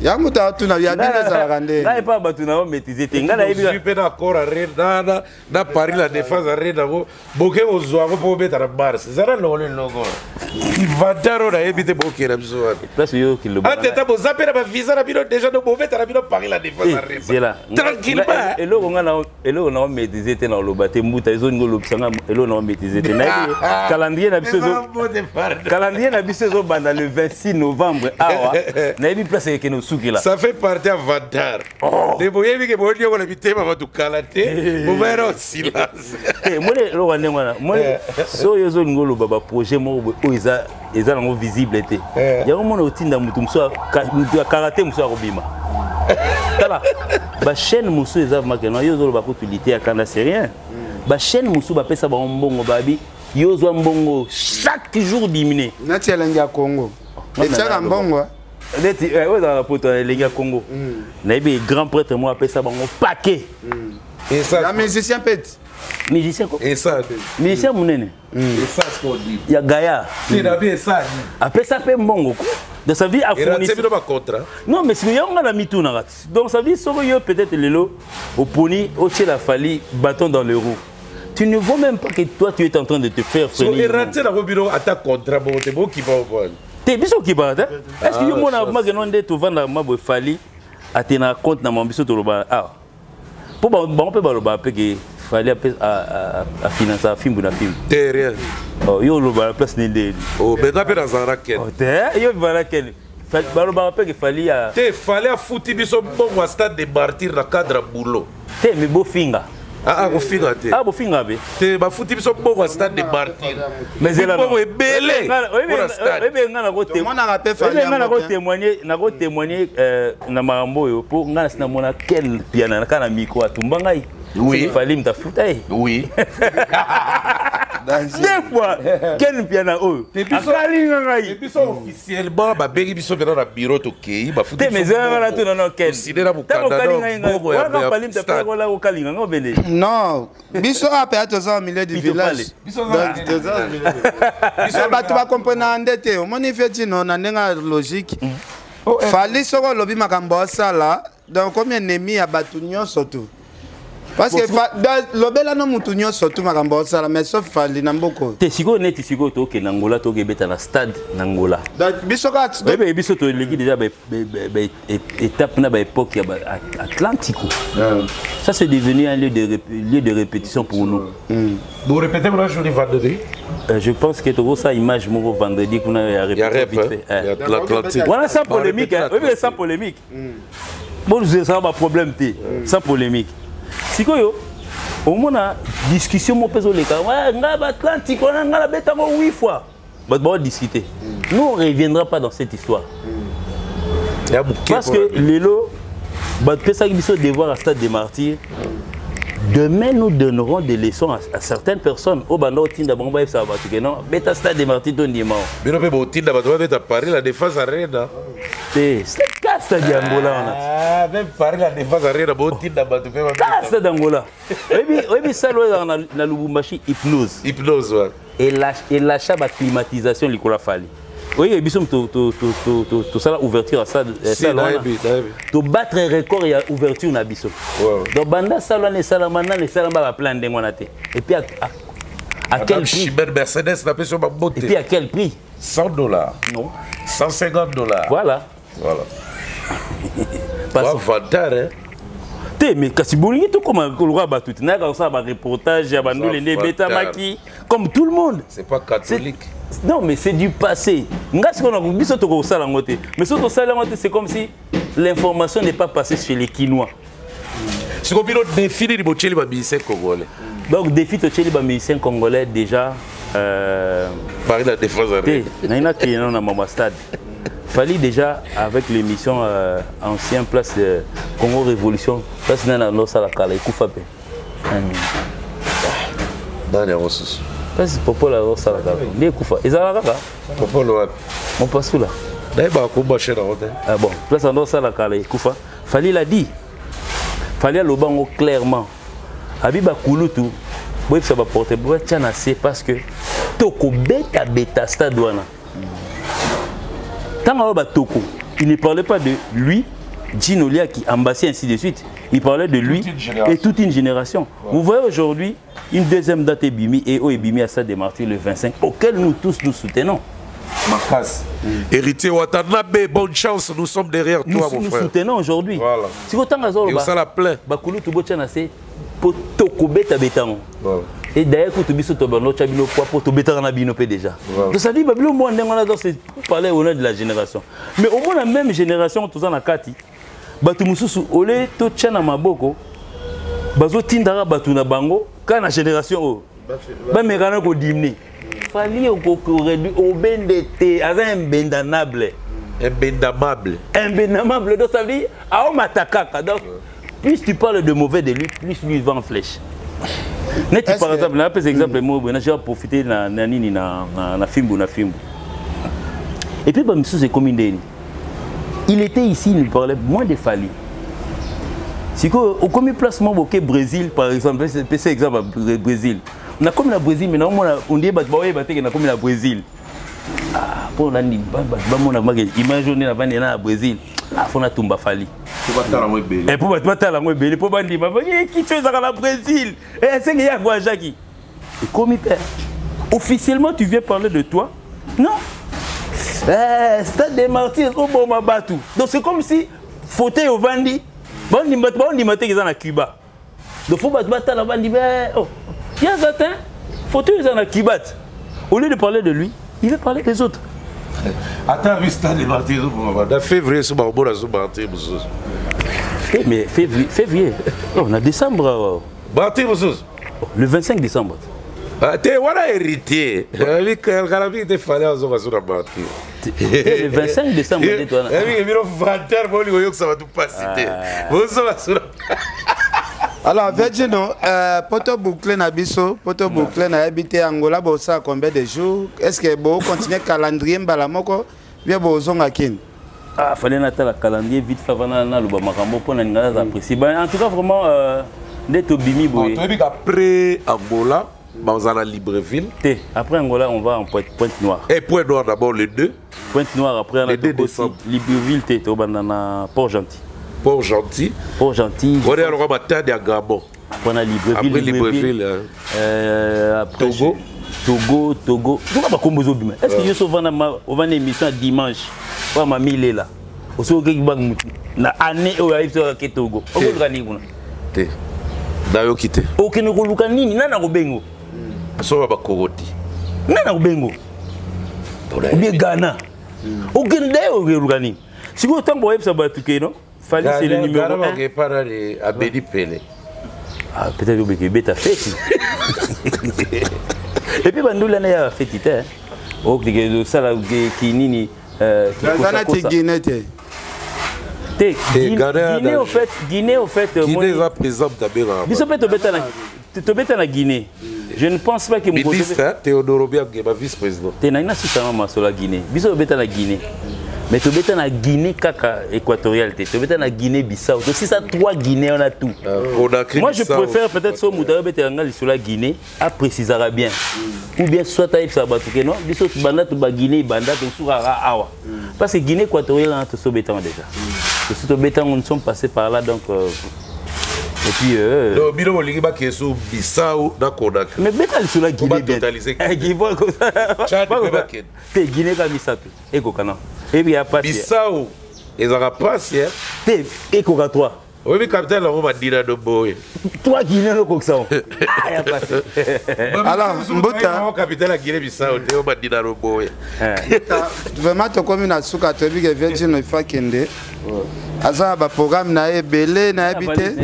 Ya moto atuna ya bino ezalaka nde? Ngai epa bato na yo maîtrise te, ngai nayebi mpe na Accor Arena, na Paris La Défense Arena yango boke kozwa yango mpo obeta na mars. Ezala longo elongo inventaire oyo nayebi te, bokela biso wapi? Place oyo. Ateta boza mpe na bavisa na bino déjà, donc bobeta na bino Paris La Défense Arena tranquillement. Eloko nga na eloko na maîtrise te na oloba te. Mbuta, ezolinga olobisa nga eloko na maîtrise te. Nayebi calendrier na biso, calendrier na biso ezobanda le 26 novembre awa, nayebi place ekende osukela. Ça fait partie ya vantard nde boyebi ke boniokola mitema bato kala te, bobayana o silence. Moni eloko ya ndenge wana, moni so oyo ozolinga oloba baprojet moko boye oyo eza nango visible te, yango mona otinda motu mosu, motu ya karate mosu akobima. Tala bachaîne mosusu eza makeno yo ozoloba kutu lite ya kanda, c'est rien. Bachaîne mosusu bapesa bango mbongo, babi yo ozwa mbongo chaque jour diminué. Nati Elengi ya Congo etiaka mbongo. Neti oyo ezala na poto, Elengi ya Congo, nayebi grand prêtre moko apesa bango paquet. Ya musicien peti. Musicien ko musicien monene ya gaya apesa mpe mbongo ko. Donc ça veut dire afournir bacontrat. Non, mais sikoyo yango nga na mitunaka ti. Donc ça veut dire soki yo peut-être lelo oponi otiela Fally bâton dans le roue, tu ne vois même pas que toi tu es en train de te faire freiner. Eratie nango bino ata contrat bongo te, bokipa obwana. Te, biso okipaka te. Est ce que yo mona makeno nde tovandaka maboye, Fally atenaka compte na mwa biso toloba awa, mpo bango mpe balobaka mpe ke Fally afinansa fimbu na fimbu? Te, rien. Yo oloba na place nini? Benga mpe nazala kene. Te, yo vala kene, balobaka mpe ke Fally. Te, Fally afuti biso mbongo ya Stade de Martyr na cadre ya boulot. Te, mais bofinga. Ah, kofinga te. Ah, bofinga be. Te, bafuti biso mbongo ya Stade de Martyr. Mais zela mbongo ebele mpona stade. Oyebi nga nakotémoigne na makambo oyo, mpo nga nasi namona Ken Piana kaka na micro atumba ngai. Oui. Fally mtafuta ye. Deux fois Ken Piana oyo akalinga ngai. Biso officiellement babengi biso mpena na bureau, tokei, bafuti. Te, mais ezalanga na tuna no Ken. Osidera mokanda. Fally mtafuta kokalinga ngo bende. Non, biso ape ya toza au milieu du village, bato bakomprena nde te. Omoni fetino na ndenge ya logique, Fally soki olobi makambo osala, donc komi ennemi ya bato nyonso tu, parce que lobela no mutu nyonso tu makambo osala, mais sauf Fally na mboka oyo. Te, sikoyo neti sikoyo tokende Angola, tokebeta na stade na Angola. Donc biso kaka. Oyebi biso toleki déjà baétape na baépoque ya Atlantico. Ça, c'est devenu un lieu de répétition pour nous. Vous répétez pour jour vendredi? Je pense que tokosala image moko vendredi kuna ya répétition vite fait. L'Atlantique. Voilà, sans polémique, oyebi, sans polémique. Bon, ezala baproblème te, sans polémique. Sikoyo omona discussion moko mpe ezoleka ngai baatlantique wana, ngai nabetango huit fois, bato baodiscute. Nous, on reviendra pas dans cette histoire parce que lelo bato pesaki biso devoir à Stade des Martyrs. Demain, nous donnerons des leçons à certaines personnes oyo banda otinda bango bayebisaka bato ke non, beta Stade des Martyrs to ndima. Bino mpe botinda bato babeta Paris La Défense Arena. Te, ka stade ya Angola wana. Même Paris La Défense Arena botinda bato mpe. Ka stade Angola, oyebi salle oyo ezalaka na Lubumbashi, Hypnose. Hypnose wana. Elacha baclimatisation likolo ya Fally. Oyebi biso tosala ouverture ya salle wana, tobattre record ya ouverture na biso. Donc banda salle wana esalama, nani esalama baplan ndenge wana te. Et puis À quel prix? Chimène Mercedes napesi yo bambote. Et puis à quel prix? 100 $. Non. 150 $. Voilà. Voilà. Vantard, hein? Te, mais kasi bolingi tokoma koluka bato te, nayaka kosala bareportage ya bandule nde ebetamaki comme tout le monde. C'est pas catholique. Non, mais c'est du passé. Nga sikoyo na biso tokosala yango te, mais soki tosali yango te, c'est comme si l'information n'est pas passée chez les Kinois. Sikoyo bino, défi nini botieli bamusicien congolais? Donc défi totieli bamusicien congolais déjà, Paris La Défense. Te, nayi nakende nano na mama stade. Fally déjà, avec l'émission ancien place de Congo Révolution, place nana nosala kala ekufa mpe. Nani yango susu? Place Popolo azosala kala nde ekufa, ezala kaka. Popolo wapi? Mopasula. Nayebaka komba chaîne yango te. Ah bon, place ando osala kala ekufa. Fally l'a dit, Fally aloba yango clairement, abi bakulutu boyebisa baporte batya na se, parce que tokobetabeta stade wana. Ntango ayo batoko, il ne parlait pas de lui, Gino Liaki, Ambassi, ainsi de suite. Il parlait de lui et toute une génération. Vous voyez, aujourd'hui, une deuxième date ebimi et oyo ebimi à Stade des Martyrs le 25, auquel nous tous nous soutenons. Makasi. Héritier Watanabe, bonne chance, nous sommes derrière nous, toi, mon nous frère. Soutenons aujourd'hui. Voilà. Sikoyo ntango azoloba osala plein. Bakulutu botya na se po tokobetabeta ngo. Voilà. Et d'ailleurs, kutu biso tobanda otya bino poids po tobetaka na bino mpe déjà. Voilà. Donc ça dit babilo mwa ndenge wana. Donc c'est pour parler au nom de la génération, mais au moins la même génération toza na kati, bato mosusu ole totya na maboko, bazotindaka bato na bango kaka na génération oyo bamekana kodimine. Fally okoréduire obende te, aza imbendanable. Imbendamable. Imbendamable. Donc ça veut dire aomata kaka. Donc plus tu parles de mauvais de lui, plus lui va en flèche. Neti Est-ce par exemple, napesa exemple moko boye, j'ai profité na nini na fimbu na fimbu. Et puis bamisusu ekomi ndeni, il était ici, il nous parlait moins de Fally. Sikoyo okomi place moko boke, Brésil par exemple, pesa exemple ya Brésil. Nakomi na Brésil, mais naomona ondie bato baoyeba teke nakomi na Brésil. Ah, mpo nani bato bamona make image oyo nde navandi na Brésil. Ah, fo natumba Fally. Batala yango ebele. Mpo bato batala yango ebele, mpo bandima kiti oyo ezalaka na Brésil, esenge ye avoyageaki. Ekomi mpe officiellement, tu viens parler de toi, non? Stade des Martyrs oboma bato. Donc c'est comme si fauteuil ovandi, bandima bato baondima teke eza na Cuba. Donc fo bato batala, bandima, oh, ye aza te, fauteuil eza na Cuba te. Au lieu de parler de lui, il veut parler des autres. Ata abi Stade des Martyrs ezoboma, na février so bakomona so martyr mosusu. Eh, mais février, février, oh, na décembre, Martyr mosusu. Le 25 décembre. Ah, te, wana Héritier abi kala mingi te, Fally azonga so na martyr. Le 25 décembre nde towana. Abi bino vanter bolingo oyokisa bato mpasi te, bozonga so na Alors Virgino, poto boucle na biso, poto boucle, nayebi te, Angola bosala combien de jours? Est ce que bocontinue calendrier mbala moko bien bozonga kini? Ah, fallait natala calendrier vite fait avant naloba makambo mpo na ninga naza apprécié. En tout cas vraiment, nde tobimi boye. Toyebi qu'après Angola bazala na Libreville. Te, après Angola on va en Pointe, Pointe Noire. Et Pointe Noire d'abord le 2. Pointe Noire, après le 2 décembre. Libreville te, tobanda na Port Gentil. Port Gentil. Port Gentil. Wana yaloka matadi ya Gabon. Après na Libreville. Après Libreville, après Togo. Togo, Togo toka bakombo ezobima. Est ce que yo so ovanda, ovanda émission ya dimanche oyo mami lela, osoki okeki bank mutu na année oyo ayebi soki ake Togo, okoluka nini kuna? Te, nayoki te. Okende koluka nini? Nani akobengo? Soka bakoroti. Nani akobengo? Ou bien Ghana, okende daye, okoluka nini? Sikoyo ntango oyebisa bato ke non, Fally c'est le numéro 1. Eparani abedi pele. Ah, peut-être obeke ebeta feti et puis bandula na ya feti te, okeke osala kinini. Aza nati Guinée te. Te, Guinée au fait, Guinée au fait. Guinée eza président tabengaka. Biso mpe tobeta na Guinée. Je ne pense pas que Ministre Théodore Obiang ba vice président. Te, ngai nasisanga masolo ya Guinée. Biso tobeta na Guinée, mais tobeta na Guinée kaka équatoriale te, tobeta na Guinée Bissau, tosisa trois Guinée, on a tout. Moi je préfère peut-être so moto ayobetela nga lisolo ya Guinée, aprécisera bien, ou bien soit ayebisaka bato ke non, biso banda to baguinée banda tosukaka awa, parce que Guinée équatoriale wana tosobetango déjà, tosi tobetango, nous sommes passés par là. Donc Et puis euh... Donc bino bolingi bakende so Bissau na Conakry. Mais beta lisolo ya Guinée bien. Tchad mpe bakende. Te Guinée ka misato ekokana. Ebi ya pasi. Bissau ezalaka pasi eh. Te ekoka 3. Oyebi capitaine yango bandina do boye. 3 Guinée okokisa ngo. Ah ya pasi. Alors Mbuta capitaine ya Guinée Bissau te bandina do boye. Vraiment tokomi na suka toyebi ke Virgin il faut akende. Aza na baprogramme na ye ebele nayebi te.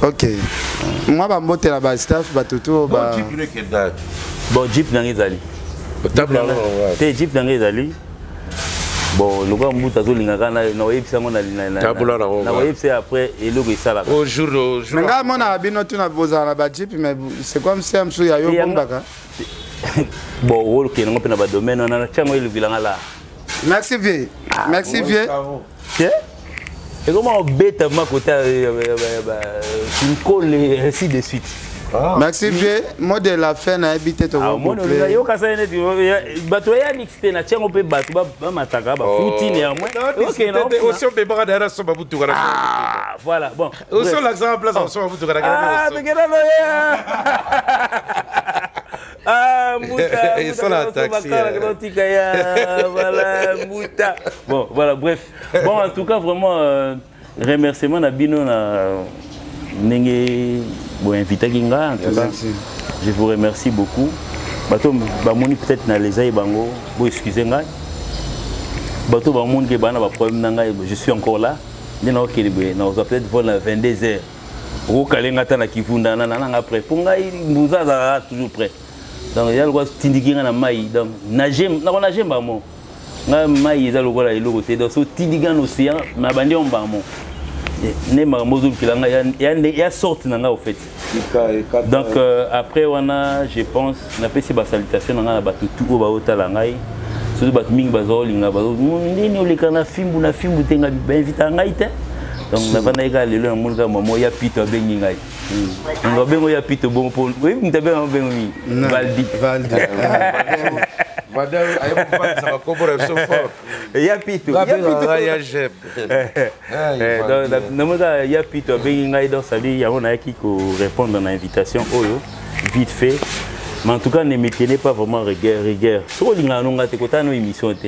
Ok, mwa bambote na bastaff bato to bon jeep nanga ezali te, jeep nanga ezali bon lokola mbuta azolinga kaka nakoyebisa yango, nakoyebisa après eloko esalaka. Mais ngai amonaka bino tuna bozala na bajeep, mais c'est comme si mosusu ya yo bombaka. Bon, okende yango mpe na badomaine wana natyango elukelanga la. Merci vieux, merci vieux. Te, ekoma obeta ma kota kinkole, ainsi de suite. Merci vieux, mot de la fin nayebi te. Toyoka sala neti bato ya nix te, na tiango mpe bato bamataka bafuti néanmoins. Osi obebaka na nasomba mutuka. Voilà, bon. Osi olakisaka place osomba mutuka. Tokenda noya. Ah, Mbuta, Mbuta, taxi. Voilà, Mbuta. Bon, voilà, bref. Bon, en tout cas, vraiment, remerciement na bino na ndenge boinvitaki nga. En tout cas, je vous remercie beaucoup. Bato bamoni peut-être na lesai bango, bo excuse ngai. Bato bamoni ke bana baproblème na ngai, je suis encore là. Nde naokende boye, nakozwa peut-être vol na 22 heures. Okokale nga ata na kivunda na nanga prêt mpo ngai mbuza azalaka toujours prêt. Donc eza lokola tindiki nga na mai, donc nako nage mbamo ngai mai eza lokola eloko te. Donc so tindiki nga na océan na bandi yo mbamo nde makambo ozolukela ngai ya sorte na ngai au fait. Donc après wana, je pense napesi basalutation na ngai na bato tu oyo baotala ngai, surtout bato mingi bazolinga ndeni oleka na fimbu na fimbu te, ngai bainvita ngai te. Donc navandaki kaka lelo, namoni kaka mama ya pito abengi ngai, ngo abengo ya pito bongo mpo oyebi moto abenga bengo mingi Valdi. Ya pito, namoni kaka ya pito abengi ngai. Donc sali yango nayaki korépondre na invitation oyo vite fait. Mais en tout cas, ne me tenez pas vraiment rigueur, rigueur. Soki olingaka no ngai te, kotala no émission te,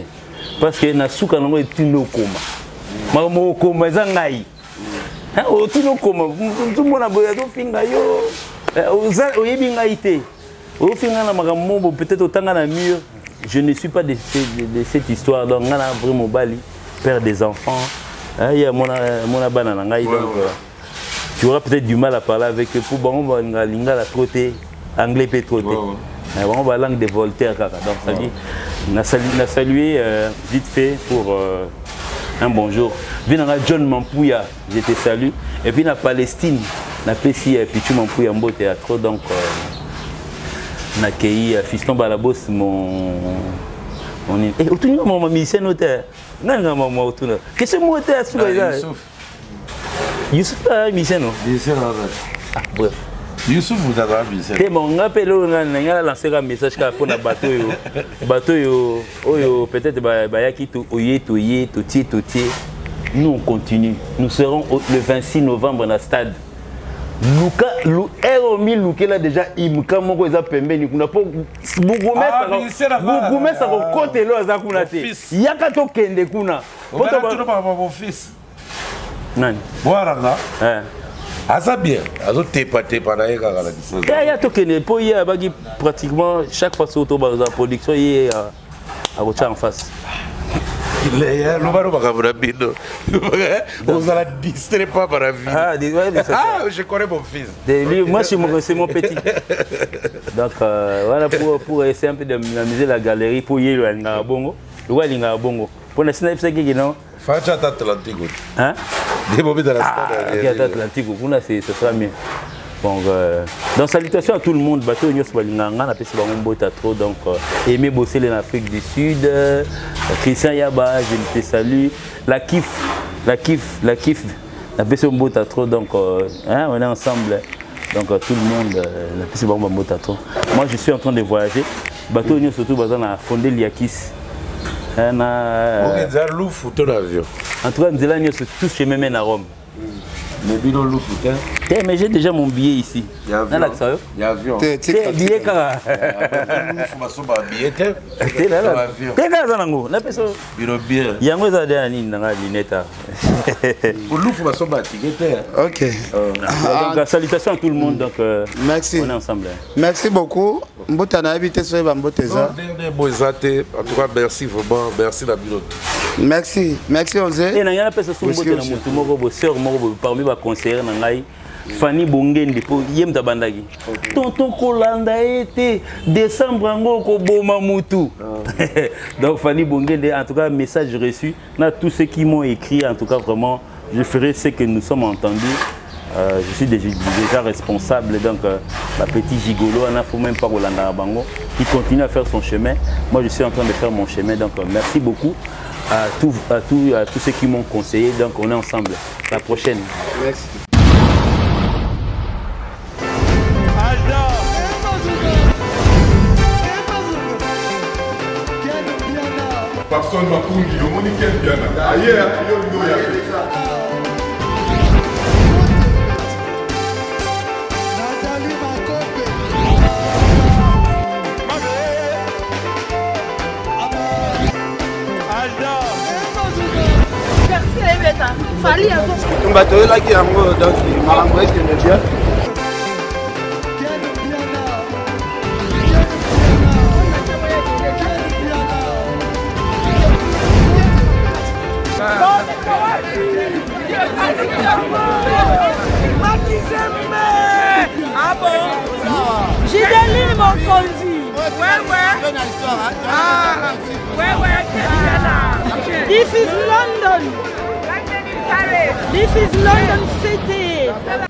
parce que na suka nango etindi okoma makambo okoma eza ngai otindi okoma tumona boye azofinga yo, oyebi ngai te, ofinga na makambo mobo, peut-être otanga na mur. Je ne suis pas de cette histoire. Donc ngai na vrai mobali, père des enfants, ya mona bana na ngai. Donc tu auras peut-être du mal à parler avec eux pour bango balinga lingala trop te, anglais mpe trop te, bango balangue de Voltaire kaka. Donc ça dit na saluer vite fait pour un bonjour vinanga John Mampuya, je te salue. Et puis na Palestine napesi Pichu Mampuya mbote ya trop. Donc nakei fiston Balabos mon eh, otuni mama musicien no te, nani nga mama otuna question moko te asuka eza Yusuf musicien no. Ah, bref. Yusuf azala musicien. Te, bon, nga mpe eloko nga na nga lancer ka message kaka mpona bato oyo, bato oyo peut-être bayaki oye toye totie totie. Nous, on continue, nous serons le 26 novembre na stade. Luka ero mi lukela déjà imka moko eza pembeni kuna mpo bourgmestre akokotelo aza kuna te, yaka tokende kuna. Nani? Bwaranga aza bien, azotepatepa na ye kaka na Kisasa. Ya tokende mpo ye abaki pratiquement chaque fois soki tobaza production ye akotya en face. Loba no makambo na bino, ozala distrait pas par la vie. Ah, ah, je connais mon fils. Lui, moi, c'est mon petit. Donc voilà, pour essayer un peu d'amuser la galerie pour ye alingaka bongo, lokola alingaka bongo mpona sina yebisaki ke non. Facha ata Atlantique. Hein? Nde bobeta na stade. Ata Atlantique kuna, ce sera mieux. Bon, donc salutations à tout le monde, bato nyonso balingaka nga, napesi bango mbote trop. Donc Aimé Bossele en Afrique du Sud, Christian Yaba, je te salue, la kif, la kif, la kif, napesi mbote trop. Donc hein, on est ensemble. Donc tout le monde, napesi bango mbote trop. Moi, je suis en train de voyager. Bato nyonso surtout baza na fondé liakis na Okenza lufu to na avion? En tout cas, nzela nyonso, tout chemin mène à Rome. Mais bino lufu te. Te, mais j'ai déjà mon billet ici. Nalakisa yo. Ya avion. Te, te billet kaka. Lufu basomba billet te. Te nala. Te kaka za nango. Napesa. Bino bien. Yango eza de nini nanga lunette. Lufu basomba ticket te. OK. Donc salutations à tout le monde donc merci. On est ensemble. Merci beaucoup. Mbuta nayebi te soki bambote eza. Dernier mot eza te. En tout cas merci vraiment. Merci na bino. Merci. Merci Osé. Et nanga napesa so mbote na mutu moko bo sœur moko bo parmi ba conseillers na ngai. Fanny Bongende po ye mutu abandaki. Tonton kolanda ye te décembre yango koboma mutu. Donc Fanny Bongende en tout cas message reçu na tous ceux qui m'ont écrit en tout cas vraiment je ferai ce que nous sommes entendus. Je suis déjà responsable, donc ma petite gigolo, il ne faut même pas Rolanda Bango, qui continue à faire son chemin. Moi, je suis en train de faire mon chemin, donc merci beaucoup à tous ceux qui m'ont conseillé. Donc, on est ensemble. La prochaine. Merci. Personne Makungi, omoni Ken Mpiana. Aye, yo ndo ya. Tumba toyelaki yango donc makambo ekende bien. Gideline Mokonzi. Ouais, ouais. Ah, ouais, ouais. This is London. This is London City.